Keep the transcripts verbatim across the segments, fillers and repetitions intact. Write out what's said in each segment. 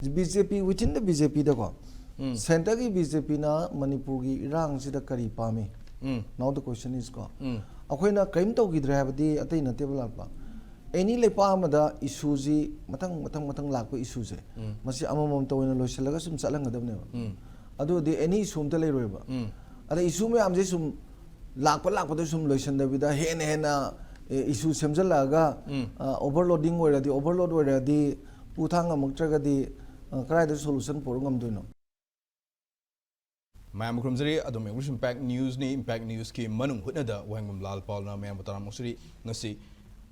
B J P, within the B J P ꯗꯀꯣ, ꯁꯦꯟꯇꯔꯒꯤ B J ꯄꯤꯅ ꯃꯅꯤꯄꯨꯔꯒꯤ ꯏꯔꯥꯡꯁꯤꯗ ꯀꯔꯤ ꯄꯥꯝꯃꯤ? ꯎꯝ꯫ Now the question is ꯀꯣ, ꯎꯝ꯫ ꯑꯩꯈꯣꯏꯅ ꯀꯔꯤꯝ ꯇꯧꯈꯤꯗ꯭ꯔꯦ ꯍꯥꯏꯕꯗꯤ ꯑꯇꯩ ꯅꯠꯇꯦꯕ ꯂꯥꯛꯄ꯫ Any ꯂꯩꯄꯥꯛ ꯑꯃꯗ ꯏꯁꯨꯁꯤ ꯃꯊꯪ ꯃꯊꯪ ꯃꯊꯪ ꯂꯥꯛꯄ ꯏꯁꯨꯁꯦ, ꯎꯝ꯫ ꯃꯁꯤ ꯑꯃꯃꯝꯇ ꯑꯣꯏꯅ ꯂꯣꯏꯁꯤꯜꯂꯒ ꯁꯨꯝ ꯆꯠꯍꯟꯒꯗꯕꯅꯦꯕ꯫ ꯎꯝ꯫ ꯑꯗꯨꯗꯤ any issue ꯑꯝꯇ ꯂꯩꯔꯣꯏꯕ꯫ ꯎꯝ꯫ ꯑꯗ issue ꯃꯌꯥꯝꯁꯦ ꯁꯨꯝ ꯂꯥꯛꯄ ꯂꯥꯛꯄꯗ ꯁꯨꯝ ꯂꯣꯏꯁꯤꯟꯗꯕꯤꯗ ꯍꯦꯟꯅ ꯍꯦꯟꯅ issue ꯁꯦꯝꯖꯤꯜꯂꯛꯑꯒ, ꯎꯝ꯫ overloading ꯑꯣꯏꯔꯗꯤ, overload ꯑꯣꯏꯔꯗꯤ ꯄꯨ ꯊꯥꯡ ꯉꯝꯃꯛꯇ꯭ꯔꯒꯗꯤ, ꯑ, ꯀꯗꯥꯏꯗ solution ꯄꯨꯔꯛ ꯉꯝꯗꯣꯏꯅꯣ? ꯃꯌꯥꯝ ꯈꯨꯔꯨꯝꯖꯔꯤ꯫ ꯑꯗꯨꯝ English Impact Newsꯅꯤ꯫ Impact Newsꯀꯤ ꯃꯅꯨꯡ ꯍꯨꯠꯅꯗ ꯋꯥꯍꯦꯡꯕꯝ ꯂꯥꯜ ꯄꯥꯎꯅ ꯃꯌꯥꯝꯕꯨ ꯇꯔꯥꯝ ꯑꯣꯛꯆꯔꯤ꯫ ꯉꯁꯤ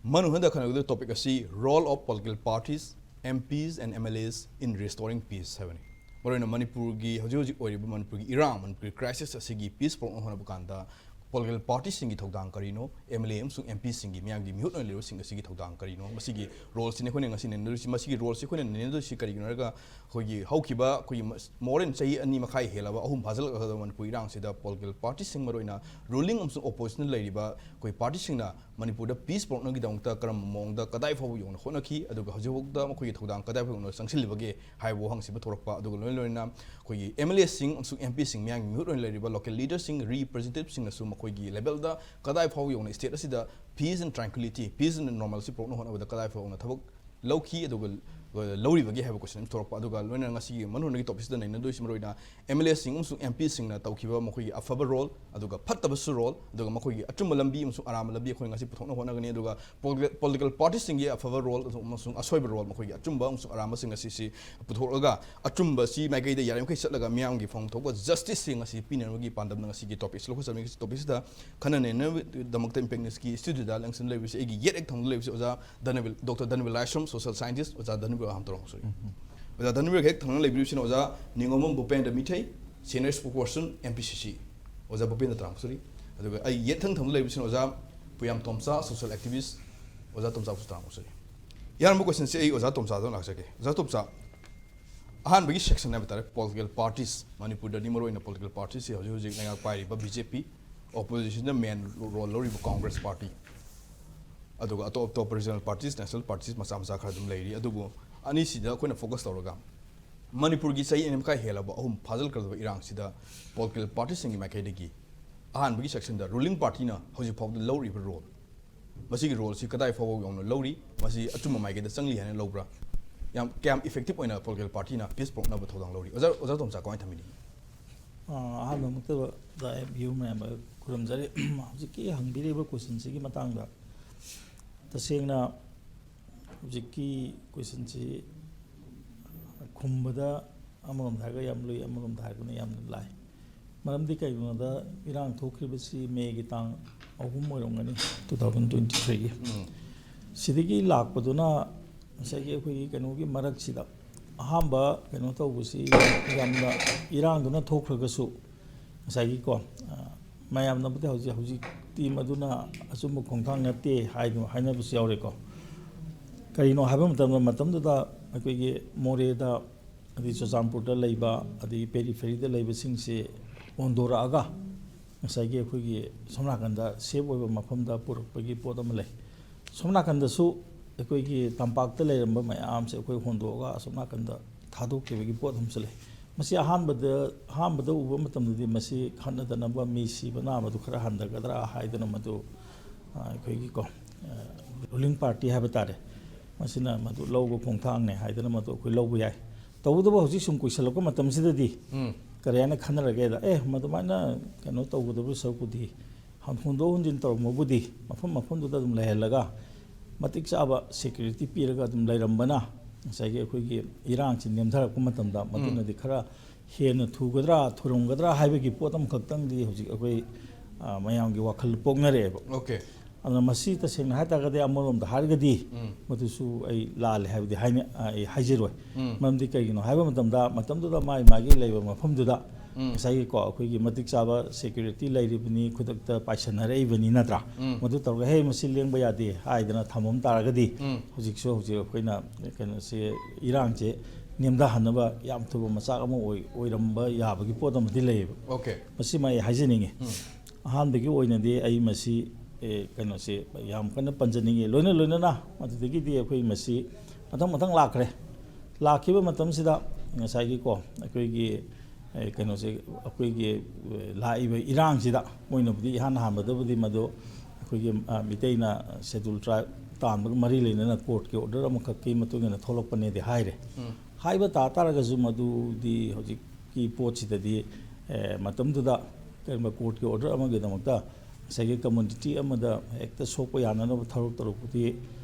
ꯃꯅꯨꯡ ꯍꯨꯠꯅꯗ ꯈꯟꯅꯒꯗꯕ topic ꯑꯁꯤ Role of Political Parties, M Ps and M L As in Restoring Peace ꯍꯥꯏꯕꯅꯤ꯫ ꯃꯔꯨꯑꯣꯏꯅ ꯃꯅꯤꯄꯨꯔꯒꯤ ꯍꯧꯖꯤꯛ ꯍꯧꯖꯤꯛ ꯑꯣꯏꯔꯤꯕ ꯃꯅꯤꯄꯨꯔꯒꯤ ꯏꯔꯥꯡ, ꯃꯅꯤꯄꯨꯔꯒꯤ crisis ꯑꯁꯤꯒꯤ peace ꯄꯨꯔꯛꯅꯕ ꯍꯣꯠꯅꯕ ꯀꯥꯟꯗ political partyꯁꯤꯡꯒꯤ ꯊꯧꯗꯥꯡ ꯀꯔꯤꯅꯣ, M L A ꯑꯃꯁꯨꯡ M Pꯁꯤꯡꯒꯤ, ꯃꯤꯌꯥꯝꯒꯤ ꯃꯤꯍꯨꯠ ꯑꯣꯏꯅ ꯂꯩꯔꯤꯕꯁꯤꯡ ꯑꯁꯤꯒꯤ ꯊꯧꯗꯥꯡ ꯀꯔꯤꯅꯣ, ꯃꯁꯤꯒꯤ roleꯁꯤꯅꯤ ꯑꯩꯈꯣꯏꯅ ꯉꯁꯤ ꯅꯩꯅꯗꯣꯏꯁꯤ꯫ ꯃꯁꯤꯒꯤ roleꯁꯤ ꯑꯩꯈꯣꯏꯅ ꯅꯩꯅꯗꯣꯏꯁꯤ ꯀꯔꯤꯒꯤꯅꯣ ꯍꯥꯏꯔꯒ, ꯑꯩꯈꯣꯏꯒꯤ ꯍꯧꯈꯤꯕ ꯑꯩꯈꯣꯏꯒꯤ ꯃ-, more than ꯆꯍꯤ ꯑꯅꯤ ꯃꯈꯥꯏ ꯍꯦꯜꯂꯕ, ꯑꯍꯨꯝ ꯐꯥꯖꯤꯜꯂꯛꯂꯕ ꯃꯅꯤꯄꯨꯔ ꯏꯔꯥꯡꯁꯤꯗ political partyꯁꯤꯡ, ꯃꯔꯨꯑꯣꯏꯅ ruling ꯑꯃꯁꯨꯡ oppositionꯗ ꯂꯩꯔꯤꯕ ꯑꯩꯈꯣꯏ partyꯁꯤꯡꯅ ꯃꯅꯤꯄꯨꯔꯗ peace ꯄꯨꯔꯛꯅꯕꯒꯤꯗꯃꯛꯇ ꯀꯔꯝꯕ ꯃꯑꯣꯡꯗ ꯀꯗꯥꯏ ꯐꯥꯎꯕ ꯌꯧꯅ ꯍꯣꯠꯅꯈꯤ, ꯑꯗꯨꯒ ꯍꯧꯖꯤꯛꯐꯥꯎꯗ ꯃꯈꯣꯏꯒꯤ ꯊꯧꯗꯥꯡ ꯀꯗꯥꯏ ꯐꯥꯎꯕ ꯌꯧꯅ ꯆꯪꯁꯤꯜꯂꯤꯕꯒꯦ ꯍꯥꯏꯕ ꯋꯥꯍꯪꯁꯤ ꯄꯨꯊꯣꯔꯛꯄ, ꯑꯗꯨꯒ ꯂꯣꯏꯅ ꯂꯣꯏꯅꯅ ꯑꯩꯈꯣꯏꯒꯤ M L Aꯁꯤꯡ ꯑꯃꯁꯨꯡ M Pꯁꯤꯡ, ꯃꯤꯌꯥꯝꯒꯤ ꯃꯤꯍꯨꯠ ꯑꯣꯏꯅ ꯂꯩꯔꯤꯕ local leaderꯁꯤꯡ, representativeꯁꯤꯡꯅꯁꯨ ꯃꯈꯣꯏꯒꯤ levelꯗ ꯀꯗꯥꯏ ꯐꯥꯎꯕ ꯌꯧꯅ state ꯑꯁꯤꯗ peace and tranquility, peace and normalcy ꯄꯨꯔꯛꯅꯕ ꯍꯣꯠꯅꯕꯗ ꯀꯗꯥꯏ ꯐꯥꯎꯕ ꯌꯧꯅ ꯊꯕꯛ ꯂꯧꯈꯤ, ꯑꯗꯨꯒ ꯂꯧꯔꯤꯕꯒꯦ ꯍꯥꯏꯕ question ꯑꯃ ꯊꯣꯔꯛꯄ, ꯑꯗꯨꯒ ꯂꯣꯏꯅꯅ ꯉꯁꯤꯒꯤ ꯃꯅꯨꯡꯒꯤ topicꯁꯤꯗ ꯅꯩꯅꯗꯣꯏꯁꯤ ꯃꯔꯨꯑꯣꯏꯅ M L Aꯁꯤꯡ ꯑꯃꯁꯨꯡ M Pꯁꯤꯡꯅ ꯇꯧꯈꯤꯕ ꯃꯈꯣꯏꯒꯤ ꯑꯐꯕ role, ꯑꯗꯨꯒ ꯐꯠꯇꯕꯁꯨ role, ꯑꯗꯨꯒ ꯃꯈꯣꯏꯒꯤ ꯑꯆꯨꯝꯕ ꯂꯝꯕꯤ ꯑꯃꯁꯨꯡ ꯑꯔꯥꯟꯕ ꯂꯝꯕꯤ ꯑꯩꯈꯣꯏ ꯉꯁꯤ ꯄꯨꯊꯣꯛꯅꯕ ꯍꯣꯠꯅꯒꯅꯤ꯫ ꯑꯗꯨꯒ political, political partyꯁꯤꯡꯒꯤ ꯑꯐꯕ role ꯑꯃꯁꯨꯡ ꯑꯁꯣꯏꯕ role, ꯃꯈꯣꯏꯒꯤ ꯑꯆꯨꯝꯕ ꯑꯃꯁꯨꯡ ꯑꯔꯥꯟꯕꯁꯤꯡ ꯑꯁꯤ ꯁꯤ ꯄꯨꯊꯣꯛꯂꯒ ꯑꯆꯨꯝꯕ ꯁꯤ ꯃꯥꯏꯀꯩꯗ ꯌꯥꯔꯤꯃꯈꯩ ꯆꯠꯂꯒ ꯃꯤꯌꯥꯝꯒꯤ ꯐꯪꯐꯝ ꯊꯣꯛꯄ justiceꯁꯤꯡ ꯑꯁꯤ ꯄꯤꯅꯅꯕꯒꯤ ꯄꯥꯟꯗꯝꯅ ꯉꯁꯤꯒꯤ topicꯁꯤ ꯂꯧꯈꯠꯆꯕꯅꯤ꯫ ꯉꯁꯤ topicꯁꯤꯗ ꯈꯟꯅ ꯅꯩꯅꯕꯒꯤꯗꯃꯛꯇ Impact Newsꯀꯤ studioꯗ ꯂꯦꯡꯁꯤꯟ ꯂꯩꯕꯁꯤ ꯑꯩꯒꯤ ꯌꯦꯠ ꯍꯦꯛ ꯊꯪꯕꯗ ꯂꯩꯕꯁꯤ ꯑꯣꯖꯥ ꯙꯅꯕꯤꯔ, Doctor ꯙꯅꯕꯤꯔ ꯂꯥꯏꯁ꯭ꯔꯝ, social scientist꯫ ꯑꯣꯖꯥ ꯙꯅꯕꯤꯔ, ꯑꯍꯥꯟꯕ ꯇꯧꯔꯛꯄꯁꯨ꯫ ꯑꯣꯖꯥ ꯙꯅꯕꯤꯔ ꯍꯦꯛ ꯊꯪꯅ ꯂꯩꯕꯤꯔꯤꯕꯁꯤꯅ ꯑꯣꯖꯥ ꯅꯤꯉꯣꯝꯕꯝ ꯚꯨꯄꯦꯟꯗ꯭ꯔ ꯃꯤꯊꯩ, senior spokesperson M P C C꯫ ꯑꯣꯖꯥ ꯚꯨꯄꯦꯟꯗ꯭ꯔ ꯇꯔꯥꯝ ꯑꯣꯛꯆꯔꯤ꯫ ꯑꯗꯨꯒ ꯑꯩ ꯌꯦꯠ ꯊꯪ ꯊꯪꯕꯗ ꯂꯩꯕꯁꯤꯅ ꯑꯣꯖꯥ ꯄꯨꯌꯥꯝ ꯇꯣꯝꯆꯥ, social activist꯫ ꯑꯣꯖꯥ ꯇꯣꯝꯆꯥꯕꯨꯁꯨ ꯇꯔꯥꯝ ꯑꯣꯛꯆꯔꯤ꯫ ꯏꯌꯥꯝꯕ, questionꯁꯦ ꯑꯩ ꯑꯣꯖꯥ ꯇꯣꯝꯆꯥꯗ ꯂꯥꯛꯆꯒꯦ꯫ ꯑꯣꯖꯥ ꯇꯣꯝꯆꯥ, ꯑꯍꯥꯟꯕꯒꯤ section ꯍꯥꯏꯕ ꯇꯥꯔꯦ, political parties꯫ ꯃꯅꯤꯄꯨꯔꯗꯗꯤ ꯃꯔꯨꯑꯣꯏꯅ political partyꯁꯤ ꯍꯧꯖꯤꯛ ꯍꯧꯖꯤꯛ ꯂꯩꯉꯥꯛ ꯄꯥꯏꯔꯤꯕ B J P, oppositionꯗ main role ꯂꯧꯔꯤꯕ Congress party, ꯑꯗꯨꯒ ꯑꯇꯣꯞ ꯑꯇꯣꯞꯄ regional parties, national parties ꯃꯆꯥ ꯃꯆꯥ ꯈꯔ ꯑꯗꯨꯝ ꯂꯩꯔꯤ꯫ ꯑꯗꯨꯕꯨ ꯑꯅꯤꯁꯤꯗ ꯑꯩꯈꯣꯏꯅ focus ꯇꯧꯔꯒ ꯃꯅꯤꯄꯨꯔꯒꯤ ꯆꯍꯤ ꯑꯅꯤ ꯃꯈꯥꯏ ꯍꯦꯜꯂꯕ ꯑꯍꯨꯝ ꯐꯥꯖꯤꯜꯂꯛꯀꯗꯕ ꯏꯔꯥꯡꯁꯤꯗ ꯄꯣꯂꯤꯇꯤꯀꯦꯜ ꯄꯥꯔꯇꯤꯁꯤꯡꯒꯤ ꯃꯥꯏꯀꯩꯗꯒꯤ ꯑꯍꯥꯟꯕꯒꯤ ꯁꯦꯛꯁꯟꯗ ꯔꯨꯂꯤꯡ ꯄꯥꯔꯇꯤꯅ ꯍꯧꯖꯤꯛ ꯐꯥꯎꯕꯗ ꯂꯧꯔꯤꯕ ꯔꯣꯜ, ꯃꯁꯤꯒꯤ ꯔꯣꯜꯁꯤ ꯀꯗꯥꯏ ꯐꯥꯎꯕ ꯌꯧꯅ ꯂꯧꯔꯤ? ꯃꯁꯤ ꯑꯆꯨꯝꯕ ꯃꯥꯏꯀꯩꯗ ꯆꯪꯂꯤ ꯍꯥꯏꯅ ꯂꯧꯕ꯭ꯔꯥ? ꯌꯥꯝ ꯀꯌꯥꯝ ꯏꯐꯦꯛꯇꯤꯚ ꯑꯣꯏꯅ ꯄꯣꯂꯤꯇꯤꯀꯦꯜ ꯄꯥꯔꯇꯤꯅ ꯄꯤꯁ ꯄꯨꯔꯛꯅꯕ ꯊꯧꯗꯥꯡ ꯂꯧꯔꯤ? ꯑꯣꯖꯥ, ꯑꯣꯖꯥ ꯇꯣꯝꯆꯥ, ꯀꯃꯥꯏꯅ ꯊꯝꯕꯤꯅꯤꯡꯉꯤ? ꯑ, ꯑꯍꯥꯟꯕꯃꯛꯇꯗ ꯑꯦꯝ ꯌꯨ ꯃꯌꯥꯝ ꯈꯨꯔꯨꯝꯖꯔꯤ꯫ ꯍꯧꯖꯤꯛꯀꯤ ꯍꯪꯕꯤꯔꯤꯕ ꯀꯣꯏꯁꯟꯁꯤꯒꯤ ꯃꯇꯥꯡꯗ ꯇꯁꯦꯡꯅ ꯍꯧꯖꯤꯛꯀꯤ ꯀꯣꯏꯁꯟꯁꯤ ꯈꯨꯝꯕꯗ ꯑꯃꯔꯣꯝꯗ ꯍꯥꯏꯔꯒ ꯌꯥꯝ ꯂꯨꯏ, ꯑꯃꯔꯣꯝꯗ ꯍꯥꯏꯔꯒꯅ ꯌꯥꯝꯅ ꯂꯥꯏ꯫ ꯃꯔꯝꯗꯤ ꯀꯩꯒꯤꯅꯣꯗ ꯏꯔꯥꯡ ꯊꯣꯛꯈ꯭ꯔꯤꯕꯁꯤ ꯃꯦꯒꯤ ꯇꯥꯡ ꯑꯍꯨꯝ ꯑꯣꯏꯔꯝꯒꯅꯤ, ꯇꯨ ꯊꯥꯎꯖꯟ ꯇ꯭ꯋꯦꯟꯇꯤ ꯊ꯭ꯔꯤꯒꯤ꯫ ꯁꯤꯗꯒꯤ ꯂꯥꯛꯄꯗꯨꯅ ꯉꯁꯥꯏꯒꯤ ꯑꯩꯈꯣꯏꯒꯤ ꯀꯩꯅꯣꯒꯤ ꯃꯔꯛꯁꯤꯗ ꯑꯍꯥꯟꯕ ꯀꯩꯅꯣ ꯇꯧꯕꯁꯤ ꯌꯥꯝꯅ ꯏꯔꯥꯡꯗꯨꯅ ꯊꯣꯛꯈ꯭ꯔꯒꯁꯨ ꯉꯁꯥꯏꯒꯤꯀꯣ, ꯑ, ꯃꯌꯥꯝꯅꯕꯨꯗꯤ ꯍꯧꯖꯤꯛ, ꯍꯧꯖꯤꯛꯇꯤ ꯃꯗꯨꯅ ꯑꯆꯨꯝꯕ ꯈꯣꯡꯊꯥꯡ ꯅꯠꯇꯦ ꯍꯥꯏꯗꯨ ꯍꯥꯏꯅꯕꯁꯨ ꯌꯥꯎꯔꯦꯀꯣ꯫ ꯀꯔꯤꯅꯣ ꯍꯥꯏꯕ ꯃꯇꯝꯗ, ꯃꯇꯝꯗꯨꯗ ꯑꯩꯈꯣꯏꯒꯤ ꯃꯣꯔꯦꯗ ꯑꯗꯩ ꯆꯨꯔꯆꯥꯟꯄꯨꯔꯗ ꯂꯩꯕ ꯑꯗꯒꯤ ꯄꯦꯔꯤꯐꯦꯔꯤꯗ ꯂꯩꯕꯁꯤꯡꯁꯦ ꯍꯣꯟꯗꯣꯔꯛꯑꯒ ꯉꯁꯥꯏꯒꯤ ꯑꯩꯈꯣꯏꯒꯤ ꯁꯣꯝ ꯅꯥꯀꯟꯗ ꯁꯦꯐ ꯑꯣꯏꯕ ꯃꯐꯝꯗ ꯄꯨꯔꯛꯄꯒꯤ ꯄꯣꯠ ꯑꯃ ꯂꯩ꯫ ꯁꯣꯝ ꯅꯥꯀꯟꯗꯁꯨ ꯑꯩꯈꯣꯏꯒꯤ ꯇꯝꯄꯥꯛꯇ ꯂꯩꯔꯝꯕ ꯃꯌꯥꯝꯁꯦ ꯑꯩꯈꯣꯏ ꯍꯣꯟꯗꯣꯛꯑꯒ ꯑꯁꯣꯝ ꯅꯥꯀꯟꯗ ꯊꯥꯗꯣꯛꯈꯤꯕꯒꯤ ꯄꯣꯠ ꯑꯃꯁꯨ ꯂꯩ꯫ ꯃꯁꯤ ꯑꯍꯥꯟꯕꯗ, ꯑꯍꯥꯟꯕꯗ ꯎꯕ ꯃꯇꯝꯗꯗꯤ ꯃꯁꯤ ꯈꯠꯅꯗꯅꯕ, ꯃꯤ ꯁꯤꯕ ꯅꯥꯕꯗꯨ ꯈꯔ ꯍꯟꯊꯒꯗ꯭ꯔꯥ ꯍꯥꯏꯗꯅ ꯃꯗꯨ, ꯑ, ꯑꯩꯈꯣꯏꯒꯤꯀꯣ, ꯑ, ꯔꯨꯂꯤꯡ ꯄꯥꯔꯇꯤ ꯍꯥꯏꯕ ꯇꯥꯔꯦ, ꯃꯁꯤꯅ ꯃꯗꯨ ꯂꯧꯕ ꯈꯣꯡꯊꯥꯡꯅꯦ ꯍꯥꯏꯗꯅ ꯃꯗꯨ ꯑꯩꯈꯣꯏ ꯂꯧꯕ ꯌꯥꯏ꯫ ꯇꯧꯕꯇꯕꯨ ꯍꯧꯖꯤꯛ ꯁꯨꯝ ꯀꯨꯏꯁꯜꯂꯛꯄ ꯃꯇꯝꯁꯤꯗꯗꯤ ꯎꯝ꯫ ꯀꯔꯤ ꯍꯥꯏꯅ ꯈꯟꯅꯔꯒꯦꯗ, ꯑꯦ, ꯃꯗꯨꯃꯥꯏꯅ ꯀꯩꯅꯣ ꯇꯧꯒꯗꯕ ꯁꯔꯨꯛꯄꯨꯗꯤ ꯍꯟ-, ꯍꯣꯟꯗꯣꯛ ꯍꯣꯟꯖꯤꯟ ꯇꯧꯔꯝꯕꯕꯨꯗꯤ ꯃꯐꯝ ꯃꯐꯝꯗꯨꯗ ꯑꯗꯨꯝ ꯂꯩꯍꯜꯂꯒ ꯃꯇꯤꯛ ꯆꯥꯕ ꯁꯦꯀ꯭ꯌꯨꯔꯤꯇꯤ ꯄꯤꯔꯒ ꯑꯗꯨꯝ ꯂꯩꯔꯝꯕꯅ ꯉꯁꯥꯏꯒꯤ ꯑꯩꯈꯣꯏꯒꯤ ꯏꯔꯥꯡꯁꯤ ꯅꯦꯝꯊꯔꯛꯄ ꯃꯇꯝꯗ ꯃꯗꯨꯅꯗꯤ ꯈꯔ ꯍꯦꯟꯅ ꯊꯨꯒꯗ꯭ꯔꯥ, ꯊꯨꯔꯝꯒꯗ꯭ꯔꯥ ꯍꯥꯏꯕꯒꯤ ꯄꯣꯠ ꯑꯃꯈꯛꯇꯪꯗꯤ ꯍꯧꯖꯤꯛ ꯑꯩꯈꯣꯏ, ꯑ, ꯃꯌꯥꯝꯒꯤ ꯋꯥꯈꯜ ꯄꯣꯛꯅꯔꯛꯑꯦꯕ꯫ ꯑꯣꯀꯦ꯫ ꯑꯗꯨꯅ ꯃꯁꯤ ꯇꯁꯦꯡꯅ ꯍꯥꯏ ꯇꯥꯔꯒꯗꯤ ꯑꯃꯔꯣꯝꯗ ꯍꯥꯏꯔꯒꯗꯤ ꯎꯝ꯫ ꯃꯗꯨꯁꯨ ꯑꯩ ꯂꯥꯜꯂꯦ ꯍꯥꯏꯕꯗꯤ ꯍꯥꯏꯅ-, ꯑ, ꯑꯩ ꯍꯥꯏꯖꯔꯣꯏ꯫ ꯎꯝ꯫ ꯃꯔꯝꯗꯤ ꯀꯩꯒꯤꯅꯣ ꯍꯥꯏꯕ ꯃꯇꯝꯗ ꯃꯇꯝꯗꯨꯗ ꯃꯥꯒꯤ ꯃꯥꯒꯤ ꯂꯩꯕ ꯃꯐꯝꯗꯨꯗ ꯎꯝ꯫ ꯉꯁꯥꯏꯒꯤꯀꯣ ꯑꯩꯈꯣꯏꯒꯤ ꯃꯇꯤꯛ ꯆꯥꯕ ꯁꯦꯀ꯭ꯌꯨꯔꯤꯇꯤ ꯂꯩꯔꯤꯕꯅꯤ, ꯈꯨꯗꯛꯇ ꯄꯥꯏꯁꯟꯅꯔꯛꯏꯕꯅꯤ ꯅꯠꯇ꯭ꯔꯥ? ꯎꯝ꯫ ꯃꯗꯨ ꯇꯧꯔꯒ "ꯍꯦ, ꯃꯁꯤ ꯂꯦꯡꯕ ꯌꯥꯗꯦ" ꯍꯥꯏꯗꯅ ꯊꯝꯃꯝ ꯇꯥꯔꯒꯗꯤ ꯎꯝ꯫ ꯍꯧꯖꯤꯛꯁꯨ ꯍꯧꯖꯤꯛ ꯑꯩꯈꯣꯏꯅ ꯀꯩꯅꯣꯁꯦ, ꯏꯔꯥꯡꯁꯦ ꯅꯦꯝꯊꯍꯟꯅꯕ ꯌꯥꯝ ꯊꯨꯕ ꯃꯆꯥꯛ ꯑꯃ ꯑꯣꯏ-, ꯑꯣꯏꯔꯝꯕ ꯌꯥꯕꯒꯤ ꯄꯣꯠ ꯑꯃꯗꯤ ꯂꯩꯌꯦꯕ꯫ ꯑꯣꯀꯦ꯫ ꯃꯁꯤꯃ ꯑꯩ ꯍꯥꯏꯖꯅꯤꯡꯉꯤ꯫ ꯎꯝ꯫ ꯑꯍꯥꯟꯕꯒꯤ ꯑꯣꯏꯅꯗꯤ ꯑꯩ ꯃꯁꯤ, ꯑꯦ, ꯀꯩꯅꯣꯁꯦ ꯌꯥꯝ ꯀꯟꯅ ꯄꯟꯖꯅꯤꯡꯉꯤ꯫ ꯂꯣꯏꯅ ꯂꯣꯏꯅꯅ ꯃꯗꯨꯗꯒꯤꯗꯤ ꯑꯩꯈꯣꯏ ꯃꯁꯤ ꯃꯊꯪ ꯃꯊꯪ ꯂꯥꯛꯈ꯭ꯔꯦ꯫ ꯂꯥꯛꯈꯤꯕ ꯃꯇꯝꯁꯤꯗ ꯉꯁꯥꯏꯒꯤꯀꯣ, ꯑꯩꯈꯣꯏꯒꯤ, ꯑꯦ, ꯀꯩꯅꯣꯁꯦ, ꯑꯩꯈꯣꯏꯒꯤ, ꯑꯦ, ꯂꯥꯛꯏꯕ ꯏꯔꯥꯡꯁꯤꯗ ꯃꯣꯏꯅꯕꯨꯗꯤ ꯏꯍꯥꯟ ꯍꯥꯟꯕꯗꯕꯨꯗꯤ ꯃꯗꯨ ꯑꯩꯈꯣꯏꯒꯤ, ꯑ, ꯃꯤꯇꯩꯅ Scheduled Tribe ꯇꯥꯟꯕꯒ ꯃꯔꯤ ꯂꯩꯅꯅ ꯀꯣꯔꯠꯀꯤ ꯑꯣꯔꯗꯔ ꯑꯃꯈꯛꯀꯤ ꯃꯇꯨꯡ ꯏꯟꯅ ꯊꯣꯛꯂꯛꯄꯅꯦꯗꯤ ꯍꯥꯏꯔꯦ꯫ ꯎꯝ꯫ ꯍꯥꯏꯕ ꯇꯥ ꯇꯥꯔꯒꯁꯨ ꯃꯗꯨꯗꯤ ꯍꯧꯖꯤꯛꯀꯤ ꯄꯣꯠꯁꯤꯗꯗꯤ, ꯑꯦ, ꯃꯇꯝꯗꯨꯗ ꯀꯔꯤꯒꯨꯝꯕ ꯀꯣꯔꯠꯀꯤ ꯑꯣꯔꯗꯔ ꯑꯃꯒꯤꯗꯃꯛꯇ ꯉꯁꯥꯏꯒꯤ ꯀꯝꯃꯨꯅꯤꯇꯤ ꯑꯃꯗ ꯍꯦꯛꯇ ꯁꯣꯛꯄ ꯌꯥꯅꯅꯕ ꯊꯕꯛ ꯇꯧꯔꯛꯄꯗꯤ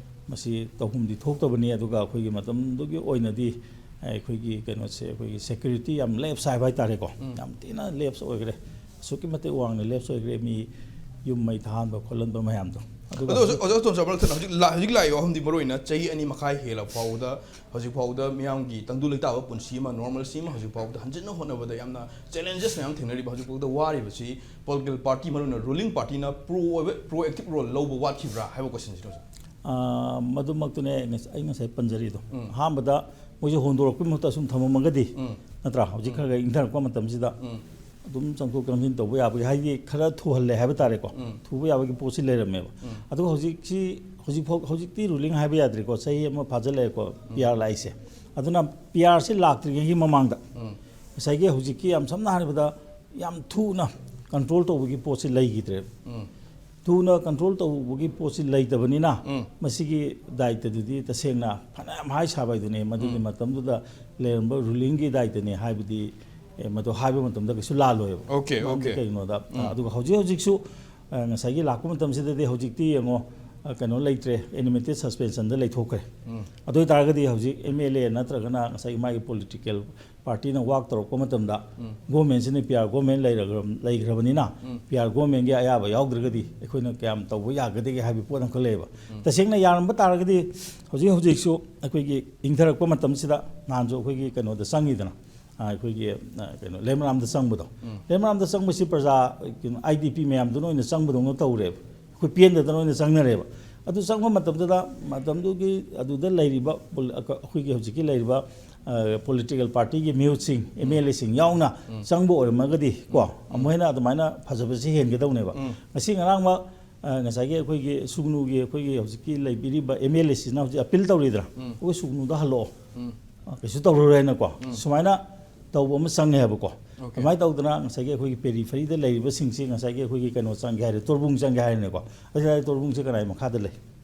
ꯃꯁꯤ ꯇꯧꯐꯝꯗꯤ ꯊꯣꯛꯇꯕꯅꯤ꯫ ꯑꯗꯨꯒ ꯑꯩꯈꯣꯏꯒꯤ ꯃꯇꯝꯗꯨꯒꯤ ꯑꯣꯏꯅꯗꯤ ꯑꯩꯈꯣꯏꯒꯤ ꯀꯩꯅꯣꯁꯦ, ꯑꯩꯈꯣꯏꯒꯤ ꯁꯦꯀ꯭ꯌꯨꯔꯤꯇꯤ ꯌꯥꯝ ꯂꯦꯞꯁ ꯍꯥꯏꯕ ꯍꯥꯏꯇꯥꯔꯦꯀꯣ꯫ ꯎꯝ꯫ ꯌꯥꯝ ꯊꯤꯅ ꯂꯦꯞꯁ ꯑꯣꯏꯈ꯭ꯔꯦ, ꯑꯁꯨꯛꯀꯤ ꯃꯇꯤꯛ ꯋꯥꯡꯅ ꯂꯦꯞꯁ ꯑꯣꯏꯈ꯭ꯔꯦ꯫ ꯃꯤ ꯌꯨꯝ ꯃꯩ ꯊꯥꯍꯟꯕ ꯈꯣꯠꯍꯟꯕ ꯃꯌꯥꯝꯗꯣ꯫ ꯑꯗꯨꯒ ꯑꯗꯣ ꯑꯣꯖꯥ, ꯍꯧꯖꯤꯛ ꯑꯣꯖꯥ ꯇꯣꯝꯆꯥ, ꯃꯔꯛ ꯊꯠꯅ ꯍꯧꯖꯤꯛ ꯂꯥ-, ꯍꯧꯖꯤꯛ ꯂꯥꯛꯏꯕ ꯋꯥꯐꯝꯗꯤ ꯃꯔꯨ ꯑꯣꯏꯅ ꯆꯍꯤ ꯑꯅꯤ ꯃꯈꯥꯏ ꯍꯦꯜꯂ ꯐꯥꯎꯕꯗ, ꯍꯧꯖꯤꯛ ꯐꯥꯎꯕꯗ ꯃꯤꯌꯥꯝꯒꯤ ꯇꯪꯗꯨ ꯂꯩꯇꯥꯕ ꯄꯨꯟꯁꯤ ꯑꯃ, normalcy ꯑꯃ ꯍꯧꯖꯤꯛ ꯐꯥꯎꯕꯗ ꯍꯟꯖꯤꯟꯅ ꯍꯣꯠꯅꯕꯗ ꯌꯥꯝꯅ challenges ꯃꯌꯥꯝ ꯊꯦꯡꯅꯔꯤꯕ, ꯍꯧꯖꯤꯛ ꯐꯥꯎꯗ ꯋꯥꯔꯤꯕꯁꯤ political party, ꯃꯔꯨ ꯑꯣꯏꯅ ruling partyꯅ pro ꯑꯣꯏꯕ, proactive role ꯂꯧꯕ ꯋꯥꯠꯈꯤꯕ꯭ꯔꯥ ꯍꯥꯏꯕ questionꯁꯤꯅꯤ, ꯑꯣꯖꯥ꯫ ꯑꯥ, ꯃꯗꯨꯃꯛꯇꯨꯅꯦ ꯑꯩ ꯉꯁ-, ꯑꯩ ꯉꯁꯥꯏ ꯄꯟꯖꯔꯤꯗꯣ꯫ ꯎꯝ꯫ ꯑꯍꯥꯟꯕꯗ ꯃꯣꯏꯁꯦ ꯍꯣꯟꯗꯣꯔꯛꯄꯒꯤ ꯃꯍꯨꯠꯇ ꯑꯁꯨꯝ ꯊꯝꯃꯝꯃꯒꯗꯤ, ꯎꯝ꯫ ꯅꯠꯇ꯭ꯔꯥ? ꯍꯧꯖꯤꯛ ꯎꯝ꯫ ꯈꯔ ꯈꯔ ꯏꯪꯊꯔꯛꯄ ꯃꯇꯝꯁꯤꯗ ꯎꯝ꯫ ꯑꯗꯨꯝ ꯆꯪꯊꯣꯛ ꯆꯪꯁꯤꯟ ꯇꯧꯕ ꯌꯥꯕꯒꯤ, ꯍꯥꯏꯗꯤ ꯈꯔ ꯊꯨꯍꯜꯂꯦ ꯍꯥꯏꯕ ꯇꯥꯔꯦꯀꯣ꯫ ꯎꯝ꯫ ꯊꯨꯕ ꯌꯥꯕꯒꯤ ꯄꯣꯠꯁꯤ ꯂꯩꯔꯝꯃꯦꯕ꯫ ꯎꯝ꯫ ꯑꯗꯨꯒ ꯍꯧꯖꯤꯛꯁꯤ, ꯍꯧꯖꯤꯛ ꯐꯥꯎ, ꯍꯧꯖꯤꯛꯇꯤ ruling ꯍꯥꯏꯕ ꯌꯥꯗ꯭ꯔꯦꯀꯣ, ꯆꯍꯤ ꯑꯃ ꯐꯥꯖꯤꯜꯂꯛꯑꯦꯀꯣ, ꯎꯝ꯫ P R ꯂꯥꯛꯏꯁꯦ꯫ ꯑꯗꯨꯅ ꯄꯤ ꯑꯥꯔꯁꯤ ꯂꯥꯛꯇ꯭ꯔꯤꯉꯩꯒꯤ ꯃꯃꯥꯡꯗ ꯎꯝ꯫ ꯉꯁꯥꯏꯒꯤ ꯍꯧꯖꯤꯛꯀꯤ ꯌꯥꯝ ꯁꯝꯅ ꯍꯥꯏꯔꯕꯗ ꯌꯥꯝ ꯊꯨꯅ control ꯇꯧꯕꯒꯤ ꯄꯣꯠꯁꯤ ꯂꯩꯈꯤꯗ꯭ꯔꯦꯕ꯫ ꯎꯝ꯫ ꯊꯨꯅ control ꯇꯧꯕꯒꯤ ꯄꯣꯠꯁꯤ ꯂꯩꯇꯕꯅꯤꯅ ꯎꯝ꯫ ꯃꯁꯤꯒꯤ ꯗꯥꯏꯇꯗꯨꯗꯤ ꯇꯁꯦꯡꯅ ꯐꯅꯌꯥꯝ ꯍꯥꯏ ꯁꯥꯕ ꯍꯥꯏꯗꯨꯅꯤ꯫ ꯃꯗꯨꯒꯤ ꯎꯝ꯫ ꯃꯇꯝꯗꯨꯗ ꯂꯩꯔꯝꯕ rulingꯒꯤ ꯗꯥꯏꯇꯅꯤ ꯍꯥꯏꯕꯗꯤ, ꯑꯦ, ꯃꯗꯨ ꯍꯥꯏꯕ ꯃꯇꯝꯗ ꯀꯩꯁꯨ ꯂꯥꯜꯂꯣꯏꯕ꯫ Okay, ꯃꯔꯝꯗꯤ okay꯫ ꯀꯩꯒꯤꯅꯣꯗ, ꯎꯝ꯫ ꯑꯗꯨꯒ ꯍꯧꯖꯤꯛ ꯍꯧꯖꯤꯛꯁꯨ, ꯑ, ꯉꯁꯥꯏꯒꯤ ꯂꯥꯛꯄ ꯃꯇꯝꯁꯤꯗꯗꯤ ꯍꯧꯖꯤꯛꯇꯤ ꯌꯦꯡꯉꯣ, ꯑ, ꯀꯩꯅꯣ ꯂꯩꯇ꯭ꯔꯦ, animated suspensionꯗ ꯂꯩꯊꯣꯛꯈ꯭ꯔꯦ꯫ ꯎꯝ꯫ ꯑꯗꯨ ꯑꯣꯏꯇꯥꯔꯒꯗꯤ ꯍꯧꯖꯤꯛ M L A ꯅꯠꯇ꯭ꯔꯒꯅ ꯉꯁꯥꯏꯒꯤ ꯃꯥꯒꯤ political partyꯅ work ꯇꯧꯔꯛꯄ ꯃꯇꯝꯗ ꯎꯝ꯫ governmentꯁꯤꯅ P R government ꯂꯩꯔꯒ-, ꯂꯩꯈ꯭ꯔꯕꯅꯤꯅ ꯎꯝ꯫ P R governmentꯒꯤ ꯑꯌꯥꯕ ꯌꯥꯎꯗ꯭ꯔꯒꯗꯤ ꯑꯩꯈꯣꯏꯅ ꯀꯌꯥꯝ ꯇꯧꯕ ꯌꯥꯒꯗꯒꯦ ꯍꯥꯏꯕꯒꯤ ꯄꯣꯠ ꯑꯃꯈꯛ ꯂꯩꯌꯦꯕ꯫ ꯎꯝ꯫ ꯇꯁꯦꯡꯅ ꯌꯥꯔꯝꯕ ꯇꯥꯔꯒꯗꯤ ꯍꯧꯖꯤꯛ ꯍꯧꯖꯤꯛꯁꯨ ꯑꯩꯈꯣꯏꯒꯤ ꯏꯪꯊꯔꯛꯄ ꯃꯇꯝꯁꯤꯗ ꯅꯍꯥꯟꯁꯨ ꯑꯩꯈꯣꯏꯒꯤ ꯀꯩꯅꯣꯗ ꯆꯪꯉꯤꯗꯅ, ꯑ, ꯑꯩꯈꯣꯏꯒꯤ, ꯑ, ꯀꯩꯅꯣ, ꯂꯩꯃꯔꯥꯝꯗ ꯆꯪꯕꯗꯣ꯫ ꯎꯝ꯫ ꯂꯩꯃꯔꯥꯝꯗ ꯆꯪꯕꯁꯤ ꯄ꯭ꯔꯖꯥ, ꯀꯩꯅꯣ, I D P ꯃꯌꯥꯝꯗꯨꯅ ꯑꯣꯏꯅ ꯆꯪꯕꯗꯧꯅ ꯇꯧꯔꯦꯕ꯫ ꯑꯩꯈꯣꯏ ꯄꯦꯟꯗꯗꯅ ꯑꯣꯏꯅ ꯆꯪꯅꯔꯦꯕ꯫ ꯑꯗꯨ ꯆꯪꯕ ꯃꯇꯝꯗꯨꯗ, ꯃꯇꯝꯗꯨꯒꯤ ꯑꯗꯨꯗ ꯂꯩꯔꯤꯕ ꯄꯣꯜ-, ꯑꯩꯈꯣꯏꯒꯤ ꯍꯧꯖꯤꯛꯀꯤ ꯂꯩꯔꯤꯕ, ꯑ, political partyꯒꯤ ꯃꯤꯍꯨꯠꯁꯤꯡ, ꯎꯝ꯫ M L Aꯁꯤꯡ ꯌꯥꯎꯅ ꯎꯝ꯫ ꯆꯪꯕ ꯑꯣꯏꯔꯝꯃꯒꯗꯤ ꯀꯣ, ꯎꯝ꯫ ꯑꯃꯨꯛ ꯍꯦꯟꯅ ꯑꯗꯨꯃꯥꯏꯅ ꯐꯖꯕꯁꯤ ꯍꯦꯟꯒꯗꯧꯅꯦꯕ꯫ ꯎꯝ꯫ ꯉꯁꯤ ꯉꯔꯥꯡꯃꯛ, ꯑ, ꯉꯁꯥꯏꯒꯤ ꯑꯩꯈꯣꯏꯒꯤ ꯁꯨꯒꯅꯨꯒꯤ, ꯑꯩꯈꯣꯏꯒꯤ ꯍꯧꯖꯤꯛꯀꯤ ꯂꯩꯕꯤꯔꯤꯕ M L Aꯁꯤꯅ ꯍꯧꯖꯤꯛ appeal ꯇꯧꯔꯤꯗꯅ, ꯎꯝ꯫ ꯑꯩꯈꯣꯏ ꯁꯨꯒꯅꯨꯗ ꯍꯜꯂꯛꯑꯣ꯫ ꯎꯝ꯫ ꯀꯩꯁꯨ ꯇꯧꯔꯔꯣꯏ ꯍꯥꯏꯅꯀꯣ, ꯁꯨꯃꯥꯏꯅ ꯇꯧꯕ ꯑꯃ ꯆꯪꯉꯦ ꯍꯥꯏꯕꯀꯣ꯫ ꯑꯗꯨꯃꯥꯏꯅ ꯇꯧꯗꯅ ꯉꯁꯥꯏꯒꯤ ꯑꯩꯈꯣꯏꯒꯤ ꯄꯦꯔꯤꯐꯔꯤꯗ ꯂꯩꯔꯤꯕꯁꯤꯡꯁꯤ, ꯉꯁꯥꯏꯒꯤ ꯑꯩꯈꯣꯏꯒꯤ ꯀꯩꯅꯣ ꯆꯪꯒꯦ ꯍꯥꯏꯔꯦ, ꯇꯣꯔꯕꯨꯡ ꯆꯪꯒꯦ ꯍꯥꯏꯔꯦꯅꯦꯀꯣ꯫ ꯑꯗꯨ ꯇꯥꯔꯗꯤ ꯇꯣꯔꯕꯨꯡꯁꯦ ꯀꯅꯥꯒꯤ ꯃꯈꯥꯗ ꯂꯩ?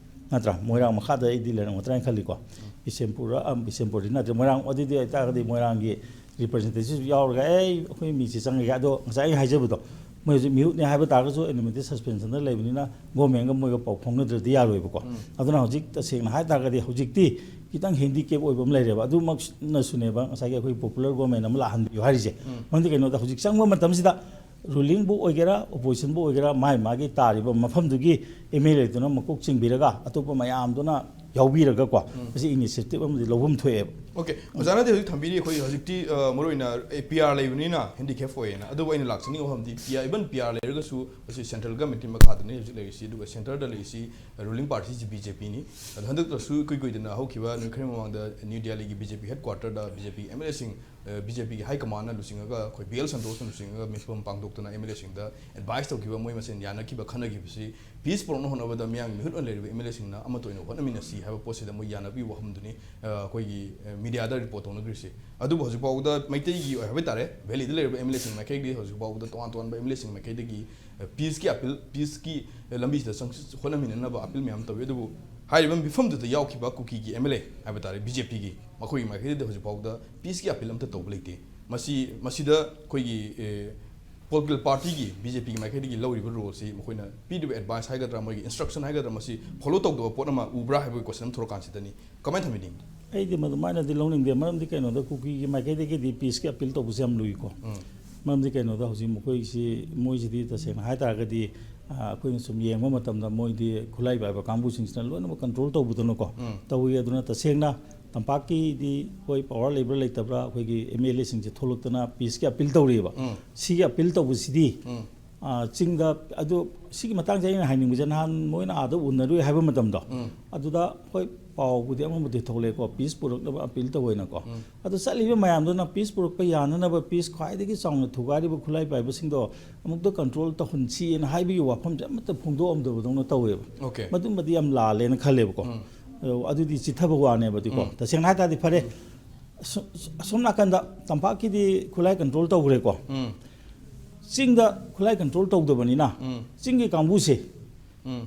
ꯅꯠꯇ꯭ꯔꯥ? ꯃꯣꯏꯔꯥꯡ ꯃꯈꯥꯗ ꯑꯩꯗꯤ ꯂꯩꯔꯝꯒꯗ꯭ꯔꯥ ꯍꯥꯏꯅ ꯈꯜꯂꯤꯀꯣ꯫ ꯕꯤꯁꯦꯝꯄꯨꯔ, ꯑ, ꯕꯤꯁꯦꯝꯄꯨꯔꯗꯤ ꯅꯠꯇ꯭ꯔꯦ, ꯃꯣꯏꯔꯥꯡ꯫ ꯑꯗꯨꯗꯤ ꯑꯣꯏꯇꯥꯔꯒꯗꯤ ꯃꯣꯏꯔꯥꯡꯒꯤ representative ꯌꯥꯎꯔꯒ, "ꯑꯦ, ꯑꯩꯈꯣꯏ ꯃꯤꯁꯦ ꯆꯪꯉꯒꯦ"꯫ ꯑꯗꯣ ꯉꯁꯥꯏ ꯑꯩꯅ ꯍꯥꯏꯖꯕꯗꯣ, ꯃꯣꯏ ꯍꯧꯖꯤꯛ mute-ꯅꯦ ꯍꯥꯏꯕ ꯇꯥꯔꯒꯁꯨ, unlimited suspension-ꯗ ꯂꯩꯕꯅꯤꯅ government-ꯒ ꯃꯣꯏꯒ ꯄꯥꯎ ꯐꯥꯎꯅꯗ꯭ꯔꯗꯤ ꯌꯥꯔꯣꯏꯕꯀꯣ꯫ ꯑꯗꯨꯅ ꯍꯧꯖꯤꯛ ꯇꯁꯦꯡꯅ ꯍꯥꯏ ꯇꯥꯔꯒꯗꯤ ꯍꯧꯖꯤꯛꯇꯤ ꯈꯤꯇꯪ handicap ꯑꯣꯏꯕ ꯑꯃ ꯂꯩꯔꯦꯕ꯫ ꯑꯗꯨꯃꯛꯅꯁꯨꯅꯦꯕ ꯉꯁꯥꯏꯒꯤ ꯑꯩꯈꯣꯏ popular government ꯑꯃ ꯂꯥꯛꯍꯟꯕꯤꯌꯨ ꯍꯥꯏꯔꯤꯁꯦ꯫ ꯃꯔꯝꯗꯤ ꯀꯩꯅꯣꯗ ꯍꯧꯖꯤꯛ ꯆꯪꯕ ꯃꯇꯝꯁꯤꯗ ruling-ꯕꯨ ꯑꯣꯏꯒꯦꯔꯥ, opposition-ꯕꯨ ꯑꯣꯏꯒꯦꯔꯥ, ꯃꯥꯒꯤ ꯃꯥꯒꯤ ꯇꯥꯔꯤꯕ ꯃꯐꯝꯗꯨꯒꯤ MLA-ꯗꯨꯅ ꯃꯀꯣꯛ ꯆꯤꯡꯕꯤꯔꯒ ꯑꯇꯣꯞꯄ ꯃꯌꯥꯝꯗꯨꯅ ꯌꯥꯎꯕꯤꯔꯒꯀꯣ, ꯃꯁꯤ initiative ꯑꯃꯗꯤ ꯂꯧꯐꯝ ꯊꯣꯛꯑꯦꯕ꯫ OK, ꯑꯣꯖꯥꯅꯗꯤ ꯍꯧꯖꯤꯛ ꯊꯝꯕꯤꯔꯤ, ꯑꯩꯈꯣꯏ ꯍꯧꯖꯤꯛꯇꯤ, ꯑ, ꯃꯔꯨꯑꯣꯏꯅ, ꯑꯦ, PR ꯂꯩꯕꯅꯤꯅ handicap ꯑꯣꯏꯌꯦꯅ꯫ ꯑꯗꯨꯕꯨ ꯑꯩꯅ ꯂꯥꯛꯆꯅꯤꯡꯕ ꯋꯥꯐꯝꯗꯤ, PR, even PR ꯂꯩꯔꯒꯁꯨ ꯃꯁꯤ central government-ꯀꯤ ꯃꯈꯥꯗꯅꯤ ꯍꯧꯖꯤꯛ ꯂꯩꯔꯤꯁꯤ, ꯑꯗꯨꯒ centre-ꯗ ꯂꯩꯔꯤꯁꯤ ruling party-ꯁꯤ BJP-ꯅꯤ꯫ ꯑꯗꯣ ꯍꯟꯗꯛꯇꯁꯨ ꯏꯀꯨꯏ ꯀꯨꯏꯗꯅ ꯍꯧꯈꯤꯕ ꯅꯨꯃꯤꯠ ꯈꯔꯒꯤ ꯃꯃꯥꯡꯗ New Delhi-ꯒꯤ BJP headquarter-ꯗ BJP MLA-ꯁꯤꯡ, ꯑ, BJP-ꯒꯤ high command-ꯅ ꯂꯨꯆꯤꯡꯉꯒ, ꯑꯩꯈꯣꯏ BL Santosh-ꯅ ꯂꯨꯆꯤꯡꯉꯒ ꯃꯤꯐꯝ ꯄꯥꯡꯊꯣꯛꯇꯨꯅ MLA-ꯁꯤꯡꯗ advice ꯇꯧꯈꯤꯕ, ꯃꯣꯏ ꯃꯁꯦꯟ ꯌꯥꯅꯈꯤꯕ, ꯈꯟꯅꯈꯤꯕꯁꯤ peace ꯄꯨꯔꯛꯅ ꯍꯣꯠꯅꯕꯗ ꯃꯤꯌꯥꯝꯒꯤ ꯃꯤꯍꯨꯠ ꯑꯣꯏꯅ ꯂꯩꯔꯤꯕ MLA-ꯁꯤꯡꯅ ꯑꯃꯠꯇ ꯑꯣꯏꯅ ꯍꯣꯠꯅꯃꯤꯟꯅꯁꯤ ꯍꯥꯏꯕ ꯄꯣꯠꯁꯤꯗ ꯃꯣꯏ ꯌꯥꯅꯕꯒꯤ ꯋꯥꯐꯝꯗꯨꯅꯤ, ꯑ, ꯑꯩꯈꯣꯏꯒꯤ, ꯑ, media-ꯗ report ꯇꯧꯅꯈ꯭ꯔꯤꯁꯤ꯫ ꯑꯗꯨꯕꯨ ꯍꯧꯖꯤꯛ ꯐꯥꯎꯕꯗ ꯃꯩꯇꯩꯒꯤ ꯑꯣꯏ ꯍꯥꯏꯕ ꯇꯥꯔꯦ, Valley-ꯗ ꯂꯩꯔꯤꯕ MLA-ꯁꯤꯡ ꯃꯥꯏꯀꯩꯗꯒꯤ ꯍꯧꯖꯤꯛ ꯐꯥꯎꯕꯗ ꯇꯣꯉꯥꯟ ꯇꯣꯉꯥꯟꯕ MLA-ꯁꯤꯡ ꯃꯥꯏꯀꯩꯗꯒꯤ, ꯑ, peace-ꯀꯤ appeal, peace-ꯀꯤ, ꯑ, ꯂꯝꯕꯤꯁꯤꯗ ꯆꯪ-, ꯍꯣꯠꯅꯃꯤꯟꯅꯅꯕ appeal ꯃꯌꯥꯝ ꯇꯧꯏ꯫ ꯑꯗꯨꯕꯨ ꯍꯥꯏꯔꯤꯕ ꯃꯤꯐꯝꯗꯨꯗ ꯌꯥꯎꯈꯤꯕ ꯀꯨꯀꯤꯒꯤ MLA ꯍꯥꯏꯕ ꯇꯥꯔꯦ, BJP-ꯒꯤ, ꯃꯈꯣꯏꯒꯤ ꯃꯥꯏꯀꯩꯗ ꯍꯧꯖꯤꯛ ꯐꯥꯎꯕꯗ peace-ꯀꯤ appeal ꯑꯝꯇ ꯇꯧꯕ ꯂꯩꯇꯦ꯫ ꯃꯁꯤ, ꯃꯁꯤꯗ ꯑꯩꯈꯣꯏꯒꯤ, ꯑꯦ, political party-ꯒꯤ, BJP-ꯒꯤ ꯃꯥꯏꯀꯩꯗꯒꯤ ꯂꯧꯔꯤꯕ role-ꯁꯤ, ꯃꯈꯣꯏꯅ ꯄꯤꯔꯤꯕ advice ꯍꯥꯏꯒꯗ꯭ꯔꯥ, ꯃꯣꯏꯒꯤ instruction ꯍꯥꯏꯒꯗ꯭ꯔꯥ, ꯃꯁꯤ follow ꯇꯧꯗꯕ ꯄꯣꯠ ꯑꯃ ꯎꯕ꯭ꯔꯥ ꯍꯥꯏꯕꯒꯤ question ꯑꯃ ꯊꯣꯛꯂꯛꯀꯥꯟꯁꯤꯗꯅꯤ꯫ ꯀꯃꯥꯏꯅ ꯊꯝꯕꯤꯅꯤꯡꯉꯤ? ꯑꯩꯗꯤ ꯃꯗꯨꯃꯥꯏꯅꯗꯤ ꯂꯧꯅꯤꯡꯗꯦ꯫ ꯃꯔꯝꯗꯤ ꯀꯩꯅꯣꯗ, ꯀꯨꯀꯤꯒꯤ ꯃꯥꯏꯀꯩꯗꯒꯤꯗꯤ peace-ꯀꯤ appeal ꯇꯧꯕꯁꯦ ꯌꯥꯝ ꯂꯨꯏꯀꯣ꯫ ꯃꯔꯝꯗꯤ ꯀꯩꯅꯣꯗ, ꯍꯧꯖꯤꯛ ꯃꯈꯣꯏꯁꯤ, ꯃꯣꯏꯁꯤꯗꯤ ꯇꯁꯦꯡꯅ ꯍꯥꯏ ꯇꯥꯔꯒꯗꯤ, ꯑ, ꯑꯩꯈꯣꯏꯅ ꯁꯨꯝ ꯌꯦꯡꯕ ꯃꯇꯝꯗ ꯃꯣꯏꯗꯤ ꯈꯨꯠꯂꯥꯏ ꯄꯥꯏꯕ ꯀꯥꯡꯕꯨꯁꯤꯡꯁꯤꯅ ꯂꯣꯏꯅꯃꯛ control ꯇꯧꯕꯗꯧꯅꯀꯣ ꯇꯧꯏ꯫ ꯑꯗꯨꯅ ꯇꯁꯦꯡꯅ ꯇꯝꯄꯥꯛꯀꯤꯗꯤ ꯑꯩꯈꯣꯏ power ꯂꯩꯕ꯭ꯔꯥ ꯂꯩꯇꯕ꯭ꯔꯥ, ꯑꯩꯈꯣꯏꯒꯤ MLA-ꯁꯤꯡꯁꯦ ꯊꯣꯛꯂꯛꯇꯅ peace-ꯀꯤ appeal ꯇꯧꯔꯤꯑꯕ꯫ ꯁꯤꯒꯤ appeal ꯇꯧꯕꯁꯤꯗꯤ, ꯑ, ꯆꯤꯡꯗ, ꯑꯗꯣ ꯁꯤꯒꯤ ꯃꯇꯥꯡꯁꯦ ꯑꯩꯅ ꯍꯥꯏꯅꯤꯡꯕꯁꯦ, ꯅꯍꯥꯟ ꯃꯣꯏꯅ ꯑꯥꯗ ꯎꯅꯔꯨꯏ ꯍꯥꯏꯕ ꯃꯇꯝꯗꯣ, ꯑꯗꯨꯗ ꯍꯣꯏ, ꯄꯥꯎꯕꯨꯗꯤ ꯑꯃꯕꯨꯗꯤ ꯊꯣꯛꯂꯛꯑꯦꯀꯣ, peace ꯄꯨꯔꯛꯅꯕ appeal ꯇꯧꯋꯦꯅꯀꯣ꯫ ꯑꯗꯣ ꯆꯠꯂꯤꯕ ꯃꯌꯥꯝꯗꯨꯅ peace ꯄꯨꯔꯛꯄ ꯌꯥꯅꯅꯕ, peace ꯈ꯭ꯋꯥꯏꯗꯒꯤ ꯆꯥꯎꯅ ꯊꯨꯒꯥꯏꯔꯤꯕ ꯈꯨꯠꯂꯥꯏ ꯄꯥꯏꯕꯁꯤꯡꯗꯣ ꯑꯃꯨꯛꯇ control ꯇꯧꯍꯟꯁꯤꯅ ꯍꯥꯏꯕꯒꯤ ꯋꯥꯐꯝꯁꯦ ꯑꯃꯠꯇ ꯐꯣꯡꯗꯣꯛꯑꯝꯗꯕꯗꯧꯅ ꯇꯧꯋꯦꯕ꯫ OK. ꯃꯗꯨꯃꯗꯤ ꯌꯥꯝ ꯂꯥꯜꯂꯦꯅ ꯈꯜꯂꯦꯕꯀꯣ꯫ ꯑꯗꯣ ꯑꯗꯨꯗꯤ ꯆꯤꯠꯊꯕ ꯋꯥꯅꯦꯕ, ꯑꯗꯨꯀꯣ꯫ ꯇꯁꯦꯡꯅ ꯍꯥꯏ ꯇꯥꯔꯗꯤ ꯐꯔꯦ, ꯑꯁꯣꯝ ꯑꯁꯣꯝ ꯅꯥꯀꯟꯗ ꯇꯝꯄꯥꯛꯀꯤꯗꯤ ꯈꯨꯠꯂꯥꯏ ꯀꯟꯇ꯭ꯔꯣꯜ ꯇꯧꯈ꯭ꯔꯦꯀꯣ꯫ ꯎꯝ ꯆꯤꯡꯗ ꯈꯨꯠꯂꯥꯏ ꯀꯟꯇ꯭ꯔꯣꯜ ꯇꯧꯗꯕꯅꯤꯅ ꯎꯝ ꯆꯤꯡꯒꯤ ꯀꯥꯡꯕꯨꯁꯦ ꯎꯝ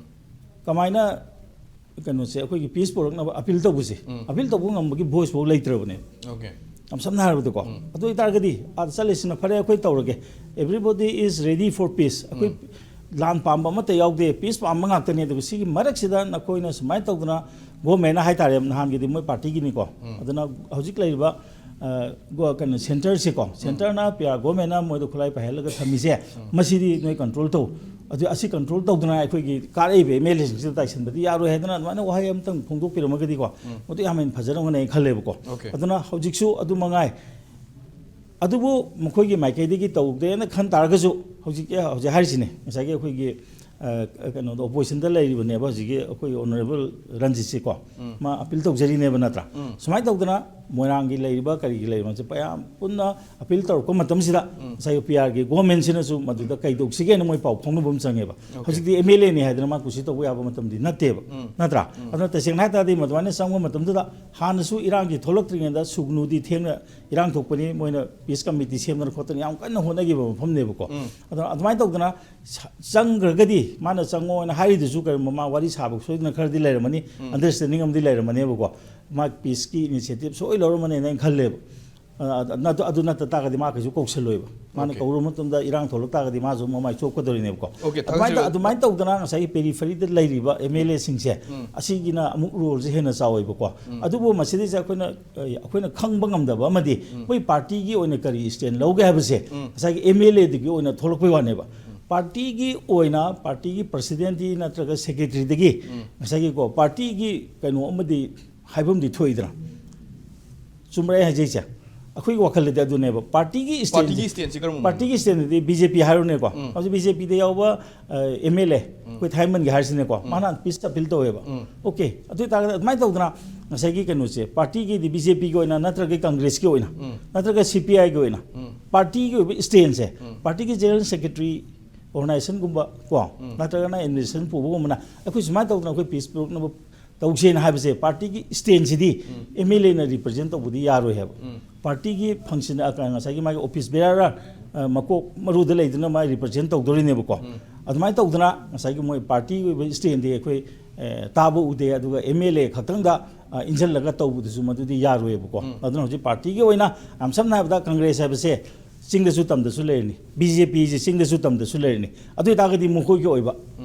ꯀꯃꯥꯏꯅ ꯀꯩꯅꯣꯁꯦ, ꯑꯩꯈꯣꯏꯒꯤ ꯄꯤꯁ ꯄꯨꯔꯛꯅꯕ ꯑꯄꯤꯜ ꯇꯧꯕꯁꯦ, ꯎꯝ ꯑꯄꯤꯜ ꯇꯧꯕ ꯉꯝꯕꯒꯤ ꯚꯣꯏꯁ ꯐꯥꯎ ꯂꯩꯇ꯭ꯔꯕꯅꯦ꯫ ꯑꯣꯀꯦ ꯌꯥꯝ ꯁꯝꯅ ꯍꯥꯏꯔꯕꯗꯀꯣ꯫ ꯎꯝ ꯑꯗꯨ ꯑꯣꯏꯇꯥꯔꯒꯗꯤ ꯑꯥꯗ ꯆꯠꯂꯤꯁꯤꯅ ꯐꯔꯦ, ꯑꯩꯈꯣꯏ ꯇꯧꯔꯒꯦ, everybody is ready for peace, ꯑꯩꯈꯣꯏ ꯎꯝ ꯂꯥꯟ ꯄꯥꯝꯕ ꯑꯃꯠꯇ ꯌꯥꯎꯗꯦ, ꯄꯤꯁ ꯄꯥꯝꯕ ꯉꯥꯛꯇꯅꯦ꯫ ꯑꯗꯨꯒ ꯁꯤꯒꯤ ꯃꯔꯛꯁꯤꯗ ꯅꯈꯣꯏꯅ ꯁꯨꯃꯥꯏꯅ ꯇꯧꯗꯅ, ꯒꯣꯔꯃꯦꯟꯅ ꯍꯥꯏꯇꯥꯔꯦ, ꯅꯍꯥꯟꯒꯤꯗꯤ ꯃꯣꯏ ꯄꯥꯔꯇꯤꯒꯤꯅꯤꯀꯣ꯫ ꯎꯝ ꯑꯗꯨꯅ ꯍꯧꯖꯤꯛ ꯂꯩꯔꯤꯕ ꯑ, ꯒꯣ- ꯀꯩꯅꯣ, ꯁꯦꯟꯇꯔꯁꯦꯀꯣ, ꯁꯦꯟꯇꯔꯅ ꯄꯤ ꯑꯥꯔ ꯒꯣꯔꯃꯦꯟꯅ ꯃꯣꯏꯗ ꯈꯨꯠꯂꯥꯏ ꯄꯥꯏꯍꯜꯂꯒ ꯊꯝꯃꯤꯁꯦ, ꯃꯁꯤꯗꯤ ꯅꯣꯏ ꯀꯟꯇ꯭ꯔꯣꯜ ꯇꯧ꯫ ꯑꯗꯨ ꯑꯁꯤ ꯀꯟꯇ꯭ꯔꯣꯜ ꯇꯧꯗꯅ ꯑꯩꯈꯣꯏꯒꯤ ꯀꯥꯔꯛꯏꯕ ꯑꯦꯝ ꯑꯦꯜ ꯑꯦꯁꯤꯡꯁꯤꯗ ꯇꯥꯏꯁꯟꯕꯗꯤ ꯌꯥꯔꯣꯏ ꯍꯥꯏꯗꯅ ꯑꯗꯨꯃꯥꯏꯅ ꯋꯥꯍꯩ ꯑꯃꯇꯪ ꯐꯣꯡꯗꯣꯛꯄꯤꯔꯝꯃꯒꯗꯤꯀꯣ, ꯎꯝ ꯃꯗꯨ ꯌꯥꯝ ꯍꯦꯟꯅ ꯐꯖꯔꯝꯒꯅꯤ ꯍꯥꯏꯅ ꯈꯜꯂꯦꯕꯀꯣ꯫ ꯑꯣꯀꯦ ꯑꯗꯨꯅ ꯍꯧꯖꯤꯛꯁꯨ ꯑꯗꯨ ꯃꯉꯥꯏ꯫ ꯑꯗꯨꯕꯨ ꯃꯈꯣꯏꯒꯤ ꯃꯥꯏꯀꯩꯗꯒꯤ ꯇꯧꯗꯦꯅ ꯈꯟ ꯇꯥꯔꯒꯁꯨ, ꯍꯧꯖꯤꯛ ꯍꯧꯖꯤꯛ ꯍꯥꯏꯔꯤꯁꯤꯅꯦ, ꯉꯁꯥꯏꯒꯤ ꯑꯩꯈꯣꯏꯒꯤ ꯑ, ꯀꯩꯅꯣꯗꯣ, ꯑꯣꯄꯣꯖꯤꯁꯟꯗ ꯂꯩꯔꯤꯕꯅꯦꯕ ꯍꯧꯖꯤꯛꯀꯤ ꯑꯩꯈꯣꯏꯒꯤ ꯑꯣꯅꯔꯦꯕꯜ ꯔꯟꯖꯤꯠꯁꯤꯀꯣ꯫ ꯎꯝ ꯃꯥ ꯑꯄꯤꯜ ꯇꯧꯖꯔꯤꯅꯦꯕ, ꯅꯠꯇ꯭ꯔꯥ? ꯎꯝ ꯁꯨꯃꯥꯏꯅ ꯇꯧꯗꯅ ꯃꯣꯏꯔꯥꯡꯒꯤ ꯂꯩꯔꯤꯕ, ꯀꯔꯤꯒꯤ ꯂꯩꯔꯤꯕꯁꯦ ꯃꯌꯥꯝ ꯄꯨꯟꯅ ꯑꯄꯤꯜ ꯇꯧꯔꯛꯄ ꯃꯇꯝꯁꯤꯗ ꯎꯝ ꯉꯁꯥꯏꯒꯤ ꯄꯤ ꯑꯥꯔꯒꯤ ꯒꯣꯔꯃꯦꯟꯁꯤꯅꯁꯨ ꯃꯗꯨꯗ ꯀꯩꯗꯧꯁꯤꯒꯦꯅ ꯃꯣꯏ ꯄꯥꯎ ꯐꯥꯎꯅꯕ ꯑꯃ ꯆꯪꯉꯦꯕ꯫ ꯑꯣꯀꯦ ꯍꯧꯖꯤꯛꯇꯤ ꯑꯦꯝ ꯑꯦꯜ ꯑꯦꯅꯤ ꯍꯥꯏꯗꯅ ꯃꯥ ꯀꯨꯁꯤ ꯇꯧꯕ ꯌꯥꯕ ꯃꯇꯝꯗꯤ ꯅꯠꯇꯦꯕ, ꯎꯝ ꯅꯠꯇ꯭ꯔꯥ? ꯎꯝ ꯑꯗꯨꯅ ꯇꯁꯦꯡꯅ ꯍꯥꯏ ꯇꯥꯔꯗꯤ ꯃꯗꯨꯃꯥꯏꯅ ꯆꯪꯕ ꯃꯇꯝꯗꯨꯗ ꯍꯥꯟꯅꯁꯨ ꯏꯔꯥꯡꯒꯤ ꯊꯣꯛꯂꯛꯇ꯭ꯔꯤꯉꯩꯗ ꯁꯨꯒꯅꯨꯗꯤ ꯊꯦꯡꯅ ꯏꯔꯥꯡ ꯊꯣꯛꯄꯅꯤ, ꯃꯣꯏꯅ ꯄꯤꯁ ꯀꯃꯤꯇꯤ ꯁꯦꯝꯗꯅ ꯈꯣꯠꯇꯅ ꯌꯥꯝ ꯀꯟꯅ ꯍꯣꯠꯅꯈꯤꯕ ꯃꯐꯝꯅꯦꯕꯀꯣ꯫ ꯎꯝ ꯑꯗꯨꯅ ꯑꯗꯨꯃꯥꯏꯅ ꯇꯧꯗꯅ ꯁ- ꯆꯪꯈ꯭ꯔꯒꯗꯤ, ꯃꯥꯅ ꯆꯪꯉꯣꯅ ꯍꯥꯏꯔꯤꯗꯨꯁꯨ ꯀꯔꯤꯒꯨꯝꯕ ꯃꯥ ꯋꯥꯔꯤ ꯁꯥꯕ ꯁꯣꯏꯗꯅ ꯈꯔꯗꯤ ꯂꯩꯔꯝꯃꯅꯤ, ꯎꯝ ꯑꯟꯗꯔꯁ꯭ꯇꯦꯟꯗꯤꯡ ꯑꯃꯗꯤ ꯂꯩꯔꯝꯃꯅꯦꯕꯀꯣ꯫ ꯃꯥ ꯄꯤꯁꯀꯤ ꯏꯅꯤꯁꯤꯌꯦꯇꯤꯞ ꯁꯣꯏ ꯂꯧꯔꯝꯃꯅꯦꯅ ꯑꯩꯅ ꯈꯜꯂꯦꯕ꯫ ꯑ, ꯑꯗꯨ ꯑꯗꯨ ꯅꯠꯇ ꯇꯥꯔꯒꯗꯤ ꯃꯥ ꯀꯩꯁꯨ ꯀꯧꯁꯜꯂꯣꯏꯕ꯫ ꯃꯥꯅ ꯑꯣꯀꯦ ꯀꯧꯔꯨꯕ ꯃꯇꯝꯗ ꯏꯔꯥꯡ ꯊꯣꯛꯂꯛ ꯇꯥꯔꯒꯗꯤ ꯃꯥꯁꯨ ꯃꯃꯥꯏ ꯆꯣꯞꯀꯗꯧꯔꯤꯅꯦꯕꯀꯣ꯫ ꯑꯣꯀꯦ, ꯑꯗꯨꯃꯥꯏꯅ ꯇꯧ- ꯊꯥꯡꯖꯤꯡ- ꯑꯗꯨꯃꯥꯏꯅ ꯇꯧꯗꯅ ꯉꯁꯥꯏꯒꯤ ꯄꯦꯔꯤꯐꯔꯤꯗ ꯂꯩꯔꯤꯕ ꯑꯦꯝ ꯑꯦꯜ ꯑꯦꯁꯤꯡꯁꯦ, ꯎꯝ ꯑꯁꯤꯒꯤꯅ ꯑꯃꯨꯛ ꯔꯣꯜꯁꯦ ꯍꯦꯟꯅ ꯆꯥꯎꯋꯦꯕꯀꯣ꯫ ꯎꯝ ꯑꯗꯨꯕꯨ ꯃꯁꯤꯗꯩꯁꯤꯗ ꯑꯩꯈꯣꯏꯅ ꯑꯩꯈꯣꯏꯅ ꯈꯪꯕ ꯉꯝꯗꯕ ꯑꯃꯗꯤ, ꯎꯝ ꯑꯩꯈꯣꯏ ꯄꯥꯔꯇꯤꯒꯤ ꯑꯣꯏꯅ ꯀꯔꯤ ꯁ꯭ꯇꯦꯟ ꯂꯧꯒꯦ ꯍꯥꯏꯕꯁꯦ ꯎꯝ ꯉꯁꯥꯏꯒꯤ ꯑꯦꯝ ꯑꯦꯜ ꯑꯦꯗꯒꯤ ꯑꯣꯏꯅ ꯊꯣꯛꯂꯛꯄꯩ ꯋꯥꯅꯦꯕ꯫ ꯄꯥꯔꯇꯤꯒꯤ ꯑꯣꯏꯅ ꯄꯥꯔꯇꯤꯒꯤ ꯄ꯭ꯔꯁꯤꯗꯦꯟꯠꯇꯤ ꯅꯠꯇ꯭ꯔꯒ ꯁꯦꯀ꯭ꯔꯦꯇꯔꯤꯗꯒꯤ ꯎꯝ ꯉꯁꯥꯏꯒꯤꯀꯣ, ꯄꯥꯔꯇꯤꯒꯤ ꯀꯩꯅꯣ ꯑꯃꯗꯤ ꯍꯥꯏꯐꯝꯗꯤ ꯊꯣꯛꯏꯗꯅ꯫ ꯆꯨꯝꯕ꯭ꯔꯥ ꯑꯩ ꯍꯥꯏꯖꯩꯁꯦ? ꯑꯩꯈꯣꯏꯒꯤ ꯋꯥꯈꯜꯗꯗꯤ ꯑꯗꯨꯅꯦꯕ꯫ ꯄꯥꯔꯇꯤꯒꯤ ꯁ꯭ꯇꯦꯟ- ꯄꯥꯔꯇꯤꯒꯤ ꯁ꯭ꯇꯦꯟꯁꯤ ꯀꯔꯝꯕ ꯄꯥꯔꯇꯤꯒꯤ ꯁ꯭ꯇꯦꯟꯗꯗꯤ ꯕꯤ ꯖꯦ ꯄꯤ ꯍꯥꯏꯔꯨꯅꯦꯀꯣ꯫ ꯎꯝ ꯍꯧꯖꯤꯛ ꯕꯤ ꯖꯦ ꯄꯤꯗ ꯌꯥꯎꯕ ꯑꯦꯝ ꯑꯦꯜ ꯑꯦ ꯑꯩꯈꯣꯏ ꯊꯥꯏꯃꯟꯒꯤ ꯍꯥꯏꯔꯤꯁꯤꯅꯦꯀꯣ, ꯃꯥꯅ ꯄꯤꯁ ꯑꯄꯤꯜ ꯇꯧꯋꯦꯕ꯫ ꯎꯝ ꯑꯣꯀꯦ, ꯑꯗꯨ ꯑꯣꯏꯇꯥꯔꯒꯗꯤ ꯑꯗꯨꯃꯥꯏꯅ ꯇꯧꯗꯅ ꯉꯁꯥꯏꯒꯤ ꯀꯩꯅꯣꯁꯦ, ꯄꯥꯔꯇꯤꯒꯤꯗꯤ ꯕꯤ ꯖꯦ ꯄꯤꯒꯤ ꯑꯣꯏꯅ ꯅꯠꯇ꯭ꯔꯒ ꯀꯪꯒ꯭ꯔꯦꯁꯀꯤ ꯑꯣꯏꯅ ꯎꯝ ꯅꯠꯇ꯭ꯔꯒ ꯁꯤ ꯄꯤ ꯑꯥꯏꯒꯤ ꯑꯣꯏꯅ ꯎꯝ ꯄꯥꯔꯇꯤꯒꯤ ꯑꯣꯏꯕ ꯁ꯭ꯇꯦꯟꯁꯦ, ꯎꯝ ꯄꯥꯔꯇꯤꯒꯤ ꯖꯦꯅꯔꯦꯜ ꯁꯦꯀ꯭ꯔꯦꯇꯔꯤ, ꯑꯣꯔꯒꯅꯥꯏꯖꯦꯁꯟꯒꯨꯝꯕ ꯀꯣ, ꯎꯝ ꯅꯠꯇ꯭ꯔꯒꯅ ꯑꯦꯗꯃꯤꯅꯤꯁꯇ꯭ꯔꯦꯁꯟ ꯄꯨꯕꯒꯨꯝꯕꯅ ꯑꯩꯈꯣꯏ ꯁꯨꯃꯥꯏꯅ ꯇꯧꯗꯅ ꯑꯩꯈꯣꯏ ꯄꯤꯁ ꯄꯨꯔꯛꯅꯕ ꯇꯧꯁꯦꯅ ꯍꯥꯏꯕꯁꯦ, ꯄꯥꯔꯇꯤꯒꯤ ꯁ꯭ꯇꯦꯟꯁꯤꯗꯤ ꯑꯦꯝ ꯑꯦꯜ ꯑꯦꯅ ꯔꯤꯄ꯭ꯔꯖꯦꯟ ꯇꯧꯕꯗꯤ ꯌꯥꯔꯣꯏ ꯍꯥꯏꯕ꯫ ꯄꯥꯔꯇꯤꯒꯤ ꯐꯪꯁꯟ, ꯉꯁꯥꯏꯒꯤ ꯃꯥꯒꯤ ꯑꯣꯐꯤꯁ ꯕꯦꯔꯥꯔ, ꯑ, ꯃꯀꯣꯛ ꯃꯔꯨꯗ ꯂꯩꯗꯨꯅ ꯃꯥꯒꯤ ꯔꯤꯄ꯭ꯔꯖꯦꯟ ꯇꯧꯗꯣꯔꯤꯅꯦꯕꯀꯣ꯫ ꯑꯗꯨꯃꯥꯏꯅ ꯇꯧꯗꯅ ꯉꯁꯥꯏꯒꯤ ꯃꯣꯏ ꯄꯥꯔꯇꯤꯒꯤ ꯑꯣꯏꯕ ꯁ꯭ꯇꯦꯟꯗꯤ ꯑꯩꯈꯣꯏ, ꯑ, ꯇꯥꯕ ꯎꯗꯦ꯫ ꯑꯗꯨꯒ ꯑꯦꯝ ꯑꯦꯜ ꯑꯦ ꯈꯛꯇꯪꯗ, ꯑ, ꯏꯟꯁꯤꯜꯂꯒ ꯇꯧꯕꯗꯨꯁꯨ ꯃꯗꯨꯗꯤ ꯌꯥꯔꯣꯏꯕꯀꯣ꯫ ꯑꯗꯨꯅ ꯍꯧꯖꯤꯛ ꯄꯥꯔꯇꯤꯒꯤ ꯑꯣꯏꯅ, ꯌꯥꯝ ꯁꯝꯅ ꯍꯥꯏꯔꯕꯗ, ꯀꯪꯒ꯭ꯔꯦꯁ ꯍꯥꯏꯕꯁꯦ ꯆꯤꯡꯗꯁꯨ ꯇꯝꯗꯁꯨ ꯂꯩꯔꯅꯤ, ꯕꯤ ꯖꯦ ꯄꯤꯁꯦ ꯆꯤꯡꯗꯁꯨ ꯇꯝꯗꯁꯨ ꯂꯩꯔꯅꯤ꯫ ꯑꯗꯨ ꯑꯣꯏꯇꯥꯔꯒꯗꯤ ꯃꯈꯣꯏꯒꯤ ꯑꯣꯏꯕ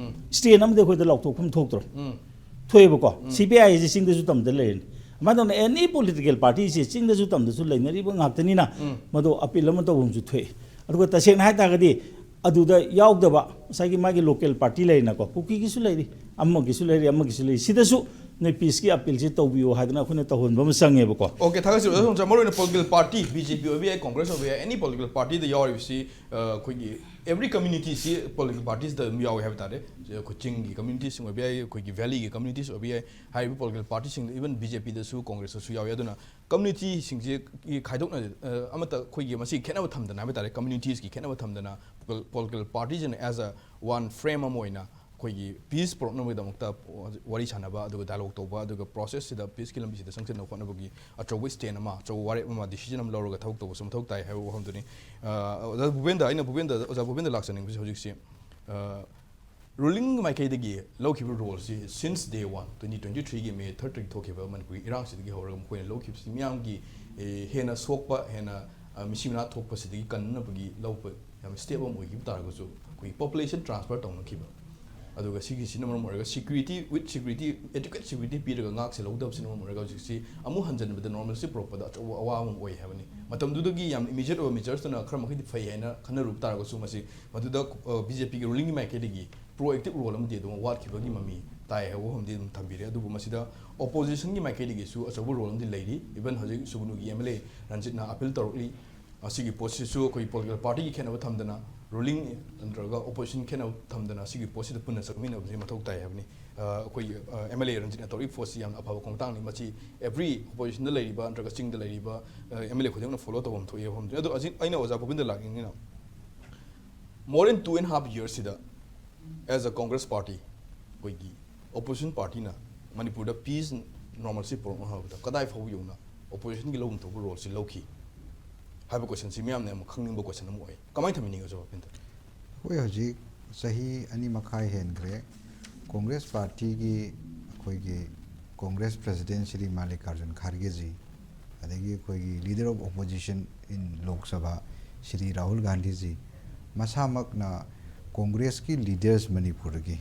ꯁ꯭ꯇꯦꯟ ꯑꯃꯗꯤ ꯑꯩꯈꯣꯏꯗ ꯂꯥꯎꯊꯣꯛꯐꯝ ꯊꯣꯛꯇ꯭ꯔꯣ? ꯊꯣꯛꯑꯦꯕꯀꯣ꯫ ꯁꯤ ꯄꯤ ꯑꯥꯏ ꯍꯥꯏꯁꯦ ꯆꯤꯡꯗꯁꯨ ꯇꯝꯗ ꯂꯩꯔꯅꯤ꯫ ꯑꯗꯨꯃꯥꯏꯅ ꯇꯧꯅ ꯑꯦꯅꯤ ꯄꯣꯂꯤꯇꯤꯀꯦꯜ ꯄꯥꯔꯇꯤꯁꯦ ꯆꯤꯡꯗꯁꯨ ꯇꯝꯗꯁꯨ ꯂꯩꯅꯔꯤꯕ ꯉꯥꯛꯇꯅꯤꯅ, ꯃꯗꯨ ꯑꯄꯤꯜ ꯑꯃ ꯇꯧꯐꯝꯁꯨ ꯊꯣꯛꯑꯦ꯫ ꯑꯗꯨꯒ ꯇꯁꯦꯡꯅ ꯍꯥꯏ ꯇꯥꯔꯒꯗꯤ, ꯑꯗꯨꯗ ꯌꯥꯎꯗꯕ ꯉꯁꯥꯏꯒꯤ ꯃꯥꯒꯤ ꯂꯣꯀꯦꯜ ꯄꯥꯔꯇꯤ ꯂꯩꯔꯤꯅꯀꯣ, ꯀꯨꯀꯤꯒꯤꯁꯨ ꯂꯩꯔꯤ, ꯑꯃꯒꯤꯁꯨ ꯂꯩꯔꯤ, ꯑꯃꯒꯤꯁꯨ ꯂꯩꯔꯤ, ꯁꯤꯗꯁꯨ ꯅꯣꯏ ꯄꯤꯁꯀꯤ ꯑꯄꯤꯜꯁꯤ ꯇꯧꯕꯤꯌꯨ ꯍꯥꯏꯗꯅ ꯑꯩꯈꯣꯏꯅ ꯇꯧꯍꯟꯕ ꯑꯃ ꯆꯪꯉꯦꯕꯀꯣ꯫ ꯑꯣꯀꯦ, ꯊꯥꯒꯠꯆꯔꯤ ꯑꯣꯖꯥ ꯊꯣꯡꯆꯥ꯫ ꯃꯔꯨꯑꯣꯏꯅ ꯄꯣꯂꯤꯇꯤꯀꯦꯜ ꯄꯥꯔꯇꯤ, ꯕꯤ ꯖꯦ ꯄꯤ ꯑꯣꯏꯕ ꯌꯥꯏ, ꯀꯣꯡꯒ꯭ꯔꯦꯁ ꯑꯣꯏꯕ ꯌꯥꯏ, ꯑꯦꯅꯤ ꯄꯣꯂꯤꯇꯤꯀꯦꯜ ꯄꯥꯔꯇꯤꯗ ꯌꯥꯎꯔꯤꯕꯁꯤ, ꯑ, ꯑꯩꯈꯣꯏꯒꯤ ꯑꯦꯕ꯭ꯔꯤ ꯀꯝꯃ꯭ꯌꯨꯅꯤꯇꯤꯁꯤ ꯄꯣꯂꯤꯇꯤꯀꯦꯜ ꯄꯥꯔꯇꯤꯁꯤꯗ ꯑꯗꯨꯝ ꯌꯥꯎꯋꯦ ꯍꯥꯏꯕ ꯇꯥꯔꯦ꯫ ꯑꯩꯈꯣꯏ ꯆꯤꯡꯒꯤ ꯀꯝꯃ꯭ꯌꯨꯅꯤꯇꯤꯁꯤꯡ ꯑꯣꯏꯕ ꯌꯥꯏ, ꯑꯩꯈꯣꯏꯒꯤ ꯚꯦꯂꯤꯒꯤ ꯀꯝꯃ꯭ꯌꯨꯅꯤꯇꯤꯁ ꯑꯣꯏꯕ ꯌꯥꯏ꯫ ꯍꯥꯏꯔꯤꯕ ꯄꯣꯂꯤꯇꯤꯀꯦꯜ ꯄꯥꯔꯇꯤꯁꯤꯡꯗ, ꯏꯚꯟ ꯕꯤ ꯖꯦ ꯄꯤꯗꯁꯨ, ꯀꯣꯡꯒ꯭ꯔꯦꯁꯇꯁꯨ ꯌꯥꯎꯏ꯫ ꯑꯗꯨꯅ ꯀꯝꯃ꯭ꯌꯨꯅꯤꯇꯤꯁꯤꯡꯁꯤ ꯈꯥꯏꯗꯣꯛꯅ, ꯑ, ꯑꯃꯠꯇ ꯑꯩꯈꯣꯏꯒꯤ ꯃꯁꯤ ꯈꯦꯠꯅꯕ ꯊꯝꯗꯅ ꯍꯥꯏꯕ ꯇꯥꯔꯦ, ꯀꯝꯃ꯭ꯌꯨꯅꯤꯇꯤꯁꯀꯤ ꯈꯦꯠꯅꯕ ꯊꯝꯗꯅ, political ꯄꯥꯔꯇꯤꯁꯤꯅ as a one frame ꯑꯃ ꯑꯣꯏꯅ ꯑꯩꯈꯣꯏꯒꯤ ꯄꯤꯁ ꯄꯨꯔꯛꯅꯕꯒꯤꯗꯃꯛꯇ ꯋꯥꯔꯤ ꯁꯥꯟꯅꯕ, ꯑꯗꯨꯒ ꯗꯥꯏꯂꯣꯒ ꯇꯧꯕ, ꯑꯗꯨꯒ ꯄ꯭ꯔꯣꯁꯦꯁꯁꯤꯗ, ꯄꯤꯁꯀꯤ ꯂꯝꯕꯤꯁꯤꯗ ꯆꯪꯁꯤꯟꯅꯕ ꯍꯣꯠꯅꯕꯒꯤ ꯑꯆꯧꯕ ꯁ꯭ꯇꯦꯟ ꯑꯃ, ꯑꯆꯧꯕ ꯋꯥꯔꯦꯞ ꯑꯃ, ꯗꯤꯁꯤꯖꯟ ꯑꯃ ꯂꯧꯔꯒ ꯊꯕꯛ ꯇꯧꯕꯁꯨ ꯃꯊꯧ ꯇꯥꯏ ꯍꯥꯏꯕ ꯋꯥꯐꯝꯗꯨꯅꯤ꯫ ꯑ, ꯑꯣꯖꯥ ꯚꯨꯄꯦꯟꯗ, ꯑꯩꯅ ꯚꯨꯄꯦꯟꯗ, ꯑꯣꯖꯥ ꯚꯨꯄꯦꯟꯗ ꯂꯥꯛꯆꯅꯤꯡꯕꯁꯤ ꯍꯧꯖꯤꯛꯁꯤ, ꯑ, ꯔꯨꯂꯤꯡ ꯃꯥꯏꯀꯩꯗꯒꯤ ꯂꯧꯈꯤꯕ ꯔꯣꯜꯁꯤ, since day one, twenty twenty-threeꯒꯤ May thirdꯇꯒꯤ ꯊꯣꯛꯈꯤꯕ ꯃꯅꯤꯄꯨꯔꯒꯤ ꯏꯔꯥꯡꯁꯤꯗꯒꯤ ꯍꯧꯔꯒ ꯃꯈꯣꯏꯅ ꯂꯧꯈꯤꯕꯁꯤ ꯃꯤꯌꯥꯝꯒꯤ, ꯑꯦ, ꯍꯦꯟꯅ ꯁꯣꯛꯄ, ꯍꯦꯟꯅ, ꯑ, ꯃꯤꯁꯤ ꯃꯤꯅꯥ ꯊꯣꯛꯄꯁꯤꯗꯒꯤ ꯀꯟꯅꯕꯒꯤ ꯂꯧꯕ ꯌꯥꯝꯅ ꯁ꯭ꯇꯦꯞ ꯑꯃ ꯑꯣꯏꯈꯤꯕ ꯇꯥꯔꯒꯁꯨ, ꯑꯩꯈꯣꯏꯒꯤ ꯄꯣꯄꯨꯂꯦꯁꯟ ꯇ꯭ꯔꯥꯟꯁꯐꯔ ꯇꯧꯅꯈꯤꯕ, ꯑꯗꯨꯒ ꯁꯤꯒꯤꯁꯤꯅ ꯃꯔꯝ ꯑꯣꯏꯔꯒ security, with security, adequate security ꯄꯤꯔꯒ ꯉꯥꯛ ꯁꯦꯜꯍꯧꯗꯕꯁꯤꯅ ꯃꯔꯝ ꯑꯣꯏꯔꯒ ꯍꯧꯖꯤꯛꯁꯤ ꯑꯃꯨꯛ ꯍꯟꯖꯤꯟꯕꯗ normalcy ꯄꯨꯔꯛꯄꯗ ꯑꯆꯧꯕ ꯑꯋꯥꯕ ꯑꯃ ꯑꯣꯏ ꯍꯥꯏꯕꯅꯤ꯫ ꯃꯇꯝꯗꯨꯗꯒꯤ ꯌꯥꯝ immediate ꯑꯣꯏꯕ measuresꯇꯨꯅ ꯈꯔ ꯃꯈꯩꯗꯤ ꯐꯩ ꯍꯥꯏꯅ ꯈꯟꯅꯔꯨꯕ ꯇꯥꯔꯒꯁꯨ, ꯃꯁꯤ ꯃꯗꯨꯗ, ꯑ, ꯕꯤ ꯖꯦ ꯄꯤꯒꯤ ꯔꯨꯂꯤꯡꯒꯤ ꯃꯥꯏꯀꯩꯗꯒꯤ proactive role ꯑꯃꯗꯤ ꯑꯗꯨꯝ ꯋꯥꯠꯈꯤꯕꯒꯤ ꯃꯃꯤ ꯇꯥꯏ ꯍꯥꯏꯕ ꯋꯥꯐꯝꯗꯤ ꯑꯗꯨꯝ ꯊꯝꯕꯤꯔꯦ꯫ ꯑꯗꯨꯕꯨ ꯃꯁꯤꯗ oppositionꯒꯤ ꯃꯥꯏꯀꯩꯗꯒꯤꯁꯨ ꯑꯆꯧꯕ ꯔꯣꯜ ꯑꯃꯗꯤ ꯂꯩꯔꯤ꯫ Even ꯍꯧꯖꯤꯛ ꯁꯨꯒꯅꯨꯒꯤ ꯑꯦꯝ ꯑꯦꯜ ꯑꯦ ꯔꯟꯖꯤꯠꯅ ꯑꯄꯤꯜ ꯇꯧꯔꯛꯂꯤ꯫ ꯑꯁꯤꯒꯤ ꯄꯣꯠꯁꯤꯁꯨ ꯑꯩꯈꯣꯏ ꯄꯣꯂꯤꯇꯤꯀꯦꯜ ꯄꯥꯔꯇꯤꯒꯤ ꯈꯦꯠꯅꯕ ꯊꯝꯗꯅ, ꯔꯨꯂꯤꯡ ꯅꯠꯇ꯭ꯔꯒ ꯑꯣꯄꯣꯖꯤꯁꯟ ꯈꯦꯠꯅꯕ ꯊꯝꯗꯅ ꯑꯁꯤꯒꯤ ꯄꯣꯠꯁꯤꯗ ꯄꯨꯟꯅ ꯆꯠꯃꯤꯟꯅꯕꯁꯤ ꯃꯊꯧ ꯇꯥꯏ ꯍꯥꯏꯕꯅꯤ꯫ ꯑ, ꯑꯩꯈꯣꯏꯒꯤ, ꯑ, ꯑꯦꯝ ꯑꯦꯜ ꯑꯦ ꯔꯟꯖꯤꯠꯅ ꯇꯧꯔꯤꯕ ꯄꯣꯠꯁꯤ ꯌꯥꯝꯅ ꯑꯐꯕ ꯈꯣꯡꯊꯥꯡꯅꯤ꯫ ꯃꯁꯤ every ꯑꯣꯄꯣꯖꯤꯁꯟꯗ ꯂꯩꯔꯤꯕ ꯅꯠꯇ꯭ꯔꯒ ꯆꯤꯡꯗ ꯂꯩꯔꯤꯕ, ꯑ, ꯑꯦꯝ ꯑꯦꯜ ꯑꯦ ꯈꯨꯗꯤꯡꯃꯛꯅ ꯐꯣꯂꯣ ꯇꯧꯐꯝ ꯊꯣꯛꯏ ꯍꯥꯏꯕ ꯋꯥꯐꯝꯗꯨꯅꯤ꯫ ꯑꯗꯣ ꯍꯧꯖꯤꯛ ꯑꯩꯅ ꯑꯣꯖꯥ ꯚꯨꯄꯦꯟꯗ꯭ꯔ ꯂꯥꯛꯅꯤꯡꯉꯤꯅ, more than two and half yearsꯁꯤꯗ as a Congress party, ꯑꯩꯈꯣꯏꯒꯤ ꯑꯣꯄꯣꯖꯤꯁꯟ ꯄꯥꯔꯇꯤꯅ ꯃꯅꯤꯄꯨꯔꯗ peace normalcy ꯄꯨꯔꯛꯅꯕ ꯍꯣꯠꯅꯕꯗ ꯀꯗꯥꯏ ꯐꯥꯎꯕ ꯌꯧꯅ oppositionꯒꯤ ꯂꯧꯐꯝ ꯊꯣꯛꯄ roleꯁꯤ ꯂꯧꯈꯤ ꯍꯥꯏꯕ questionꯁꯤ ꯃꯤꯌꯥꯝꯅ ꯌꯥꯝ ꯈꯪꯅꯤꯡꯕ question ꯑꯃ ꯑꯣꯏ꯫ ꯀꯃꯥꯏꯅ ꯊꯝꯕꯤꯅꯤꯡꯉꯤ ꯑꯣꯖꯥ ꯚꯨꯄꯦꯟꯗ꯭ꯔ? ꯑꯩꯈꯣꯏ ꯍꯧꯖꯤꯛ ꯆꯍꯤ ꯑꯅꯤ ꯃꯈꯥꯏ ꯍꯦꯟꯈ꯭ꯔꯦ꯫ Congress partyꯒꯤ, ꯑꯩꯈꯣꯏꯒꯤ Congress president ꯁ꯭ꯔꯤ ꯃꯥꯜꯂꯤꯀꯥꯔꯖꯨꯟ ꯈꯥꯔꯒꯦꯖꯤ, ꯑꯗꯒꯤ ꯑꯩꯈꯣꯏꯒꯤ leader of opposition in Lok Sabha Shri Rahul ꯒꯥꯟꯙꯤꯖꯤ ꯃꯁꯥꯃꯛꯅ Congressꯀꯤ leaders ꯃꯅꯤꯄꯨꯔꯒꯤ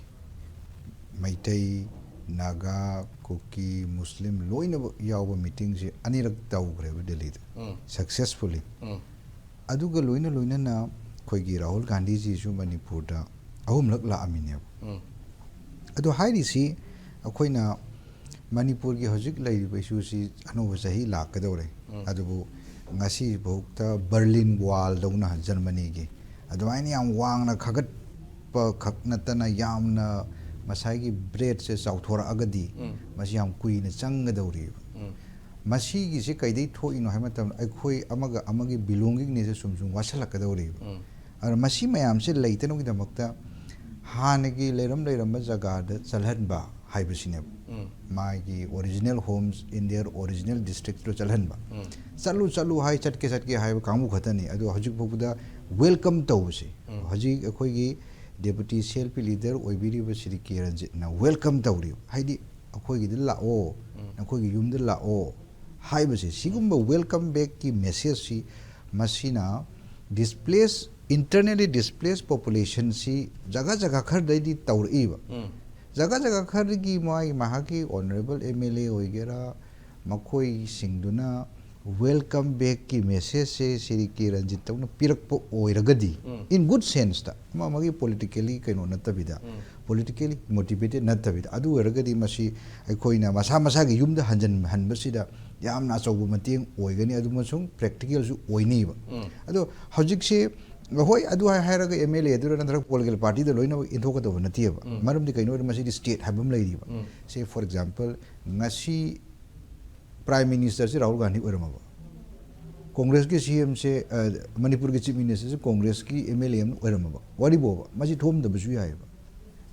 ꯃꯩꯇꯩ, ꯅꯥꯒꯥ, ꯀꯨꯀꯤ, ꯃꯨꯁꯂꯤꯝ ꯂꯣꯏꯅꯃꯛ ꯌꯥꯎꯕ meetingꯁꯦ ꯑꯅꯤꯔꯛ ꯇꯧꯈ꯭ꯔꯦꯕ ꯗꯦꯜꯂꯤꯗ, ꯎꯝ꯫ Successfully꯫ ꯎꯝ꯫ ꯑꯗꯨꯒ ꯂꯣꯏꯅ ꯂꯣꯏꯅꯅ ꯑꯩꯈꯣꯏꯒꯤ ꯔꯥꯍꯨꯜ ꯒꯥꯟꯙꯤꯖꯤꯁꯨ ꯃꯅꯤꯄꯨꯔꯗ ꯑꯍꯨꯝꯂꯛ ꯂꯥꯛꯑꯝꯃꯤꯅꯦꯕ꯫ ꯎꯝ꯫ ꯑꯗꯣ ꯍꯥꯏꯔꯤꯁꯤ ꯑꯩꯈꯣꯏꯅ ꯃꯅꯤꯄꯨꯔꯒꯤ ꯍꯧꯖꯤꯛ ꯂꯩꯔꯤꯕ issueꯁꯤ ꯑꯅꯧꯕ ꯆꯍꯤ ꯂꯥꯛꯀꯗꯧꯔꯦ꯫ ꯎꯝ꯫ ꯑꯗꯨꯕꯨ ꯉꯁꯤꯐꯥꯎꯗ Berlin Wallꯗꯧꯅ Germanyꯒꯤ ꯑꯗꯨꯃꯥꯏꯅ ꯌꯥꯝ ꯋꯥꯡꯅ ꯈꯥꯒꯠꯄ ꯈꯛ ꯅꯠꯇꯅ ꯌꯥꯝꯅ ꯉꯁꯥꯏꯒꯤ breadthꯁꯦ ꯆꯥꯎꯊꯣꯔꯛꯑꯒꯗꯤ ꯎꯝ꯫ ꯃꯁꯤ ꯌꯥꯝ ꯀꯨꯏꯅ ꯆꯪꯒꯗꯧꯔꯤꯕ꯫ ꯎꯝ꯫ ꯃꯁꯤꯒꯤꯁꯦ ꯀꯩꯗꯩ ꯊꯣꯛꯏꯅꯣ ꯍꯥꯏꯕ ꯃꯇꯝꯗ ꯑꯩꯈꯣꯏ ꯑꯃꯒ ꯑꯃꯒꯤ belongingꯅꯦꯁꯦ ꯁꯨꯝ ꯁꯨꯝ ꯋꯥꯠꯁꯜꯂꯛꯀꯗꯧꯔꯤꯕ꯫ ꯎꯝ꯫ ꯑꯗꯨꯅ ꯃꯁꯤ ꯃꯌꯥꯝꯁꯦ ꯂꯩꯇꯅꯕꯒꯤꯗꯃꯛꯇ ꯍꯥꯟꯅꯒꯤ ꯂꯩꯔꯝ ꯂꯩꯔꯝꯕ ꯖꯒꯥꯗ ꯆꯠꯍꯟꯕ ꯍꯥꯏꯕꯁꯤꯅꯦꯕ꯫ ꯎꯝ꯫ ꯃꯥꯒꯤ original homes in their original districtꯇ ꯆꯠꯍꯟꯕ꯫ ꯎꯝ꯫ ꯆꯠꯂꯨ ꯆꯠꯂꯨ ꯍꯥꯏ, ꯆꯠꯀꯦ ꯆꯠꯀꯦ ꯍꯥꯏꯕ ꯀꯥꯡꯕꯨ ꯈꯛꯇꯅꯤ꯫ ꯑꯗꯣ ꯍꯧꯖꯤꯛ ꯐꯥꯎꯕꯗ welcome ꯇꯧꯕꯁꯦ, ꯎꯝ꯫ ꯍꯧꯖꯤꯛ ꯑꯩꯈꯣꯏꯒꯤ deputy CLP leader ꯑꯣꯏꯕꯤꯔꯤꯕ ꯁ꯭ꯔꯤ ꯀꯦ ꯔꯟꯖꯤꯠꯅ welcome ꯇꯧꯔꯤꯕ, ꯍꯥꯏꯗꯤ ꯑꯩꯈꯣꯏꯒꯤꯗ ꯂꯥꯛꯑꯣ, ꯎꯝ꯫ ꯅꯈꯣꯏꯒꯤ ꯌꯨꯝꯗ ꯂꯥꯛꯑꯣ ꯍꯥꯏꯕꯁꯦ, ꯁꯤꯒꯨꯝꯕ welcome backꯀꯤ messageꯁꯤ ꯃꯁꯤꯅ displace, internally displaced populationꯁꯤ ꯖꯒꯥ ꯖꯒꯥ ꯈꯔꯗꯩꯗꯤ ꯇꯧꯔꯛꯏꯕ꯫ ꯎꯝ꯫ ꯖꯒꯥ ꯖꯒꯥ ꯈꯔꯗꯒꯤ ꯃꯥꯒꯤ, ꯃꯍꯥꯛꯀꯤ honourable MLA ꯑꯣꯏꯒꯦꯔꯥ, ꯃꯈꯣꯏꯁꯤꯡꯗꯨꯅ welcome backꯀꯤ messageꯁꯦ ꯁ꯭ꯔꯤ ꯀꯦ ꯔꯟꯖꯤꯠꯇꯧꯅ ꯄꯤꯔꯛꯄ ꯑꯣꯏꯔꯒꯗꯤ, ꯎꯝ꯫ In good senseꯇ, ꯑꯃ ꯑꯃꯒꯤ politically ꯀꯩꯅꯣ ꯅꯠꯇꯕꯤꯗ, ꯎꯝ꯫ Politically motivated ꯅꯠꯇꯕꯤꯗ, ꯑꯗꯨ ꯑꯣꯏꯔꯒꯗꯤ ꯃꯁꯤ ꯑꯩꯈꯣꯏꯅ ꯃꯁꯥ ꯃꯁꯥꯒꯤ ꯌꯨꯝꯗ ꯍꯟꯖꯤꯟꯍꯟꯕꯁꯤꯗ ꯌꯥꯝꯅ ꯑꯆꯧꯕ ꯃꯇꯦꯡ ꯑꯣꯏꯒꯅꯤ, ꯑꯗꯨ ꯑꯃꯁꯨꯡ practicalꯁꯨ ꯑꯣꯏꯅꯤꯕ꯫ ꯎꯝ꯫ ꯑꯗꯣ ꯍꯧꯖꯤꯛꯁꯤ ꯍꯣꯏ, ꯑꯗꯨ ꯍꯥꯏ-, ꯍꯥꯏꯔꯒ MLAꯗꯨꯅ ꯅꯠꯇ꯭ꯔꯒ political partyꯗ ꯂꯣꯏꯅꯃꯛ ꯏꯟꯊꯣꯛꯀꯗꯧꯕ ꯅꯠꯇꯦꯕ꯫ ꯎꯝ꯫ ꯃꯔꯝꯗꯤ ꯀꯩꯅꯣ ꯍꯥꯏꯔꯗꯤ ꯃꯁꯤꯗꯤ state ꯍꯥꯏꯕ ꯑꯃ ꯂꯩꯔꯤꯕ꯫ ꯎꯝ꯫ Say, for example, ꯉꯁꯤ Prime Ministerꯁꯤ ꯔꯥꯍꯨꯜ ꯒꯥꯟꯙꯤ ꯑꯣꯏꯔꯝꯃꯕ, Congressꯀꯤ CMꯁꯦ, ꯑ, ꯃꯅꯤꯄꯨꯔꯒꯤ Chief Ministerꯁꯦ Congressꯀꯤ MLA ꯑꯃ ꯑꯣꯏꯔꯝꯃꯕ, ꯋꯥꯔꯤꯕꯣꯕ, ꯃꯁꯤ ꯊꯣꯛꯑꯝꯗꯕꯁꯨ ꯌꯥꯏꯑꯕ꯫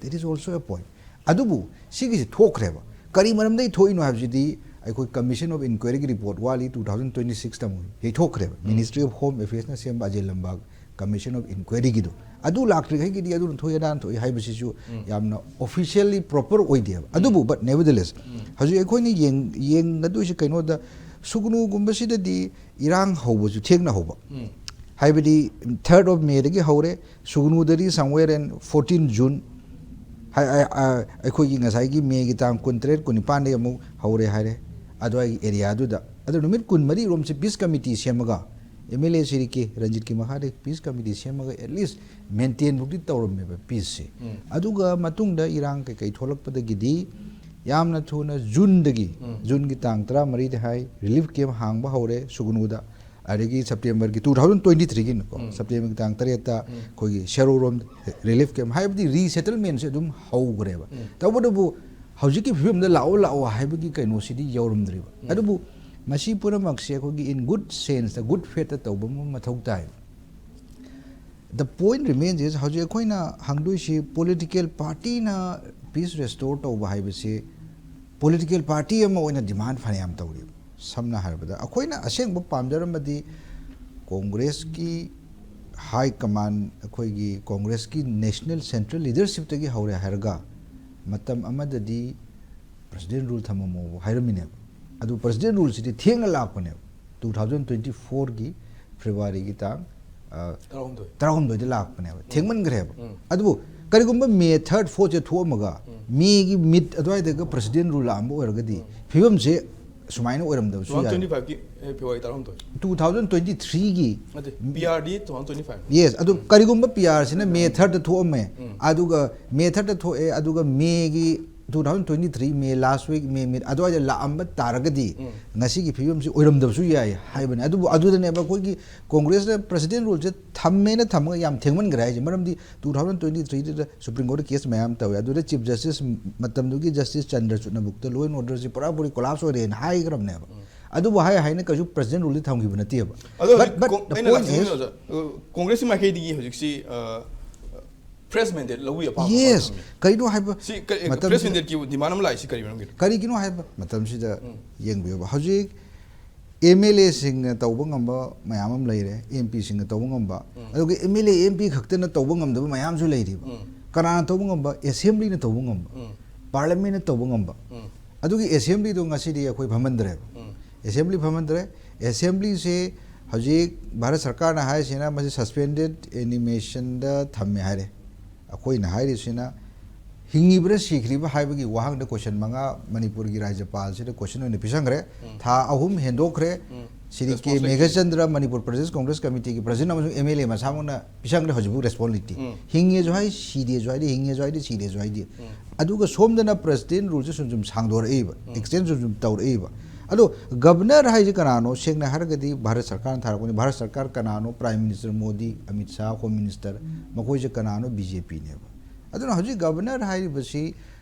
That is also a point. ꯑꯗꯨꯕꯨ ꯁꯤꯒꯤꯁꯤ ꯊꯣꯛꯈ꯭ꯔꯦꯕ꯫ ꯀꯔꯤ ꯃꯔꯝꯗꯒꯤ ꯊꯣꯛꯏꯅꯣ ꯍꯥꯏꯕꯁꯤꯗꯤ ꯑꯩꯈꯣꯏ Commission of Inquiryꯒꯤ report ꯋꯥꯠꯂꯤ, two thousand twenty sixꯇ ꯑꯃꯨꯛ ꯌꯩꯊꯣꯛꯈ꯭ꯔꯦꯕ꯫ Ministry of Home Affairsꯅ ꯁꯦꯝꯕ ꯑꯖꯦ ꯂꯝꯕꯥꯒ Commission of Inquiryꯒꯤꯗꯣ꯫ ꯑꯗꯨ ꯂꯥꯛꯇ꯭ꯔꯤꯉꯩꯒꯤꯗꯤ ꯑꯗꯨꯅ ꯊꯣꯛꯏ ꯑꯗꯥꯅ ꯊꯣꯛꯏ ꯍꯥꯏꯕꯁꯤꯁꯨ ꯌꯥꯝꯅ officially proper ꯑꯣꯏꯗꯦꯕ꯫ ꯑꯗꯨꯕꯨ but nevertheless ꯍꯧꯖꯤꯛ ꯑꯩꯈꯣꯏꯅ ꯌꯦꯡ-, ꯌꯦꯡꯒꯗꯣꯏꯁꯤ ꯀꯩꯅꯣꯗ, ꯁꯨꯒꯅꯨꯒꯨꯝꯕꯁꯤꯗꯗꯤ ꯏꯔꯥꯡ ꯍꯧꯕꯁꯨ ꯊꯦꯡꯅ ꯍꯧꯕ꯫ ꯍꯥꯏꯕꯗꯤ third of Mayꯗꯒꯤ ꯍꯧꯔꯦ, ꯁꯨꯒꯅꯨꯗꯗꯤ somewhere in fourteen June, ꯍꯥꯏ-, ꯑ-, ꯑ-, ꯑꯩꯈꯣꯏꯒꯤ ꯉꯁꯥꯏꯒꯤ Mayꯒꯤ ꯇꯥꯡ ꯀꯨꯟꯇꯔꯦꯠ, ꯀꯨꯟꯅꯤꯄꯥꯟꯗꯒꯤ ꯑꯃꯨꯛ ꯍꯧꯔꯦ ꯍꯥꯏꯔꯦ ꯑꯗꯨꯋꯥꯏꯒꯤ areaꯗꯨꯗ꯫ ꯑꯗꯨ ꯅꯨꯃꯤꯠ ꯀꯨꯟꯃꯔꯤ ꯔꯣꯝꯁꯦ peace committee ꯁꯦꯝꯃꯒ, MLA ꯁ꯭ꯔꯤ ꯀꯦ ꯔꯟꯖꯤꯠꯀꯤ ꯃꯈꯥꯗ peace committee ꯁꯦꯝꯃꯒ at least maintainꯐꯧꯗꯤ ꯇꯧꯔꯝꯃꯦꯕ peaceꯁꯦ꯫ ꯑꯗꯨꯒ ꯃꯇꯨꯡꯗ ꯏꯔꯥꯡ ꯀꯩꯀꯩ ꯊꯣꯛꯂꯛꯄꯗꯒꯤꯗꯤ ꯌꯥꯝꯅ ꯊꯨꯅ Juneꯗꯒꯤ, Juneꯒꯤ ꯇꯥꯡ ꯇꯔꯥꯃꯔꯤꯗ ꯍꯥꯏ, relief camp ꯍꯥꯡꯕ ꯍꯧꯔꯦ ꯁꯨꯒꯅꯨꯗ꯫ ꯑꯗꯒꯤ Septemberꯒꯤ two thousand twenty threeꯒꯤꯅꯀꯣ, Septemberꯒꯤ ꯇꯥꯡ ꯇꯔꯦꯠꯇ ꯑꯩꯈꯣꯏꯒꯤ ꯁꯦꯔꯧꯔꯣꯝ relief camp, ꯍꯥꯏꯕꯗꯤ resettlementꯁꯦ ꯑꯗꯨꯝ ꯍꯧꯈ꯭ꯔꯦꯕ꯫ ꯇꯧꯕꯇꯕꯨ ꯍꯧꯖꯤꯛꯀꯤ ꯐꯤꯕꯝꯗ ꯂꯥꯛꯑꯣ ꯂꯥꯛꯑꯣ ꯍꯥꯏꯕꯒꯤ ꯀꯩꯅꯣꯁꯤꯗꯤ ꯌꯧꯔꯝꯗ꯭ꯔꯤꯕ꯫ ꯑꯗꯨꯕꯨ ꯃꯁꯤ ꯄꯨꯝꯅꯃꯛꯁꯦ ꯑꯩꯈꯣꯏꯒꯤ in good senseꯇ, good faithꯇ ꯇꯧꯕ ꯑꯃ ꯃꯊꯧ ꯇꯥꯏ꯫ The point remains is, ꯍꯧꯖꯤꯛ ꯑꯩꯈꯣꯏꯅ ꯍꯪꯗꯣꯏꯁꯤ political partyꯅ peace restore ꯇꯧꯕ ꯍꯥꯏꯕꯁꯤ political party ꯑꯃ ꯑꯣꯏꯅ demand ꯐꯅꯌꯥꯝ ꯇꯧꯔꯤ꯫ ꯁꯝꯅ ꯍꯥꯏꯔꯕꯗ ꯑꯩꯈꯣꯏꯅ ꯑꯁꯦꯡꯕ ꯄꯥꯝꯖꯔꯝꯃꯗꯤ Congressꯀꯤ high command, ꯑꯩꯈꯣꯏꯒꯤ Congressꯀꯤ national central leadershipꯇꯒꯤ ꯍꯧꯔꯦ ꯍꯥꯏꯔꯒ ꯃꯇꯝ ꯑꯃꯗꯗꯤ President rule ꯊꯝꯃꯝꯃꯣ ꯍꯥꯏꯔꯝꯃꯤꯅꯦꯕ꯫ ꯑꯗꯨ President ruleꯁꯤꯗꯤ ꯊꯦꯡꯅ ꯂꯥꯛꯄꯅꯦꯕ꯫ two thousand twenty fourꯒꯤ Februaryꯒꯤ ꯇꯥꯡ, ꯑ, ꯇꯔꯥꯍꯨꯝꯗꯣꯏ꯫ ꯇꯔꯥꯍꯨꯝꯗꯣꯏꯗ ꯂꯥꯛꯄꯅꯦꯕ꯫ ꯊꯦꯡꯃꯟꯈ꯭ꯔꯦꯕ꯫ ꯑꯗꯨꯕꯨ ꯀꯔꯤꯒꯨꯝꯕ May third, fourthꯁꯦ ꯊꯣꯛꯑꯝꯃꯒ Mayꯒꯤ mid ꯑꯗꯨꯋꯥꯏꯗꯒ President rule ꯂꯥꯛꯑꯝꯕ ꯑꯣꯏꯔꯒꯗꯤ ꯐꯤꯕꯝꯁꯦ ꯁꯨꯃꯥꯏꯅ ꯑꯣꯏꯔꯝꯗꯕꯁꯨ ꯌꯥꯏ꯫ Two thousand twenty fiveꯀꯤ, ꯑꯦ, February ꯇꯔꯥꯍꯨꯝꯗꯣꯏ꯫ two thousand twenty threeꯒꯤ ꯅꯠꯇꯦ, PRꯗꯤ two thousand twenty five꯫ Yes, ꯑꯗꯨ ꯀꯔꯤꯒꯨꯝꯕ PRꯁꯤꯅ May thirdꯇ ꯊꯣꯛꯑꯝꯃꯦ, ꯑꯗꯨꯒ May thirdꯇ ꯊꯣꯛꯑꯦ, ꯑꯗꯨꯒ Mayꯒꯤ two thousand twenty three May last week, May mid ꯑꯗꯨꯋꯥꯏꯗ ꯂꯥꯛꯑꯝꯕ ꯇꯥꯔꯒꯗꯤ ꯉꯁꯤꯒꯤ ꯐꯤꯕꯝꯁꯤ ꯑꯣꯏꯔꯝꯗꯕꯁꯨ ꯌꯥꯏ ꯍꯥꯏꯕꯅꯤ꯫ ꯑꯗꯨꯕꯨ ꯑꯗꯨꯗꯅꯦꯕ ꯑꯩꯈꯣꯏꯒꯤ Congressꯅ President ruleꯁꯦ ꯊꯝꯃꯦꯅ ꯊꯝꯃꯒ ꯌꯥꯝ ꯊꯦꯡꯃꯟꯈ꯭ꯔꯦ ꯍꯥꯏꯁꯦ꯫ ꯃꯔꯝꯗꯤ two thousand twenty threeꯗꯨꯗ Supreme Courtꯇ case ꯃꯌꯥꯝ ꯇꯧꯋꯦ, ꯑꯗꯨꯗ Chief Justice, ꯃꯇꯝꯗꯨꯒꯤ Justice ꯆꯟꯗ꯭ꯔꯆꯨꯗꯅꯕꯨꯛꯇ law and orderꯁꯤ ꯄꯨꯔꯥ ꯄꯨꯔꯤ collapse ꯑꯣꯏꯔꯦꯅ ꯍꯥꯏꯈ꯭ꯔꯕꯅꯦꯕ꯫ ꯑꯗꯨꯕꯨ ꯍꯥꯏ ꯍꯥꯏꯅ ꯀꯩꯁꯨ President ruleꯗꯤ ꯊꯝꯈꯤꯕ ꯅꯠꯇꯦꯕ꯫ ꯑꯗꯣ But, ꯍꯧꯖꯤꯛ but ꯀꯣ-, the ꯑꯩꯅ point ꯂꯥꯛꯆꯅꯤꯡꯉꯤꯕ is, ꯑꯣꯖꯥ, ꯑ, Congressꯀꯤ ꯃꯥꯏꯀꯩꯗꯒꯤ ꯍꯧꯖꯤꯛꯁꯤ, ꯑ, Fresh mandate ꯂꯧꯕꯒꯤ ꯑꯄꯥꯝꯕ ꯌꯦꯁ꯫ ꯊꯝꯃꯤ꯫ ꯀꯩꯅꯣ ꯍꯥꯏꯕ ꯁꯤ ꯀ- ꯃꯇꯝꯁꯤꯗ- fresh mandate ꯀꯤ demand ꯑꯃ ꯂꯥꯛꯏꯁꯤ ꯀꯔꯤ ꯃꯔꯝꯒꯤꯅꯣ? ꯀꯔꯤꯒꯤꯅꯣ ꯍꯥꯏꯕ ꯃꯇꯝꯁꯤꯗ ꯌꯦꯡꯕꯤꯌꯨꯕ, ꯍꯧꯖꯤꯛ ꯑꯦꯝ ꯑꯦꯜ ꯑꯦꯁꯤꯡꯅ ꯇꯧꯕ ꯉꯝꯕ ꯃꯌꯥꯝ ꯑꯃ ꯂꯩꯔꯦ, ꯑꯦꯝ ꯄꯤꯁꯤꯡꯅ ꯇꯧꯕ ꯉꯝꯕ, ꯑꯗꯨꯒ M L A M P ꯈꯛꯇꯅ ꯇꯧꯕ ꯉꯝꯗꯕ ꯃꯌꯥꯝꯁꯨ ꯂꯩꯔꯤꯕ꯫ ꯀꯅꯥꯅ ꯇꯧꯕ ꯉꯝꯕ? ꯑꯦꯁꯦꯝꯕ꯭ꯂꯤꯅ ꯇꯧꯕ ꯉꯝꯕ, ꯄꯥꯔꯂꯤꯌꯥꯃꯦꯟꯅ ꯇꯧꯕ ꯉꯝꯕ, ꯑꯗꯨꯒꯤ ꯑꯦꯁꯦꯝꯕ꯭ꯂꯤꯗꯣ ꯉꯁꯤꯗꯤ ꯑꯩꯈꯣꯏ ꯐꯝꯍꯟꯗ꯭ꯔꯦꯕ꯫ ꯑꯦꯁꯦꯝꯕ꯭ꯂꯤ ꯐꯝꯍꯟꯗ꯭ꯔꯦ꯫ ꯑꯦꯁꯦꯝꯕ꯭ꯂꯤꯁꯦ ꯍꯧꯖꯤꯛ ꯚꯥꯔꯠ ꯁꯔꯀꯥꯔꯅ ꯍꯥꯏꯔꯤꯁꯤꯅ ꯃꯁꯤ suspended animation ꯗ ꯊꯝꯃꯦ ꯍꯥꯏꯔꯦ꯫ ꯑꯩꯈꯣꯏꯅ ꯍꯥꯏꯔꯤꯁꯤꯅ ꯍꯤꯡꯉꯤꯕ꯭ꯔꯥ ꯁꯤꯈ꯭ꯔꯤꯕ ꯍꯥꯏꯕꯒꯤ ꯋꯥꯍꯪꯗ ꯀꯣꯏꯁꯟ ꯃꯉꯥ ꯃꯅꯤꯄꯨꯔꯒꯤ ꯔꯥꯖ꯭ꯌꯄꯥꯜꯁꯤꯗ ꯀꯣꯏꯁꯟ ꯑꯣꯏꯅ ꯄꯤꯁꯟꯈ꯭ꯔꯦ꯫ ꯊꯥ ꯑꯍꯨꯝ ꯍꯦꯟꯗꯣꯛꯈ꯭ꯔꯦ꯫ ꯁꯤꯗꯤ ꯀꯦ Response ꯂꯩꯇꯦ꯫ ꯃꯦꯘꯆꯟꯗ꯭ꯔ ꯃꯅꯤꯄꯨꯔ ꯄ꯭ꯔꯗꯦꯁ ꯀꯣꯡꯒ꯭ꯔꯦꯁ ꯀꯃꯤꯇꯤꯒꯤ ꯄ꯭ꯔꯁꯤꯗꯦꯟ ꯑꯃꯁꯨꯡ ꯑꯦꯝ ꯑꯦꯜ ꯑꯦ ꯃꯁꯥꯃꯛꯅ ꯄꯤꯁꯟꯈ꯭ꯔꯦ, ꯍꯧꯖꯤꯛꯐꯥꯎ ꯔꯦꯁꯄꯣꯟꯁ ꯂꯩꯇꯦ꯫ ꯍꯤꯡꯉꯦꯁꯨ ꯍꯥꯏ, ꯁꯤꯗꯦꯁꯨ ꯍꯥꯏꯗꯦ, ꯍꯤꯡꯉꯦꯁꯨ ꯍꯥꯏꯗꯦ, ꯁꯤꯗꯦꯁꯨ ꯍꯥꯏꯗꯦ꯫ ꯑꯗꯨꯒ ꯁꯣꯝꯗꯅ ꯄ꯭ꯔꯁꯤꯗꯦꯟ ꯔꯨꯜꯁꯦ ꯁꯨꯝ ꯁꯨꯝ ꯁꯥꯡꯗꯣꯔꯛꯏꯕ, ꯑꯦꯛꯁꯇꯦꯟ ꯁꯨꯝ ꯁꯨꯝ ꯇꯧꯔꯛꯏꯕ꯫ ꯑꯗꯣ ꯒꯕꯅꯔ ꯍꯥꯏꯁꯦ ꯀꯅꯥꯅꯣ? ꯁꯦꯡꯅ ꯍꯥꯏꯔꯒꯗꯤ ꯚꯥꯔꯠ ꯁꯔꯀꯥꯔꯅ ꯊꯥꯔꯛꯄꯅꯤ꯫ ꯚꯥꯔꯠ ꯁꯔꯀꯥꯔ ꯀꯅꯥꯅꯣ? Prime minister Modi, Amit Shah, home minister, ꯃꯈꯣꯏꯁꯦ ꯀꯅꯥꯅꯣ? ꯕꯤ ꯖꯦ ꯄꯤꯅꯦꯕ꯫ ꯑꯗꯨꯅ ꯍꯧꯖꯤꯛ ꯒꯕꯅꯔ ꯍꯥꯏꯔꯤꯕꯁꯤ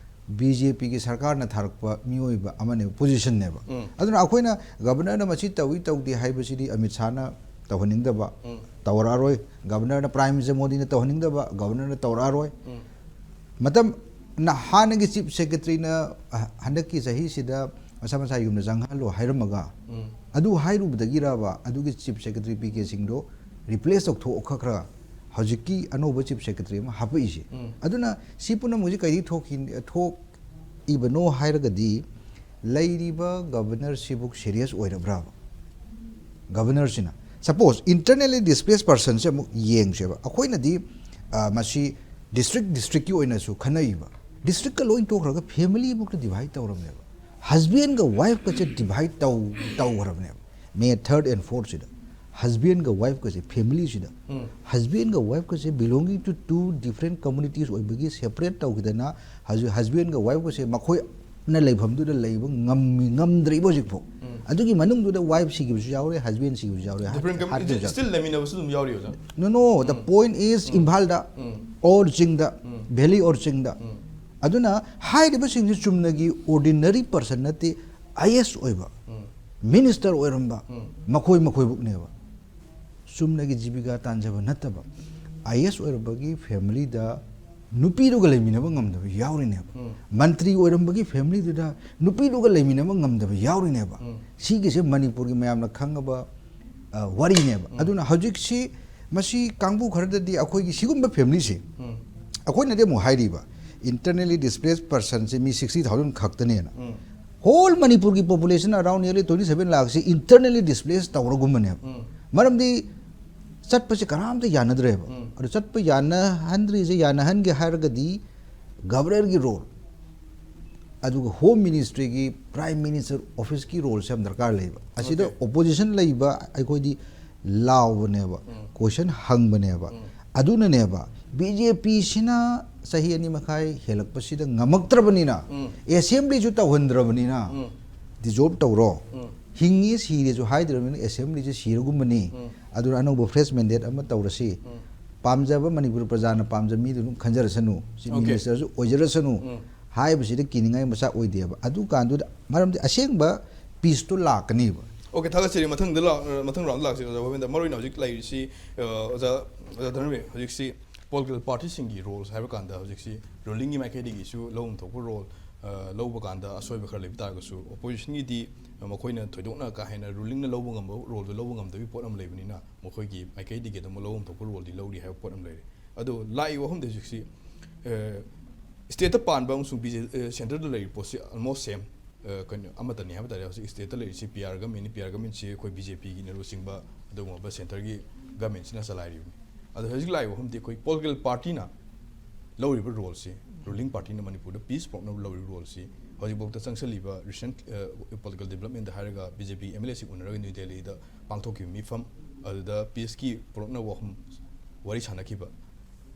ꯕꯤ ꯖꯦ ꯄꯤꯒꯤ ꯁꯔꯀꯥꯔꯅ ꯊꯥꯔꯛꯄ ꯃꯤꯑꯣꯏꯕ ꯑꯃꯅꯦꯕ, ꯄꯣꯖꯤꯁꯟꯅꯦꯕ꯫ ꯑꯗꯨꯅ ꯑꯩꯈꯣꯏꯅ ꯒꯕꯅꯔꯅ ꯃꯁꯤ ꯇꯧꯏ ꯇꯧꯗꯦ ꯍꯥꯏꯕꯁꯤꯗꯤ ꯑꯃꯤꯠ ꯁꯥꯍꯅ ꯇꯧꯍꯟꯅꯤꯡꯗꯕ, ꯇꯧꯔꯛꯑꯔꯣꯏ꯫ ꯒꯕꯅꯔꯅ, ꯄ꯭ꯔꯥꯏꯝ ꯃꯤꯅꯤꯁꯇꯔ ꯃꯣꯗꯤꯅ ꯇꯧꯍꯟꯅꯤꯡꯗꯕ, ꯒꯕꯅꯔꯅ ꯇꯧꯔꯛꯑꯔꯣꯏ꯫ ꯃꯇꯝ ꯅ-, ꯍꯥꯟꯅꯒꯤ ꯆꯤꯐ ꯁꯦꯀ꯭ꯔꯦꯇꯔꯤꯅ, ꯑ, ꯍꯟꯗꯛꯀꯤ ꯆꯍꯤꯁꯤꯗ ꯃꯁꯥ ꯃꯁꯥ ꯌꯨꯝꯗ ꯆꯪꯍꯜꯂꯣ ꯍꯥꯏꯔꯝꯃꯒ, ꯑꯗꯨ ꯍꯥꯏꯔꯨꯕꯗꯒꯤꯔꯕ ꯑꯗꯨꯒꯤ ꯆꯤꯐ ꯁꯦꯀ꯭ꯔꯦꯇꯔꯤ ꯄꯤ ꯀꯦ ꯁꯤꯡꯗꯣ ꯔꯤꯄ꯭ꯂꯦꯁ ꯇꯧꯊꯣꯛꯈ꯭ꯔꯒ ꯍꯧꯖꯤꯛꯀꯤ ꯑꯅꯧꯕ ꯆꯤꯐ ꯁꯦꯀ꯭ꯔꯦꯇꯔꯤ ꯑꯃ ꯍꯥꯞꯄꯛꯏꯁꯦ? ꯑꯗꯨꯅ ꯁꯤ ꯄꯨꯝꯅꯃꯛꯁꯤ ꯀꯩꯗꯒꯤ ꯊꯣꯛꯈꯤ, ꯊꯣꯛꯏꯕꯅꯣ ꯍꯥꯏꯔꯒꯗꯤ, ꯂꯩꯔꯤꯕ ꯒꯕꯅꯔꯁꯤꯕꯨ ꯁꯦꯔꯤꯌꯁ ꯑꯣꯏꯔꯕ꯭ꯔꯥꯕ? ꯒꯕꯅꯔꯁꯤꯅ, ꯁꯄꯣꯁ, ꯏꯟꯇꯔꯅꯦꯂꯤ ꯗꯤꯁꯄ꯭ꯂꯦꯁ ꯄꯔꯁꯟꯁꯦ ꯑꯃꯨꯛ ꯌꯦꯡꯁꯦꯕ꯫ ꯑꯩꯈꯣꯏꯅꯗꯤ, ꯑ, ꯃꯁꯤ ꯗꯤꯁꯇ꯭ꯔꯤꯛ ꯗꯤꯁꯇ꯭ꯔꯤꯛꯀꯤ ꯑꯣꯏꯅꯁꯨ ꯈꯟꯅꯩꯕ꯫ ꯗꯤꯁꯇ꯭ꯔꯤꯛꯀ ꯂꯣꯏ ꯇꯣꯛꯈ꯭ꯔꯒ ꯐꯦꯃꯤꯂꯤꯃꯨꯛꯇ ꯗꯤꯚꯥꯏꯠ ꯇꯧꯔꯝꯃꯦꯕ꯫ ꯍꯁꯕꯦꯟꯒ ꯋꯥꯏꯐꯀꯁꯦ ꯗꯤꯚꯥꯏꯠ ꯇꯧ ꯇꯧꯈ꯭ꯔꯕꯅꯦꯕ꯫ ꯃꯦ ꯊꯥꯔꯠ ꯑꯦꯟ ꯐꯣꯔꯠꯁꯤꯗ ꯍꯁꯕꯦꯟꯒ ꯋꯥꯏꯐꯀꯁꯦ, ꯐꯦꯃꯤꯂꯤꯁꯤꯗ ꯍꯁꯕꯦꯟꯒ ꯋꯥꯏꯐꯀꯁꯦ belonging to two different communities ꯑꯣꯏꯕꯒꯤ ꯁꯦꯄꯔꯦꯠ ꯇꯧꯈꯤꯗꯅ, ꯍꯧꯖꯤꯛ ꯍꯁꯕꯦꯟꯒ ꯋꯥꯏꯐꯀꯁꯦ ꯃꯈꯣꯏꯅ ꯂꯩꯐꯝꯗꯨꯗ ꯂꯩꯕ ꯉꯝꯃꯤ, ꯉꯝꯗ꯭ꯔꯤꯕ ꯍꯧꯖꯤꯛꯐꯥꯎ꯫ ꯑꯗꯨꯒꯤ ꯃꯅꯨꯡꯗꯨꯗ ꯋꯥꯏꯐ ꯁꯤꯈꯤꯕꯁꯨ ꯌꯥꯎꯔꯦ, ꯍꯁꯕꯦꯟ ꯁꯤꯈꯤꯕꯁꯨ ꯌꯥꯎꯔꯦ, ꯗꯤꯐ꯭ꯔꯦꯟ ꯍꯥꯠ-, ꯍꯥꯠꯈꯤꯕꯁꯨ ꯌꯥꯎꯔꯦ꯫ ꯁ꯭ꯇꯤꯜ ꯂꯩꯃꯤꯟꯅꯕꯁꯨ ꯑꯗꯨꯝ ꯌꯥꯎꯔꯤ ꯑꯣꯖꯥ꯫ No, no, the point is ꯏꯝꯐꯥꯜꯗ ꯑꯣꯔ ꯆꯤꯡꯗ, ꯚꯦꯂꯤ ꯑꯣꯔ ꯆꯤꯡꯗ꯫ ꯑꯗꯨꯅ ꯍꯥꯏꯔꯤꯕꯁꯤꯡꯁꯤ ꯆꯨꯝꯅꯒꯤ ꯑꯣꯔꯗꯤꯅꯔꯤ ꯄꯔꯁꯟ ꯅꯠꯇꯦ, ꯑꯥꯏ ꯑꯦꯁ ꯑꯣꯏꯕ, ꯃꯤꯅꯤꯁꯇꯔ ꯑꯣꯏꯔꯝꯕ, ꯃꯈꯣꯏ ꯃꯈꯣꯏꯃꯛꯅꯦꯕ꯫ ꯆꯨꯝꯅꯒꯤ ꯖꯤꯕꯤꯀꯥ ꯇꯥꯟꯖꯕ ꯅꯠꯇꯕ, ꯑꯥꯏ ꯑꯦꯁ ꯑꯣꯏꯔꯝꯕꯒꯤ ꯐꯦꯃꯤꯂꯤꯗ ꯅꯨꯄꯤꯗꯨꯒ ꯂꯩꯃꯤꯟꯅꯕ ꯉꯝꯗꯕ ꯌꯥꯎꯔꯤꯅꯦꯕ꯫ ꯃꯟꯇ꯭ꯔꯤ ꯑꯣꯏꯔꯝꯕꯒꯤ ꯐꯦꯃꯤꯂꯤꯗꯨꯗ ꯅꯨꯄꯤꯗꯨꯒ ꯂꯩꯃꯤꯟꯅꯕ ꯉꯝꯗꯕ ꯌꯥꯎꯔꯤꯅꯦꯕ꯫ ꯁꯤꯒꯤꯁꯦ ꯃꯅꯤꯄꯨꯔꯒꯤ ꯃꯌꯥꯝꯅ ꯈꯪꯉꯕ, ꯑ, ꯋꯥꯔꯤꯅꯦꯕ꯫ ꯑꯗꯨꯅ ꯍꯧꯖꯤꯛꯁꯤ ꯃꯁꯤ ꯀꯥꯡꯕꯨ ꯈꯔꯗꯗꯤ ꯑꯩꯈꯣꯏꯒꯤ ꯁꯤꯒꯨꯝꯕ ꯐꯦꯃꯤꯂꯤꯁꯦ, ꯑꯩꯈꯣꯏꯅꯗꯤ ꯑꯃꯨꯛ ꯍꯥꯏꯔꯤꯕ, internally displaced personꯁꯦ ꯃꯤ sixty thousand ꯈꯛꯇꯅꯦꯅ꯫ Whole ꯃꯅꯤꯄꯨꯔꯒꯤ population around nearly twenty seven ꯂꯥꯛꯁꯤ internally displaced ꯇꯧꯔꯒꯨꯝꯕꯅꯦꯕ꯫ ꯃꯔꯝꯗꯤ ꯆꯠꯄꯁꯦ ꯀꯅꯥꯝꯇ ꯌꯥꯅꯗ꯭ꯔꯦꯕ꯫ ꯑꯗꯨ ꯆꯠꯄ ꯌꯥꯅꯍꯟꯗ꯭ꯔꯤꯁꯦ, ꯌꯥꯅꯍꯟꯒꯦ ꯍꯥꯏꯔꯒꯗꯤ governorꯒꯤ role, ꯑꯗꯨꯒ Home Ministryꯒꯤ, Prime Minister Officeꯀꯤ roleꯁꯦ ꯌꯥꯝ ꯗꯔꯀꯥꯔ ꯂꯩꯕ꯫ ꯑꯁꯤꯗ opposition ꯂꯩꯕ ꯑꯩꯈꯣꯏꯗꯤ ꯂꯥꯎꯕꯅꯦꯕ, question ꯍꯪꯕꯅꯦꯕ꯫ ꯑꯗꯨꯅꯅꯦꯕ, BJPꯁꯤꯅ ꯆꯍꯤ ꯑꯅꯤ ꯃꯈꯥꯏ ꯍꯦꯜꯂꯛꯄꯁꯤꯗ ꯉꯝꯃꯛꯇ꯭ꯔꯕꯅꯤꯅ, assemblyꯁꯨ ꯇꯧꯍꯟꯗ꯭ꯔꯕꯅꯤꯅ, dissolve ꯇꯧꯔꯣ꯫ ꯍꯤꯡꯉꯤ ꯁꯤꯔꯦꯁꯨ ꯍꯥꯏꯗ꯭ꯔꯕꯅꯤꯅ, assemblyꯁꯦ ꯁꯤꯔꯒꯨꯝꯕꯅꯤ꯫ ꯑꯗꯨꯅ ꯑꯅꯧꯕ fresh mandate ꯑꯃ ꯇꯧꯔꯁꯤ꯫ ꯄꯥꯝꯖꯕ ꯃꯅꯤꯄꯨꯔ ꯄ꯭ꯔꯖꯥꯅ ꯄꯥꯝꯖꯕ ꯃꯤꯗꯨ ꯑꯗꯨꯝ ꯈꯟꯖꯔꯁꯅꯨ, Chief Ministerꯁꯨ ꯑꯣꯏꯖꯔꯁꯅꯨ ꯍꯥꯏꯕꯁꯤꯗ ꯀꯤꯅꯤꯡꯉꯥꯏ ꯃꯆꯥꯛ ꯑꯣꯏꯗꯦꯕ꯫ ꯑꯗꯨꯀꯥꯟꯗꯨꯗ, ꯃꯔꯝꯗꯤ ꯑꯁꯦꯡꯕ peaceꯇꯣ ꯂꯥꯛꯀꯅꯤꯕ꯫ OK, ꯊꯥꯒꯠꯆꯔꯤ꯫ ꯃꯊꯪꯗ ꯂꯥꯛ-, ꯃꯊꯪ roundꯗ ꯂꯥꯛꯁꯤ, ꯑꯣꯖꯥ ꯒꯣꯕꯤꯟꯗ꯫ ꯃꯔꯨꯑꯣꯏꯅ ꯍꯧꯖꯤꯛ ꯂꯩꯔꯤꯁꯤ, ꯑ, ꯑꯣꯖꯥ, ꯑꯣꯖꯥ ꯙꯅꯕꯤꯔ, ꯍꯧꯖꯤꯛꯁꯤ political partyꯁꯤꯡꯒꯤ roles ꯍꯥꯏꯕ ꯀꯥꯟꯗ, ꯍꯧꯖꯤꯛꯁꯤ rulingꯒꯤ ꯃꯥꯏꯀꯩꯗꯒꯤꯁꯨ ꯂꯧꯐꯝ ꯊꯣꯛꯄ role, ꯑ, ꯂꯧꯕ ꯀꯥꯟꯗ ꯑꯁꯣꯏꯕ ꯈꯔ ꯂꯩꯕ ꯇꯥꯔꯒꯁꯨ, oppositionꯒꯤꯗꯤ ꯃꯈꯣꯏꯅ ꯊꯣꯏꯗꯣꯛꯅ ꯀꯥ ꯍꯦꯟꯅ rulingꯅ ꯂꯧꯕ ꯉꯝꯕ roleꯗꯨ ꯂꯧꯕ ꯉꯝꯗꯕꯒꯤ ꯄꯣꯠ ꯑꯃ ꯂꯩꯕꯅꯤꯅ, ꯃꯈꯣꯏꯒꯤ ꯃꯥꯏꯀꯩꯗꯒꯤ ꯑꯗꯨꯝ ꯂꯧꯐꯝ ꯊꯣꯛꯄ roleꯗꯤ ꯂꯧꯔꯤ ꯍꯥꯏꯕ ꯄꯣꯠ ꯑꯃ ꯂꯩꯔꯦ꯫ ꯑꯗꯣ ꯂꯥꯛꯏꯕ ꯋꯥꯐꯝꯗꯤ ꯍꯧꯖꯤꯛꯁꯤ, ꯑ, stateꯇ ꯄꯥꯟꯕ ꯑꯃꯁꯨꯡ ꯕꯤ ꯖꯦ-, ꯑ, centreꯗ ꯂꯩꯔꯤꯕ ꯄꯣꯠꯁꯤ almost same, ꯑ, ꯀꯩꯅꯣ ꯑꯃꯠꯇꯅꯤ ꯍꯥꯏꯕ ꯇꯥꯔꯦ꯫ ꯍꯧꯖꯤꯛ stateꯇ ꯂꯩꯔꯤꯁꯤ P R governmentꯅꯤ, P R governmentꯁꯤ ꯑꯩꯈꯣꯏ BJPꯒꯤꯅ ꯂꯨꯆꯤꯡꯕ ꯑꯗꯨꯒꯨꯝꯂꯕ centreꯒꯤ governmentꯁꯤꯅ ꯆꯂꯥꯏꯔꯤꯕꯅꯤ꯫ ꯑꯗꯣ ꯍꯧꯖꯤꯛ ꯂꯥꯛꯏꯕ ꯋꯥꯐꯝꯗꯤ ꯑꯩꯈꯣꯏ political partyꯅ ꯂꯧꯔꯤꯕ roleꯁꯤ, ruling partyꯅ ꯃꯅꯤꯄꯨꯔꯗ peace ꯄꯨꯔꯛꯅꯕ ꯂꯧꯔꯤꯕ roleꯁꯤ, ꯍꯧꯖꯤꯛꯐꯥꯎꯗ ꯆꯪꯁꯤꯜꯂꯤꯕ recent, ꯑ, political developmentꯗ ꯍꯥꯏꯔꯒ BJP MLAꯁꯤꯡ ꯎꯅꯔꯒ New Delhiꯗ ꯄꯥꯡꯊꯣꯛꯈꯤꯕ ꯃꯤꯐꯝ, ꯑꯗꯨꯗ peaceꯀꯤ ꯄꯨꯔꯛꯅꯕ ꯋꯥꯐꯝ ꯋꯥꯔꯤ ꯁꯥꯟꯅꯈꯤꯕ,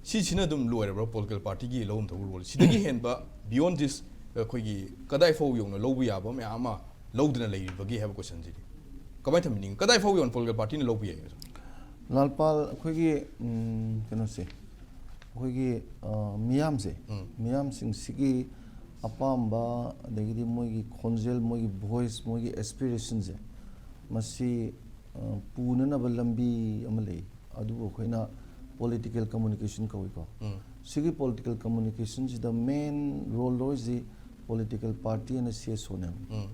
ꯁꯤꯁꯤꯅ ꯑꯗꯨꯝ ꯂꯣꯏꯔꯕ꯭ꯔꯥ political partyꯒꯤ ꯂꯧꯐꯝ ꯊꯣꯛꯄ role? ꯁꯤꯗꯒꯤ ꯍꯦꯟꯕ beyond this ꯑꯩꯈꯣꯏꯒꯤ ꯀꯗꯥꯏ ꯐꯥꯎ ꯌꯧꯅ ꯂꯧꯕ ꯌꯥꯕ ꯃꯌꯥꯝ ꯑꯃ ꯂꯧꯗꯅ ꯂꯩꯔꯤꯕꯒꯦ ꯍꯥꯏꯕ questionꯁꯤꯗꯤ ꯀꯃꯥꯏꯅ ꯊꯝꯕꯤꯅꯤꯡꯉꯤ? ꯀꯗꯥꯏ ꯐꯥꯎ ꯌꯧꯅ political partyꯅ ꯂꯧꯕ ꯌꯥꯏ? ꯂꯥꯜꯄꯥꯜ, ꯑꯩꯈꯣꯏꯒꯤ, ꯎꯝ, ꯀꯩꯅꯣꯁꯦ, ꯑꯩꯈꯣꯏꯒꯤ, ꯑ, ꯃꯤꯌꯥꯝꯁꯦ, ꯎꯝ꯫ ꯃꯤꯌꯥꯝꯁꯤꯡꯁꯤꯒꯤ ꯑꯄꯥꯝꯕ, ꯑꯗꯒꯤꯗꯤ ꯃꯣꯏꯒꯤ ꯈꯣꯟꯖꯦꯜ, ꯃꯣꯏꯒꯤ voice, ꯃꯣꯏꯒꯤ aspirationꯁꯦ, ꯃꯁꯤ, ꯑ, ꯄꯨꯅꯅꯕ ꯂꯝꯕꯤ ꯑꯃ ꯂꯩ꯫ ꯑꯗꯨꯕꯨ ꯑꯩꯈꯣꯏꯅ ꯄꯣꯂꯤꯇꯤꯀꯦꯜ ꯀꯝꯃꯨꯅꯤꯀꯦꯁꯟ ꯀꯧꯏꯀꯣ꯫ ꯎꯝ. ꯁꯤꯒꯤ ꯄꯣꯂꯤꯇꯤꯀꯦꯜ ꯀꯝꯃꯨꯅꯤꯀꯦꯁꯟꯁꯤꯗ ꯃꯦꯟ ꯔꯣꯜ ꯂꯧꯔꯤꯁꯤ ꯄꯣꯂꯤꯇꯤꯀꯦꯜ ꯄꯥꯔꯇꯤ ꯑꯃꯅ ꯁꯤ ꯑꯦꯁ ꯑꯣꯅꯦꯕ꯫ ꯎꯝ.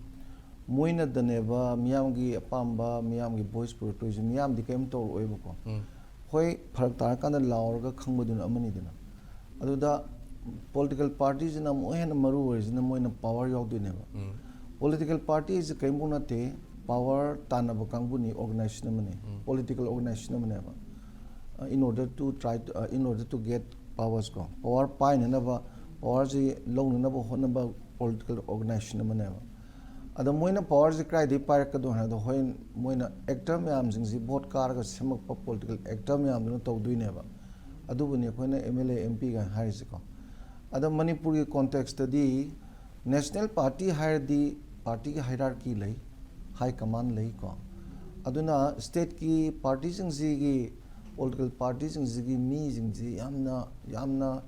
ꯃꯣꯏꯅꯗꯅꯦꯕ ꯃꯤꯌꯥꯝꯒꯤ ꯑꯄꯥꯝꯕ, ꯃꯤꯌꯥꯝꯒꯤ ꯚꯣꯏꯁ ꯄꯨꯔꯛꯇꯣꯏꯁꯦ, ꯃꯤꯌꯥꯝꯗꯤ ꯀꯔꯤꯝ ꯇꯧꯔꯛꯑꯣꯏꯕꯀꯣ꯫ ꯎꯝ. ꯍꯣꯏ, ꯐꯔꯛ ꯇꯥꯔꯀꯥꯟꯗ ꯂꯥꯎꯔꯒ ꯈꯪꯕꯗꯨꯅ ꯑꯃꯅꯤꯗꯅ꯫ ꯑꯗꯨꯗ ꯄꯣꯂꯤꯇꯤꯀꯦꯜ ꯄꯥꯔꯇꯤꯁꯤꯅ ꯑꯃꯨꯛ ꯍꯦꯟꯅ ꯃꯔꯨ ꯑꯣꯏꯔꯤꯁꯤꯅ ꯃꯣꯏꯅ ꯄꯋꯥꯔ ꯌꯥꯎꯗꯣꯏꯅꯦꯕ꯫ ꯎꯝ. ꯄꯣꯂꯤꯇꯤꯀꯦꯜ ꯄꯥꯔꯇꯤ ꯍꯥꯏꯁꯦ ꯀꯔꯤꯝꯐꯥꯎ ꯅꯠꯇꯦ, ꯄꯋꯥꯔ ꯇꯥꯟꯅꯕ ꯀꯥꯡꯕꯨꯅꯤ, ꯑꯣꯔꯒꯅꯥꯏꯖꯦꯁꯟ ꯑꯃꯅꯤ, ꯎꯝ. ꯄꯣꯂꯤꯇꯤꯀꯦꯜ ꯑꯣꯔꯒꯅꯥꯏꯖꯦꯁꯟ ꯑꯃꯅꯦꯕ꯫ In order to try to, in order to get powers ꯀꯣ, ꯄꯋꯥꯔ ꯄꯥꯏꯅꯅꯕ, ꯄꯋꯥꯔꯁꯤ ꯂꯧꯅꯅꯕ ꯍꯣꯠꯅꯕ ꯄꯣꯂꯤꯇꯤꯀꯦꯜ ꯑꯣꯔꯒꯅꯥꯏꯖꯦꯁꯟ ꯑꯃꯅꯦꯕ꯫ ꯑꯗ ꯃꯣꯏꯅ ꯄꯋꯥꯔꯁꯤ ꯀꯗꯥꯏꯗꯒꯤ ꯄꯥꯏꯔꯛꯀꯗꯣꯏꯅꯣ ꯍꯥꯏꯕꯗ, ꯍꯣꯏ, ꯃꯣꯏꯅ ꯑꯦꯛꯇꯔ ꯃꯌꯥꯝꯁꯤꯡꯁꯤ ꯚꯣꯠ ꯀꯥꯔꯒ ꯁꯦꯝꯃꯛꯄ ꯄꯣꯂꯤꯇꯤꯀꯦꯜ ꯑꯦꯛꯇꯔ ꯃꯌꯥꯝꯗꯨꯅ ꯇꯧꯗꯣꯏꯅꯦꯕ꯫ ꯑꯗꯨꯕꯨꯅꯤ ꯑꯩꯈꯣꯏꯅ M L A, M P ꯀꯥꯏꯅ ꯍꯥꯏꯔꯤꯁꯤꯀꯣ꯫ ꯑꯗ ꯃꯅꯤꯄꯨꯔꯒꯤ ꯀꯣꯟꯇꯦꯛꯁꯇꯗꯤ ꯅꯦꯁꯅꯦꯜ ꯄꯥꯔꯇꯤ ꯍꯥꯏꯔꯗꯤ ꯄꯥꯔꯇꯤꯒꯤ ꯍꯥꯏꯔꯥꯔꯀꯤ ꯂꯩ, ꯍꯥꯏ ꯀꯃꯥꯟ ꯂꯩꯀꯣ꯫ ꯑꯗꯨꯅ ꯁ꯭ꯇꯦꯠꯀꯤ ꯄꯥꯔꯇꯤꯁꯤꯡꯁꯤꯒꯤ, ꯄꯣꯂꯤꯇꯤꯀꯦꯜ ꯄꯥꯔꯇꯤꯁꯤꯡꯁꯤꯒꯤ ꯃꯤꯁꯤꯡꯁꯤ ꯌꯥꯝꯅ, ꯌꯥꯝꯅ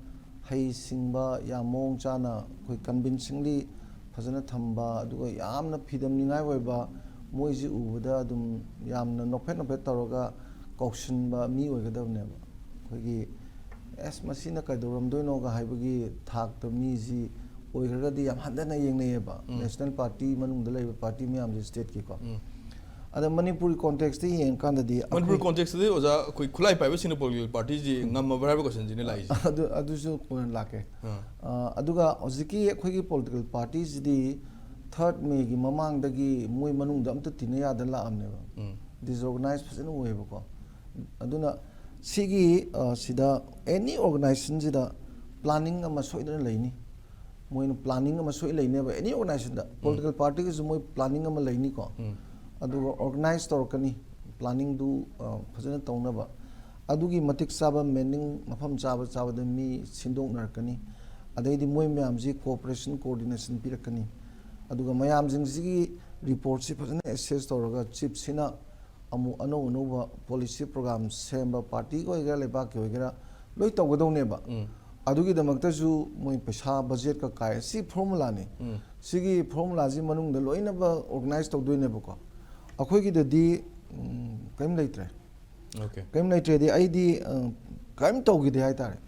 ꯍꯩꯁꯤꯡꯕ, ꯌꯥꯝ ꯃꯑꯣꯡ ꯆꯥꯅ ꯑꯩꯈꯣꯏ ꯀꯟꯚꯤꯟꯁꯤꯡꯂꯤ ꯐꯖꯅ ꯊꯝꯕ, ꯑꯗꯨꯒ ꯌꯥꯝꯅ ꯐꯤꯗꯝꯅꯤꯡꯉꯥꯏ ꯑꯣꯏꯕ, ꯃꯣꯏꯁꯤ ꯎꯕꯗ ꯑꯗꯨꯝ ꯌꯥꯝꯅ ꯅꯣꯛꯐꯦꯠ ꯅꯣꯛꯐꯦꯠ ꯇꯧꯔꯒ ꯀꯧꯁꯤꯟꯕ ꯃꯤ ꯑꯣꯏꯒꯗꯕꯅꯦꯕ꯫ ꯑꯩꯈꯣꯏꯒꯤ "ꯑꯦꯁ, ꯃꯁꯤꯅ ꯀꯩꯗꯧꯔꯝꯗꯣꯏꯅꯣꯒ" ꯍꯥꯏꯕꯒꯤ ꯊꯥꯛꯇ ꯃꯤꯁꯤ ꯑꯣꯏꯈ꯭ꯔꯒꯗꯤ ꯌꯥꯝ ꯍꯟꯊꯅ ꯌꯦꯡꯅꯩꯌꯦꯕ, ꯎꯝ. ꯅꯦꯁꯅꯦꯜ ꯄꯥꯔꯇꯤ ꯃꯅꯨꯡꯗ ꯂꯩꯕ ꯄꯥꯔꯇꯤ ꯃꯌꯥꯝꯁꯦ, ꯁ꯭ꯇꯦꯠꯀꯤꯀꯣ꯫ ꯎꯝ. ꯑꯗ ꯃꯅꯤꯄꯨꯔꯒꯤ ꯀꯣꯟꯇꯦꯛꯁꯇ ꯌꯦꯡꯉꯀꯥꯟꯗꯗꯤ ꯃꯅꯤꯄꯨꯔ ꯑꯩꯈꯣꯏ ꯀꯣꯟꯇꯦꯛꯁꯇꯗꯤ ꯑꯣꯖꯥ, ꯑꯩꯈꯣꯏ ꯈꯨꯠꯂꯥꯏ ꯄꯥꯏꯕꯁꯤꯡꯅ ꯄꯣꯂꯤꯇꯤꯀꯦꯜ ꯄꯥꯔꯇꯤꯁꯤ ꯉꯝꯃꯕ꯭ꯔꯥ ꯍꯥꯏꯕ ꯀꯣꯏꯁꯟꯁꯤꯅ ꯂꯥꯛꯏꯁꯦ꯫ ꯑꯗꯨ, ꯑꯗꯨꯁꯨ ꯀꯣꯟꯅ ꯂꯥꯛꯀꯦ꯫ ꯑꯥ. ꯑ, ꯑꯗꯨꯒ ꯍꯧꯖꯤꯛꯀꯤ ꯑꯩꯈꯣꯏꯒꯤ ꯄꯣꯂꯤꯇꯤꯀꯦꯜ ꯄꯥꯔꯇꯤꯁꯤꯗꯤ ꯊꯥꯔꯠ ꯃꯦꯒꯤ ꯃꯃꯥꯡꯗꯒꯤ ꯃꯣꯏ ꯃꯅꯨꯡꯗ ꯑꯝꯇ ꯇꯤꯟꯅ ꯌꯥꯗ ꯂꯥꯛꯑꯕꯅꯦꯕ꯫ ꯎꯝ. ꯗꯤꯁꯑꯣꯔꯒꯅꯥꯏꯖ ꯐꯖꯅ ꯑꯣꯏꯌꯦꯕꯀꯣ꯫ ꯑꯗꯨꯅ ꯁꯤꯒꯤ, ꯑ, ꯁꯤꯗ ꯑꯦꯅꯤ ꯑꯣꯔꯒꯅꯥꯏꯖꯦꯁꯟꯁꯤꯗ ꯄ꯭ꯂꯥꯅꯤꯡ ꯑꯃ ꯁꯣꯏꯗꯅ ꯂꯩꯅꯤ꯫ ꯃꯣꯏꯅ ꯄ꯭ꯂꯥꯅꯤꯡ ꯑꯃ ꯁꯣꯏ ꯂꯩꯅꯦꯕ, ꯑꯦꯅꯤ ꯑꯣꯔꯒꯅꯥꯏꯖꯦꯁꯟꯗ꯫ ꯄꯣꯂꯤꯇꯤꯀꯦꯜ ꯄꯥꯔꯇꯤꯒꯤꯁꯨ ꯃꯣꯏ ꯄ꯭ꯂꯥꯅꯤꯡ ꯑꯃ ꯂꯩꯅꯤꯀꯣ꯫ ꯎꯝ. ꯑꯗꯨꯒ ꯑꯣꯔꯒꯅꯥꯏꯖ ꯇꯧꯔꯛꯀꯅꯤ, ꯄ꯭ꯂꯥꯅꯤꯡꯗꯨ, ꯑ, ꯐꯖꯅ ꯇꯧꯅꯕ꯫ ꯑꯗꯨꯒꯤ ꯃꯇꯤꯛ ꯆꯥꯕ ꯃꯦꯅꯤꯡ, ꯃꯐꯝ ꯆꯥꯕ ꯆꯥꯕꯗ ꯃꯤ ꯁꯤꯟꯗꯣꯛꯅꯔꯛꯀꯅꯤ꯫ ꯑꯗꯩꯗꯤ ꯃꯣꯏ ꯃꯌꯥꯝꯁꯤ ꯀꯣꯑꯣꯄꯔꯦꯁꯟ, ꯀꯣꯑꯣꯔꯗꯤꯅꯦꯁꯟ ꯄꯤꯔꯛꯀꯅꯤ꯫ ꯑꯗꯨꯒ ꯃꯌꯥꯝꯁꯤꯡꯁꯤꯒꯤ ꯔꯤꯄꯣꯔꯠꯁꯤ ꯐꯖꯅ ꯑꯦꯁꯦꯁ ꯇꯧꯔꯒ ꯆꯤꯞꯁꯤꯅ ꯑꯃꯨꯛ ꯑꯅꯧ ꯑꯅꯧꯕ ꯄꯣꯂꯤꯁꯤ ꯄ꯭ꯔꯣꯒ꯭ꯔꯥꯝ ꯁꯦꯝꯕ, ꯄꯥꯔꯇꯤꯒꯤ ꯑꯣꯏꯒꯦꯔꯥ ꯂꯩꯕꯥꯛꯀꯤ ꯑꯣꯏꯒꯦꯔꯥ, ꯂꯣꯏ ꯇꯧꯒꯗꯧꯅꯦꯕ꯫ ꯎꯝ. ꯑꯗꯨꯒꯤꯗꯃꯛꯇꯁꯨ ꯃꯣꯏ ꯄꯩꯁꯥ ꯕꯖꯦꯠꯀ ꯀꯥꯏ, ꯁꯤ ꯐꯣꯔꯃꯨꯂꯥꯅꯤ꯫ ꯎꯝ. ꯁꯤꯒꯤ ꯐꯣꯔꯃꯨꯂꯥꯁꯤ ꯃꯅꯨꯡꯗ ꯂꯣꯏꯅꯃꯛ ꯑꯣꯔꯒꯅꯥꯏꯖ ꯇꯧꯗꯣꯏꯅꯦꯕꯀꯣ꯫ ꯑꯩꯈꯣꯏꯒꯤꯗꯗꯤ, ꯎꯝ, ꯀꯔꯤꯝ ꯂꯩꯇ꯭ꯔꯦ꯫ Okay. ꯀꯔꯤꯝ ꯂꯩꯇ꯭ꯔꯦꯗꯤ ꯑꯩꯗꯤ ꯑ, ꯀꯔꯤꯝ ꯇꯧꯈꯤꯗꯦ ꯍꯥꯏꯇꯥꯔꯦ꯫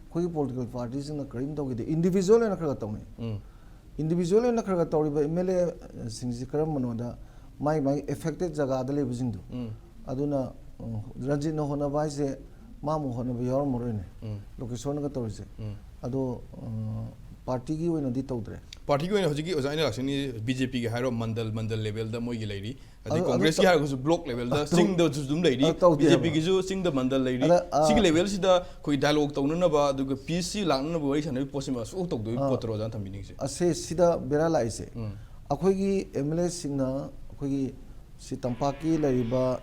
ꯑꯩꯈꯣꯏꯒꯤ ꯄꯣꯂꯤꯇꯤꯀꯦꯜ ꯄꯥꯔꯇꯤꯁꯤꯡꯅ ꯀꯔꯤꯝ ꯇꯧꯈꯤꯗꯦ, ꯏꯟꯗꯤꯕꯤꯖꯨꯋꯦꯜ ꯑꯣꯏꯅ ꯈꯔ ꯈꯔ ꯇꯧꯅꯩ꯫ ꯎꯝ. ꯏꯟꯗꯤꯕꯤꯖꯨꯋꯦꯜ ꯑꯣꯏꯅ ꯈꯔ ꯈꯔ ꯇꯧꯔꯤꯕ ꯑꯦꯝ ꯑꯦꯜ ꯑꯦꯁꯤꯡꯁꯤ ꯀꯔꯝꯕꯅꯣꯗ, ꯃꯥꯏ ꯃꯥꯏ ꯑꯦꯐꯦꯛꯇꯦꯠ ꯖꯒꯥꯗ ꯂꯩꯕꯁꯤꯡꯗꯣ, ꯎꯝ. ꯑꯗꯨꯅ ꯎꯝ, ꯔꯟꯖꯤꯠꯅ ꯍꯣꯠꯅꯕ ꯍꯥꯏꯁꯦ ꯃꯥꯃꯨꯛ ꯍꯣꯠꯅꯕ ꯌꯥꯎꯔꯝꯃꯔꯣꯏꯅꯦ꯫ ꯎꯝ. ꯂꯣꯀꯦꯁꯣꯔꯅꯒ ꯇꯧꯔꯤꯁꯦ꯫ ꯎꯝ. ꯑꯗꯣ ꯎꯝ, ꯄꯥꯔꯇꯤꯒꯤ ꯑꯣꯏꯅꯗꯤ ꯇꯧꯗ꯭ꯔꯦ꯫ ꯄꯥꯔꯇꯤꯒꯤ ꯑꯣꯏꯅ ꯍꯧꯖꯤꯛꯀꯤ ꯑꯣꯖꯥ ꯑꯩꯅ ꯂꯥꯛꯆꯅꯤ, ꯕꯤ ꯖꯦ ꯄꯤꯒꯤ ꯍꯥꯏꯔꯣ, ꯃꯟꯗꯜ ꯃꯟꯗꯜ ꯂꯦꯚꯦꯜꯗ ꯃꯣꯏꯒꯤ ꯂꯩꯔꯤ, ꯑꯗꯩ ꯑꯗꯨ- ꯑꯗꯨ ꯀꯣꯡꯒ꯭ꯔꯦꯁꯀꯤ ꯇꯧ- ꯍꯥꯏꯔꯒꯁꯨ ꯕ꯭ꯂꯣꯛ ꯂꯦꯚꯦꯜꯗ ꯑꯗꯨ- ꯆꯤꯡꯗꯁꯨ ꯑꯗꯨꯝ ꯂꯩꯔꯤ, ꯑꯗꯨ ꯇꯧꯗꯦ ꯕꯤ ꯖꯦ ꯍꯥꯏꯕ꯫ ꯄꯤꯒꯤꯁꯨ ꯆꯤꯡꯗ ꯃꯟꯗꯜ ꯂꯩꯔꯤ꯫ ꯑꯗ, ꯑ- ꯁꯤꯒꯤ ꯂꯦꯚꯦꯜꯁꯤꯗ ꯑꯩꯈꯣꯏ ꯗꯥꯏꯂꯣꯛ ꯇꯧꯅꯅꯕ ꯑꯗꯨꯒ ꯄꯤꯁꯁꯤ ꯂꯥꯛꯅꯅꯕ ꯋꯥꯔꯤ ꯁꯥꯟꯅꯕꯒꯤ ꯄꯣꯠꯁꯤꯃ ꯁꯨꯡꯇꯧ ꯇꯧꯗꯕꯒꯤ ꯑ- ꯄꯣꯠꯇꯔꯣ ꯑꯣꯖꯥꯅ ꯊꯝꯕꯤꯅꯤꯡꯉꯤꯁꯦ? ꯑꯁꯦ ꯁꯤꯗ ꯕꯦꯔꯥ ꯂꯥꯛꯏꯁꯦ꯫ ꯎꯝ. ꯑꯩꯈꯣꯏꯒꯤ ꯑꯦꯝ ꯑꯦꯜ ꯑꯦꯁꯤꯡꯅ ꯑꯩꯈꯣꯏꯒꯤ ꯁꯤ ꯇꯝꯄꯥꯛꯀꯤ ꯂꯩꯔꯤꯕ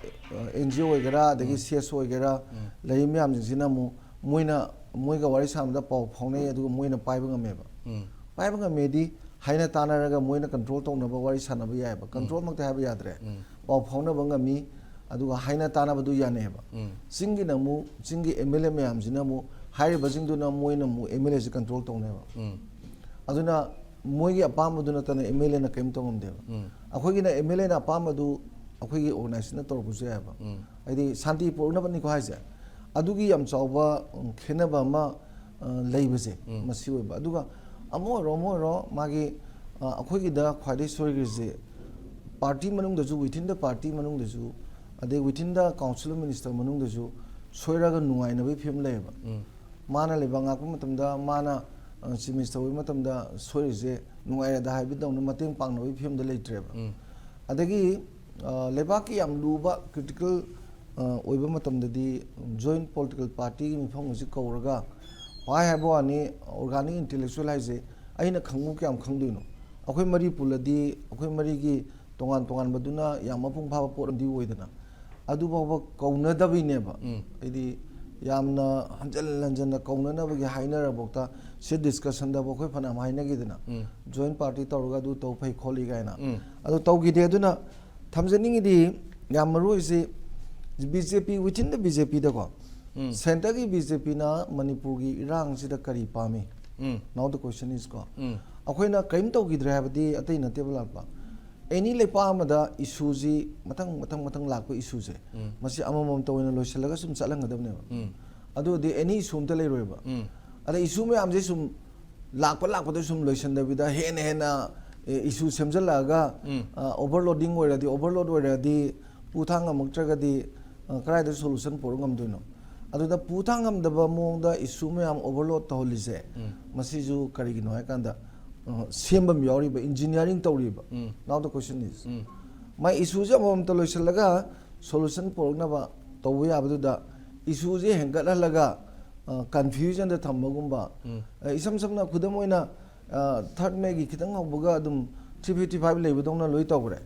ꯑꯦꯟ ꯖꯤ ꯑꯣ ꯑꯣꯏꯒꯦꯔꯥ, ꯑꯗꯒꯤ ꯎꯝ. ꯁꯤ ꯑꯦꯁ ꯑꯣ ꯑꯣꯏꯒꯦꯔꯥ, ꯎꯝ. ꯂꯩꯔꯤꯕ ꯃꯌꯥꯝꯁꯤꯡꯁꯤꯅ ꯑꯃꯨꯛ ꯃꯣꯏꯅ ꯃꯣꯏꯒ ꯋꯥꯔꯤ ꯁꯥꯟꯅꯕꯗ ꯄꯥꯎ ꯐꯥꯎꯅꯩ, ꯑꯗꯨꯒ ꯃꯣꯏꯅ ꯄꯥꯏꯕ ꯉꯝꯃꯦꯕ꯫ ꯎꯝ. ꯄꯥꯏꯕ ꯉꯝꯃꯦꯗꯤ ꯍꯥꯏꯅ ꯇꯥꯟꯅꯔꯒ ꯃꯣꯏꯅ ꯀꯟꯇ꯭ꯔꯣꯜ ꯇꯧꯅꯕ ꯋꯥꯔꯤ ꯁꯥꯟꯅꯕ ꯌꯥꯏꯑꯕ꯫ ꯀꯟꯇ꯭ꯔꯣꯜꯃꯛꯇꯤ ꯍꯥꯏꯕ ꯌꯥꯗ꯭ꯔꯦ꯫ ꯎꯝ. ꯄꯥꯎ ꯐꯥꯎꯅꯕ ꯉꯝꯃꯤ, ꯑꯗꯨꯒ ꯍꯥꯏꯅ ꯇꯥꯟꯅꯕꯗꯨ ꯌꯥꯅꯩꯑꯕ꯫ ꯎꯝ. ꯆꯤꯡꯒꯤꯅ ꯑꯃꯨꯛ ꯆꯤꯡꯒꯤ ꯑꯦꯝ ꯑꯦꯜ ꯑꯦ ꯃꯌꯥꯝꯁꯤꯅ ꯑꯃꯨꯛ ꯍꯥꯏꯔꯤꯕꯁꯤꯡꯗꯨꯅ ꯃꯣꯏꯅ ꯑꯃꯨꯛ ꯑꯦꯝ ꯑꯦꯜ ꯑꯦꯁꯤ ꯀꯟꯇ꯭ꯔꯣꯜ ꯇꯧꯅꯦꯕ꯫ ꯎꯝ. ꯑꯗꯨꯅ ꯃꯣꯏꯒꯤ ꯑꯄꯥꯝꯕꯗꯨ ꯅꯠꯇꯅ ꯑꯦꯝ ꯑꯦꯜ ꯑꯦꯅ ꯀꯔꯤꯝ ꯇꯧꯉꯝꯗꯦꯕ꯫ ꯎꯝ. ꯑꯩꯈꯣꯏꯒꯤꯅ ꯑꯦꯝ ꯑꯦꯜ ꯑꯦꯅ ꯑꯄꯥꯝꯕꯗꯨ ꯑꯩꯈꯣꯏꯒꯤ ꯑꯣꯔꯒꯅꯥꯏꯖꯦꯁꯟꯅ ꯇꯧꯔꯛꯄꯁꯨ ꯌꯥꯏꯑꯕ꯫ ꯎꯝ. ꯍꯥꯏꯗꯤ ꯁꯥꯟꯇꯤ ꯄꯨꯔꯛꯅꯕꯅꯤꯀꯣ ꯍꯥꯏꯁꯦ꯫ ꯑꯗꯨꯒꯤ ꯌꯥꯝ ꯆꯥꯎꯕ ꯎꯝ, ꯈꯦꯠꯅꯕ ꯑꯃ ꯑ, ꯂꯩꯕꯁꯦ ꯎꯝ. ꯃꯁꯤ ꯑꯣꯏꯕ꯫ ꯑꯗꯨꯒ ꯑꯃ ꯑꯣꯏꯔꯣ ꯑꯃ ꯑꯣꯏꯔꯣ ꯃꯥꯒꯤ ꯑ, ꯑꯩꯈꯣꯏꯒꯤꯗ ꯈ꯭ꯋꯥꯏꯗꯒꯤ ꯁꯣꯏꯈ꯭ꯔꯤꯁꯦ ꯄꯥꯔꯇꯤ ꯃꯅꯨꯡꯗꯁꯨ, within the party ꯃꯅꯨꯡꯗꯁꯨ, ꯑꯗꯩ within the council minister ꯃꯅꯨꯡꯗꯁꯨ ꯁꯣꯏꯔꯒ ꯅꯨꯡꯉꯥꯏꯅꯕꯒꯤ ꯐꯤꯕꯝ ꯂꯩꯌꯦꯕ꯫ ꯎꯝ. ꯃꯥꯅ ꯂꯩꯕꯥꯛ ꯉꯥꯛꯄ ꯃꯇꯝꯗ, ꯃꯥꯅ ꯑ, ꯆꯤꯐ ꯃꯤꯅꯤꯁꯇꯔ ꯑꯣꯏꯕ ꯃꯇꯝꯗ ꯁꯣꯏꯔꯤꯁꯦ ꯅꯨꯡꯉꯥꯏꯔꯦꯗ ꯍꯥꯏꯕꯗꯧꯅ ꯃꯇꯦꯡ ꯄꯥꯡꯅꯕꯒꯤ ꯐꯤꯕꯝꯗ ꯂꯩꯇ꯭ꯔꯦꯕ꯫ ꯎꯝ. ꯑꯗꯒꯤ ꯑ, ꯂꯩꯕꯥꯛꯀꯤ ꯌꯥꯝ ꯂꯨꯕ ꯀ꯭ꯔꯤꯇꯤꯀꯦꯜ ꯑ, ꯑꯣꯏꯕ ꯃꯇꯝꯗꯗꯤ ꯖꯣꯏꯟ ꯄꯣꯂꯤꯇꯤꯀꯦꯜ ꯄꯥꯔꯇꯤꯒꯤ ꯃꯤꯐꯝ ꯑꯁꯤ ꯀꯧꯔꯒ ꯄꯥꯏ ꯍꯥꯏꯕ ꯋꯥꯅꯤ꯫ ꯑꯣꯔꯒꯥꯅꯤꯛ ꯏꯟꯇꯦꯂꯦꯛꯆꯨꯋꯦꯜ ꯍꯥꯏꯁꯦ ꯑꯩꯅ ꯈꯪꯕ ꯀꯌꯥꯝ ꯈꯪꯗꯣꯏꯅꯣ? ꯑꯩꯈꯣꯏ ꯃꯔꯤ ꯄꯨꯜꯂꯗꯤ ꯑꯩꯈꯣꯏ ꯃꯔꯤꯒꯤ ꯇꯣꯉꯥꯟ ꯇꯣꯉꯥꯟꯕꯗꯨꯅ ꯌꯥꯝ ꯃꯄꯨꯡ ꯐꯥꯕ ꯄꯣꯠ ꯑꯃꯗꯤ ꯑꯣꯏꯗꯅ, ꯑꯗꯨ ꯐꯥꯎꯕ ꯀꯧꯅꯗꯕꯩꯅꯦꯕ꯫ ꯎꯝ. ꯍꯥꯏꯗꯤ ꯌꯥꯝꯅ ꯍꯟꯖꯤꯟ ꯍꯟꯖꯤꯟꯅ ꯀꯧꯅꯅꯕꯒꯤ ꯍꯥꯏꯅꯔꯕꯧꯇ ꯁꯤ ꯗꯤꯁꯀꯁꯟꯗꯕꯨ ꯑꯩꯈꯣꯏ ꯐꯅꯌꯥꯝ ꯍꯥꯏꯅꯈꯤꯗꯅ, ꯎꯝ. ꯖꯣꯏꯟ ꯄꯥꯔꯇꯤ ꯇꯧꯔꯒ ꯑꯗꯨ ꯇꯧ ꯐꯩ ꯈꯣꯠꯂꯤ ꯀꯥꯏꯅ꯫ ꯎꯝ. ꯑꯗꯨ ꯇꯧꯈꯤꯗꯦ꯫ ꯑꯗꯨꯅ ꯊꯝꯖꯅꯤꯡꯉꯤꯗꯤ ꯌꯥꯝ ꯃꯔꯨ ꯑꯣꯏꯁꯤ B J P, within the B J ꯄꯤꯗꯀꯣ, ꯎꯝ. ꯁꯦꯟꯇꯔꯒꯤ ꯕꯤ ꯖꯦ ꯄꯤꯅ ꯃꯅꯤꯄꯨꯔꯒꯤ ꯏꯔꯥꯡꯁꯤꯗ ꯀꯔꯤ ꯄꯥꯝꯃꯤ? ꯎꯝ. Now the question is ꯀꯣ, ꯎꯝ. ꯑꯩꯈꯣꯏꯅ ꯀꯔꯤꯝ ꯇꯧꯈꯤꯗ꯭ꯔꯦ ꯍꯥꯏꯕꯗꯤ ꯑꯇꯩ ꯅꯠꯇꯦꯕ ꯂꯥꯛꯄ, ꯑꯦꯅꯤ ꯂꯩꯄꯥꯛ ꯑꯃꯗ ꯏꯁꯨꯁꯤ ꯃꯊꯪ ꯃꯊꯪ ꯃꯊꯪ ꯂꯥꯛꯄ ꯏꯁꯨꯁꯦ, ꯎꯝ꯫ ꯃꯁꯤ ꯑꯃꯃꯝꯇ ꯑꯣꯏꯅ ꯂꯣꯏꯁꯤꯜꯂꯒ ꯁꯨꯝ ꯆꯠꯍꯟꯒꯗꯕꯅꯦꯕ꯫ ꯎꯝ꯫ ꯑꯗꯨ ꯑꯣꯏꯔꯗꯤ ꯑꯦꯅꯤ ꯏꯁꯨ ꯑꯝꯇ ꯂꯩꯔꯣꯏꯕ꯫ ꯎꯝ꯫ ꯑꯗ ꯏꯁꯨ ꯃꯌꯥꯝꯁꯦ ꯁꯨꯝ ꯂꯥꯛꯄ ꯂꯥꯛꯄꯗ ꯁꯨꯝ ꯂꯣꯏꯁꯤꯟꯗꯕꯤꯗ ꯍꯦꯟꯅ ꯍꯦꯟꯅ, ꯑꯦ, ꯏꯁꯨ ꯁꯦꯝꯖꯤꯜꯂꯛꯑꯒ, ꯎꯝ꯫ ꯑ, ꯑꯣꯚꯔꯂꯣꯗꯤꯡ ꯑꯣꯏꯔꯗꯤ, ꯑꯣꯚꯔꯂꯣꯗ ꯑꯣꯏꯔꯗꯤ ꯄꯨ ꯊꯥꯡ ꯉꯝꯃꯛꯇ꯭ꯔꯒꯗꯤ, ꯑ, ꯀꯗꯥꯏꯗ ꯁꯣꯂꯨꯁꯟ ꯄꯨꯔꯛ ꯉꯝꯗꯣꯏꯅꯣ? ꯑꯗꯨꯗ ꯄꯨ ꯊꯥꯡ ꯉꯝꯗꯕ ꯃꯑꯣꯡꯗ ꯏꯁꯨ ꯃꯌꯥꯝ ꯑꯣꯚꯔꯂꯣꯗ ꯇꯧꯍꯜꯂꯤꯁꯦ, ꯎꯝ꯫ ꯃꯁꯤꯁꯨ ꯀꯔꯤꯒꯤꯅꯣ ꯍꯥꯏ ꯀꯥꯟꯗ, ꯑ, ꯁꯦꯝꯕ ꯑꯃ ꯌꯥꯎꯔꯤꯕ, ꯏꯟꯖꯤꯅꯤꯌꯥꯔꯤꯡ ꯇꯧꯔꯤꯕ꯫ ꯎꯝ꯫ Now the question is, ꯎꯝ꯫ ꯃꯥꯏ ꯏꯁꯨꯁꯦ ꯑꯃꯃꯝꯇ ꯂꯣꯏꯁꯤꯜꯂꯒ ꯁꯣꯂꯨꯁꯟ ꯄꯨꯔꯛꯅꯕ ꯇꯧꯕ ꯌꯥꯕꯗꯨꯗ ꯏꯁꯨꯁꯦ ꯍꯦꯟꯒꯠꯍꯜꯂꯒ, ꯑ, ꯀꯟꯐ꯭ꯌꯨꯖꯟꯗ ꯊꯝꯕꯒꯨꯝꯕ, ꯎꯝ꯫ ꯑ, ꯏꯁꯝ ꯁꯝꯅ ꯈꯨꯗꯝ ꯑꯣꯏꯅ, ꯑ, ꯊꯥꯔꯠ ꯃꯦꯒꯤ ꯈꯤꯇꯪ ꯍꯧꯕꯒ ꯑꯗꯨꯝ ꯊ꯭ꯔꯤ ꯐꯤꯐꯇꯤ ꯐꯥꯏꯚ ꯂꯩꯕꯗꯧꯅ ꯂꯣꯏ ꯇꯧꯈ꯭ꯔꯦ꯫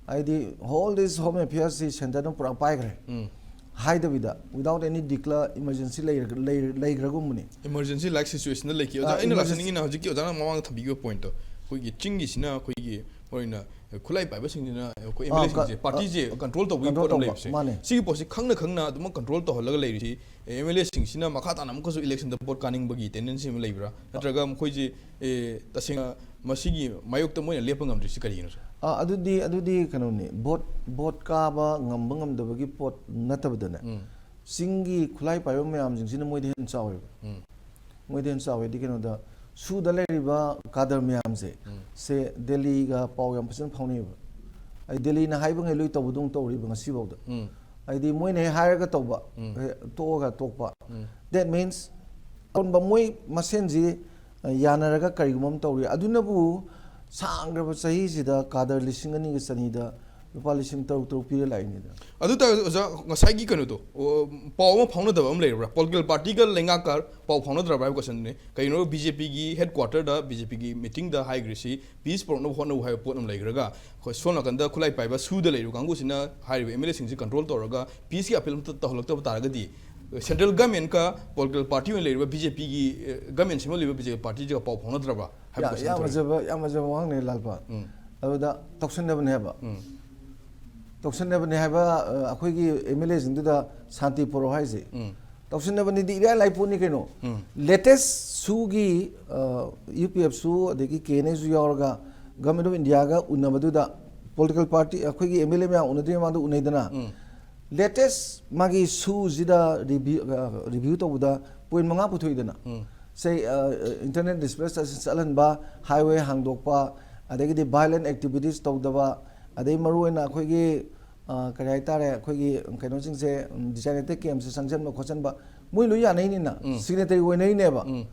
ꯍꯥꯏꯗꯤ whole this home affairs ꯁꯤ ꯁꯦꯟꯇꯔꯅ ꯄꯨꯔꯥ ꯄꯥꯏꯈ꯭ꯔꯦ꯫ ꯎꯝ꯫ ꯍꯥꯏꯗꯕꯤꯗ, without any declare emergency ꯂꯩꯔ-, ꯂꯩ-, ꯂꯩꯈ꯭ꯔꯒꯨꯝꯕꯅꯤ꯫ Emergency like situation ꯂꯩꯈꯤ꯫ ꯑꯣꯖꯥ, ꯑꯥ, ꯑꯩꯅ emergency ꯂꯥꯛꯆꯅꯤꯡꯉꯤꯅ ꯍꯧꯖꯤꯛꯀꯤ ꯑꯣꯖꯥꯅ ꯃꯃꯥꯡꯗ ꯊꯝꯕꯤꯈꯤꯕ ꯄꯣꯏꯟꯠꯇꯣ, ꯑꯩꯈꯣꯏꯒꯤ ꯆꯤꯡꯒꯤꯁꯤꯅ ꯑꯩꯈꯣꯏꯒꯤ ꯃꯔꯨ ꯑꯣꯏꯅ ꯈꯨꯠꯂꯥꯏ ꯄꯥꯏꯕꯁꯤꯡꯁꯤꯅ ꯑꯩꯈꯣꯏ ꯑꯥ, ꯑꯦꯝ ꯑꯦꯜ ꯑꯦꯁꯤꯡꯁꯦ ꯀ-, ꯄꯥꯔꯇꯤꯁꯦ ꯑ, ꯀꯟꯇ꯭ꯔꯣꯜ ꯇꯧꯕꯒꯤ ꯀꯟꯇ꯭ꯔꯣꯜ ꯄꯣꯠ ꯑꯃ ꯇꯧꯕ, ꯂꯩꯕꯁꯦ, ꯃꯥꯅꯦ꯫ ꯁꯤꯒꯤ ꯄꯣꯠꯁꯤ ꯈꯪꯅ ꯈꯪꯅ ꯑꯗꯨꯃꯛ ꯀꯟꯇ꯭ꯔꯣꯜ ꯇꯧꯍꯜꯂꯒ ꯂꯩꯔꯤꯁꯤ ꯑꯦꯝ ꯑꯦꯜ ꯑꯦꯁꯤꯡꯁꯤꯅ ꯃꯈꯥ ꯇꯥꯅ ꯑꯃꯨꯛꯀꯁꯨ ꯏꯂꯦꯛꯁꯟꯗ ꯚꯣꯠ ꯀꯥꯅꯤꯡꯕꯒꯤ ꯇꯦꯟꯗꯦꯟꯁꯤ ꯑꯃ ꯂꯩꯕ꯭ꯔꯥ? ꯅꯠꯇ꯭ꯔꯒ ꯃꯈꯣꯏꯁꯤ, ꯑꯦ, ꯇꯁꯦꯡꯅ ꯃꯁꯤꯒꯤ ꯃꯥꯌꯣꯛꯇ ꯃꯣꯏꯅ ꯂꯦꯞꯄ ꯉꯝꯗ꯭ꯔꯤꯁꯤ ꯀꯔꯤꯒꯤꯅꯣ, ꯁꯥꯔ? ꯑꯥ, ꯑꯗꯨꯗꯤ, ꯑꯗꯨꯗꯤ ꯀꯩꯅꯣꯅꯤ, ꯚꯣꯠ, ꯚꯣꯠ ꯀꯥꯕ ꯉꯝꯕ ꯉꯝꯗꯕꯒꯤ ꯄꯣꯠ ꯅꯠꯇꯕꯗꯅꯦ, ꯎꯝ꯫ ꯆꯤꯡꯒꯤ ꯈꯨꯠꯂꯥꯏ ꯄꯥꯏꯕ ꯃꯌꯥꯝꯁꯤꯡꯁꯤꯅ ꯃꯣꯏꯗ ꯍꯦꯟꯅ ꯆꯥꯎꯋꯦꯕ꯫ ꯎꯝ꯫ ꯃꯣꯏꯗ ꯍꯦꯟꯅ ꯆꯥꯎꯋꯦꯗꯤ ꯀꯩꯅꯣꯗ, ꯁꯨꯗ ꯂꯩꯔꯤꯕ ꯀꯥꯗꯔ ꯃꯌꯥꯝꯁꯦ, ꯎꯝ꯫ ꯁꯦ ꯗꯦꯜꯂꯤꯒ ꯄꯥꯎ ꯌꯥꯝ ꯐꯖꯅ ꯐꯥꯎꯅꯩꯌꯦꯕ꯫ ꯑꯩ ꯗꯦꯜꯂꯤꯅ ꯍꯥꯏꯕꯉꯩ ꯂꯣꯏ ꯇꯧꯕꯗꯧꯅ ꯇꯧꯔꯤꯕ ꯉꯁꯤꯐꯥꯎꯗ꯫ ꯎꯝ꯫ ꯍꯥꯏꯗꯤ ꯃꯣꯏꯅ ꯍꯦꯛ ꯍꯥꯏꯔꯒ ꯇꯧꯕ, ꯎꯝ꯫ ꯍꯦꯛ ꯇꯣꯛꯑꯒ ꯇꯣꯛꯄ꯫ ꯎꯝ꯫ That means ꯑꯀꯣꯟꯕ ꯃꯣꯏ ꯃꯁꯦꯟꯁꯤ, ꯑ, ꯌꯥꯅꯔꯒ ꯀꯔꯤꯒꯨꯝꯕ ꯑꯃ ꯇꯧꯔꯤ꯫ ꯑꯗꯨꯅꯕꯨ ꯁꯥꯡꯈ꯭ꯔꯕ ꯆꯍꯤꯁꯤꯗ ꯀꯥꯗꯔ ꯂꯤꯁꯤꯡ ꯑꯅꯤꯒ ꯆꯅꯤꯗ ꯂꯨꯄꯥ ꯂꯤꯁꯤꯡ ꯇꯔꯨꯛ ꯇꯔꯨꯛ ꯄꯤꯔ ꯂꯥꯛꯏꯅꯤꯗ꯫ ꯑꯗꯨ ꯇꯥꯔꯒꯁꯨ ꯑꯣꯖꯥ, ꯉꯁꯥꯏꯒꯤ ꯀꯩꯅꯣꯗꯣ, ꯑꯣ, ꯄꯥꯎ ꯑꯃ ꯐꯥꯎꯅꯗꯕ ꯑꯃ ꯂꯩꯔꯕ꯭ꯔꯥ? ꯄꯣꯂꯤꯇꯤꯀꯦꯜ ꯄꯥꯔꯇꯤꯒ ꯂꯩꯉꯥꯛꯀ ꯄꯥꯎ ꯐꯥꯎꯅꯗ꯭ꯔꯕ꯭ꯔꯥ ꯍꯥꯏꯕ ꯀꯣꯏꯁꯟꯗꯨꯅꯤ꯫ ꯀꯩꯅꯣ, ꯕꯤ ꯖꯦ ꯄꯤꯒꯤ ꯍꯦꯗ ꯀ꯭ꯋꯥꯇꯔꯗ ꯕꯤ ꯖꯦ ꯄꯤꯒꯤ ꯃꯤꯇꯤꯡꯗ ꯍꯥꯏꯈ꯭ꯔꯤꯁꯤ ꯄꯤꯁ ꯄꯨꯔꯛꯅꯕ ꯍꯣꯠꯅꯧ ꯍꯥꯏꯕ ꯄꯣꯠ ꯑꯃ ꯂꯩꯈ꯭ꯔꯒ, ꯑꯩꯈꯣꯏ ꯁꯣꯝ ꯅꯥꯀꯟꯗ ꯈꯨꯠꯂꯥꯏ ꯄꯥꯏꯕ ꯁꯨꯗ ꯂꯩꯔꯤꯕ ꯀꯥꯡꯕꯨꯁꯤꯅ ꯍꯥꯏꯔꯤꯕ ꯑꯦꯝ ꯑꯦꯜ ꯑꯦꯁꯤꯡꯁꯤ ꯀꯟꯇ꯭ꯔꯣꯜ ꯇꯧꯔꯒ ꯄꯤꯁꯀꯤ ꯑꯄꯤꯜ ꯑꯃꯠꯇ ꯇꯧꯍꯜꯂꯛꯇꯕ ꯇꯥꯔꯒꯗꯤ, ꯁꯦꯟꯇ꯭ꯔꯦꯜ ꯒꯃꯦꯟꯀ ꯄꯣꯂꯤꯇꯤꯀꯦꯜ ꯄꯥꯔꯇꯤ ꯑꯣꯏꯅ ꯂꯩꯔꯤꯕ ꯕꯤ ꯖꯦ ꯄꯤꯒꯤ, ꯑꯦ, ꯒꯃꯦꯟ ꯁꯦꯝꯍꯜꯂꯤꯕ ꯕꯤ ꯖꯦ ꯄꯤ ꯄꯥꯔꯇꯤꯁꯤꯒ ꯄꯥꯎ ꯐꯥꯎꯅꯗ꯭ꯔꯕ ꯍꯥꯏꯕ ꯌꯥ-, ꯀꯣꯏꯁꯟ ꯌꯥꯝ ꯊꯣꯛꯂꯛꯏ꯫ ꯐꯖꯕ, ꯌꯥꯝ ꯐꯖꯕ ꯋꯥꯍꯪꯅꯦ, ꯂꯥꯜꯄꯥ꯫ ꯎꯝ꯫ ꯑꯗꯨꯗ ꯇꯧꯁꯟꯅꯕꯅꯦ ꯍꯥꯏꯕ꯫ ꯎꯝ꯫ ꯇꯧꯁꯟꯅꯕꯅꯦ ꯍꯥꯏꯕ, ꯑ, ꯑꯩꯈꯣꯏꯒꯤ ꯑꯦꯝ ꯑꯦꯜ ꯑꯦꯁꯤꯡꯗꯨꯗ ꯁꯥꯟꯇꯤ ꯄꯨꯔꯛꯑꯣ ꯍꯥꯏꯁꯦ꯫ ꯎꯝ꯫ ꯇꯧꯁꯟꯅꯕꯅꯤꯗꯤ ꯏꯔꯥꯏ ꯂꯥꯏ ꯄꯣꯠꯅꯤ ꯀꯩꯅꯣ꯫ ꯎꯝ꯫ ꯂꯦꯇꯦꯁ ꯁꯨꯒꯤ, ꯑ, ꯌꯨ ꯄꯤ ꯑꯦꯐ ꯁꯨ, ꯑꯗꯒꯤ ꯀꯦ ꯑꯦꯟ ꯑꯦꯁꯨ ꯌꯥꯎꯔꯒ ꯒꯚꯔꯟꯃꯦꯟ ꯑꯣꯐ ꯏꯟꯗꯤꯌꯥꯒ ꯎꯅꯕꯗꯨꯗ ꯄꯣꯂꯤꯇꯤꯀꯦꯜ ꯄꯥꯔꯇꯤ ꯑꯩꯈꯣꯏꯒꯤ ꯑꯦꯝ ꯑꯦꯜ ꯑꯦ ꯃꯌꯥꯝ ꯎꯅꯗ꯭ꯔꯤꯉꯩ ꯃꯃꯥꯡꯗ ꯎꯅꯩꯗꯅ, ꯎꯝ. ꯂꯦꯇꯦꯁ ꯃꯥꯒꯤ ꯁꯨꯁꯤꯗ ꯔꯤꯚ꯭ꯌꯨ ꯔꯤꯚ꯭ꯌꯨ ꯇꯧꯕꯗ ꯄꯣꯏꯟ ꯃꯉꯥ ꯄꯨꯊꯣꯛꯏꯗꯅ, ꯎꯝ. ꯁꯦ, ꯏꯟꯇꯔꯅꯦꯠ ꯗꯤꯁꯄ꯭ꯂꯦꯁ ꯆꯠꯍꯟꯕ, ꯍꯥꯏꯋꯦ ꯍꯥꯡꯗꯣꯛꯄ, ꯑꯗꯒꯤꯗꯤ ꯚꯥꯏꯂꯦꯟ ꯑꯦꯛꯇꯤꯚꯤꯇꯤꯁ ꯇꯧꯗꯕ, ꯑꯗꯩ ꯃꯔꯨꯑꯣꯏꯅ ꯑꯩꯈꯣꯏꯒꯤ, ꯑ, ꯀꯔꯤ ꯍꯥꯏꯇꯥꯔꯦ, ꯑꯩꯈꯣꯏꯒꯤ ꯀꯩꯅꯣꯁꯤꯡꯁꯦ, ꯗꯤꯁꯥꯏꯅꯦꯇꯦꯠ ꯀꯦꯝꯁꯦ ꯆꯪꯁꯤꯟꯕ ꯈꯣꯠꯆꯟꯕ, ꯃꯣꯏ ꯂꯣꯏ ꯌꯥꯅꯩꯅꯤꯅ, ꯎꯝ. ꯁꯤꯒꯅꯦꯇꯔꯤ ꯑꯣꯏꯅꯩꯅꯦꯕ꯫ ꯎꯝ.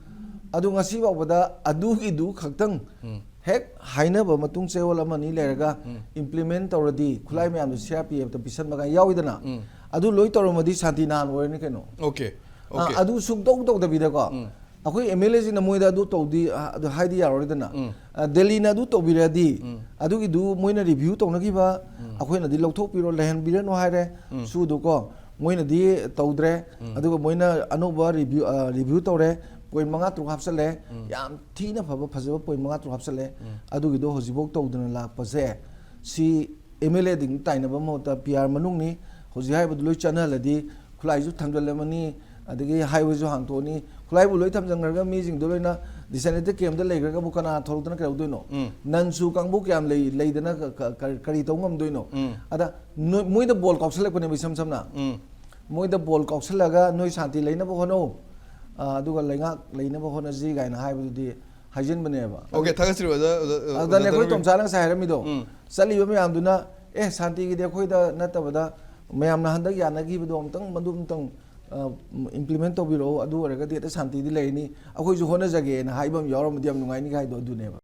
ꯑꯗꯨ ꯉꯁꯤ ꯐꯥꯎꯕꯗ ꯑꯗꯨꯒꯤꯗꯨ ꯈꯛꯇꯪ ꯎꯝ. ꯍꯦꯛ ꯍꯥꯏꯅꯕ ꯃꯇꯨꯡ ꯆꯌꯣꯜ ꯑꯃ ꯑꯅꯤ ꯂꯩꯔꯒ ꯎꯝ. ꯏꯝꯄ꯭ꯂꯤꯃꯦꯟ ꯇꯧꯔꯗꯤ, ꯈꯨꯠꯂꯥꯏ ꯃꯌꯥꯝꯗꯣ ꯁꯤ ꯑꯥꯔ ꯄꯤ ꯑꯦꯐꯇ ꯄꯤꯁꯟꯕ ꯀꯥꯏꯅ ꯌꯥꯎꯏꯗꯅ, ꯎꯝ. ꯑꯗꯨ ꯂꯣꯏ ꯇꯧꯔꯝꯃꯗꯤ ꯁꯥꯟꯇꯤ ꯅꯍꯥꯟ ꯑꯣꯏꯔꯅꯤ ꯀꯩꯅꯣ꯫ ꯑꯣꯀꯦ. ꯑ, ꯑꯣꯀꯦ. ꯑꯗꯨ ꯁꯨꯡꯇꯧ ꯇꯧꯗꯕꯤꯗꯀꯣ, ꯎꯝ. ꯑꯩꯈꯣꯏ ꯑꯦꯝ ꯑꯦꯜ ꯑꯦꯁꯤꯡꯅ ꯃꯣꯏꯗ ꯑꯗꯨ ꯇꯧꯗꯤ, ꯑ, ꯑꯗꯨ ꯍꯥꯏꯗꯤ ꯌꯥꯔꯣꯏꯗꯅ꯫ ꯎꯝ. ꯑ, ꯗꯦꯜꯂꯤꯅ ꯑꯗꯨ ꯇꯧꯕꯤꯔꯗꯤ, ꯎꯝ. ꯑꯗꯨꯒꯤꯗꯨ ꯃꯣꯏꯅ ꯔꯤꯚ꯭ꯌꯨ ꯇꯧꯅꯈꯤꯕ, ꯎꯝ. ꯑꯩꯈꯣꯏꯅꯗꯤ ꯂꯧꯊꯣꯛꯄꯤꯔꯣ, ꯂꯩꯍꯟꯕꯤꯔꯅꯨ ꯍꯥꯏꯔꯦ, ꯎꯝ. ꯁꯨꯗꯨꯀꯣ, ꯃꯣꯏꯅꯗꯤ ꯇꯧꯗ꯭ꯔꯦ꯫ ꯎꯝ. ꯑꯗꯨꯒ ꯃꯣꯏꯅ ꯑꯅꯧꯕ ꯔꯤꯚ꯭ꯌꯨ, ꯑ, ꯔꯤꯚ꯭ꯌꯨ ꯇꯧꯔꯦ, ꯄꯣꯏꯟ ꯃꯉꯥ ꯇꯔꯨꯛ ꯍꯥꯞꯆꯜꯂꯦ, ꯎꯝ. ꯌꯥꯝ ꯊꯤꯅ ꯐꯕ, ꯐꯖꯕ ꯄꯣꯏꯟ ꯃꯉꯥ ꯇꯔꯨꯛ ꯍꯥꯞꯆꯜꯂꯦ꯫ ꯎꯝ. ꯑꯗꯨꯒꯤꯗꯣ ꯍꯧꯖꯤꯛꯐꯥꯎ ꯇꯧꯗꯅ ꯂꯥꯛꯄꯁꯦ, ꯁꯤ ꯑꯦꯝ ꯑꯦꯜ ꯑꯦꯗꯤꯡ ꯇꯥꯏꯅꯕ ꯃꯍꯨꯠꯇ ꯄꯤ ꯑꯥꯔ ꯃꯅꯨꯡꯅꯤ, ꯍꯧꯖꯤꯛ ꯍꯥꯏꯔꯤꯕꯗꯨ ꯂꯣꯏ ꯆꯠꯅꯍꯜꯂꯗꯤ, ꯈꯨꯠꯂꯥꯏꯁꯨ ꯊꯝꯖꯤꯜꯂꯝꯃꯅꯤ, ꯑꯗꯒꯤ ꯍꯥꯏꯋꯦꯁꯨ ꯍꯥꯡꯇꯣꯛꯑꯅꯤ, ꯈꯨꯠꯂꯥꯏꯕꯨ ꯂꯣꯏ ꯊꯝꯖꯤꯟꯈ꯭ꯔꯒ ꯃꯤꯁꯤꯡꯗꯣ ꯂꯣꯏꯅ ꯗꯤꯁꯥꯏꯅꯦꯇꯦꯠ ꯀꯦꯝꯗ ꯂꯩꯈ꯭ꯔꯒꯕꯨ ꯀꯅꯥ ꯊꯣꯛꯂꯛꯇꯅ ꯀꯩꯗꯧꯗꯣꯏꯅꯣ? ꯎꯝ. ꯅꯟ ꯁꯨ ꯀꯥꯡꯕꯨ ꯀꯌꯥꯝ ꯂꯩ, ꯂꯩꯗꯅ ꯀ-, ꯀ-, ꯀꯔꯤ ꯇꯧ ꯉꯝꯗꯣꯏꯅꯣ? ꯎꯝ. ꯑꯗ ꯅꯣꯏ-, ꯃꯣꯏꯗ ꯕꯣꯜ ꯀꯥꯎꯁꯜꯂꯛꯄꯅꯦꯕ ꯏꯁꯝ ꯁꯝꯅ꯫ ꯎꯝ. ꯃꯣꯏꯗ ꯕꯣꯜ ꯀꯥꯎꯁꯜꯂꯒ ꯅꯣꯏ ꯁꯥꯟꯇꯤ ꯂꯩꯅꯕ ꯍꯣꯠꯅꯧ, ꯑ, ꯑꯗꯨꯒ ꯂꯩꯉꯥꯛ ꯂꯩꯅꯕ ꯍꯣꯠꯅꯁꯤ ꯀꯥꯏꯅ ꯍꯥꯏꯕꯗꯨꯗꯤ ꯍꯥꯏꯖꯤꯟꯕꯅꯦꯕ꯫ ꯑꯣꯀꯦ, ꯊꯥꯒꯠꯆꯔꯤ ꯑꯣꯖꯥ, ꯑꯣꯖꯥ, ꯑꯣꯖꯥ ꯑꯗꯨꯗꯅꯦ ꯑꯩꯈꯣꯏ ꯗꯥꯛꯇꯔ ꯇꯣꯝꯆꯥꯅ ꯉꯁꯥꯏ ꯍꯥꯏꯔꯝꯃꯤꯗꯣ, ꯎꯝ. ꯆꯠꯂꯤꯕ ꯃꯌꯥꯝꯗꯨꯅ, "ꯑꯦ, ꯁꯥꯟꯇꯤꯒꯤꯗꯤ ꯑꯩꯈꯣꯏꯗ ꯅꯠꯇꯕꯗ ꯃꯌꯥꯝꯅ ꯍꯟꯗꯛ ꯌꯥꯅꯈꯤꯕꯗꯣ ꯑꯝꯇꯪ, ꯃꯗꯨ ꯑꯝꯇꯪ, ꯑ, ꯏꯝꯄ꯭ꯂꯤꯃꯦꯟ ꯇꯧꯕꯤꯔꯛꯑꯣ, ꯑꯗꯨ ꯑꯣꯏꯔꯒꯗꯤ ꯍꯦꯛꯇ ꯁꯥꯟꯇꯤꯗꯤ ꯂꯩꯔꯅꯤ, ꯑꯩꯈꯣꯏꯁꯨ ꯍꯣꯠꯅꯖꯒꯦꯅ" ꯍꯥꯏꯕ ꯑꯃ ꯌꯥꯎꯔꯝꯃꯗꯤ ꯌꯥꯝ ꯅꯨꯡꯉꯥꯏꯅꯤ ꯍꯥꯏꯗꯣ ꯑꯗꯨꯅꯦꯕ꯫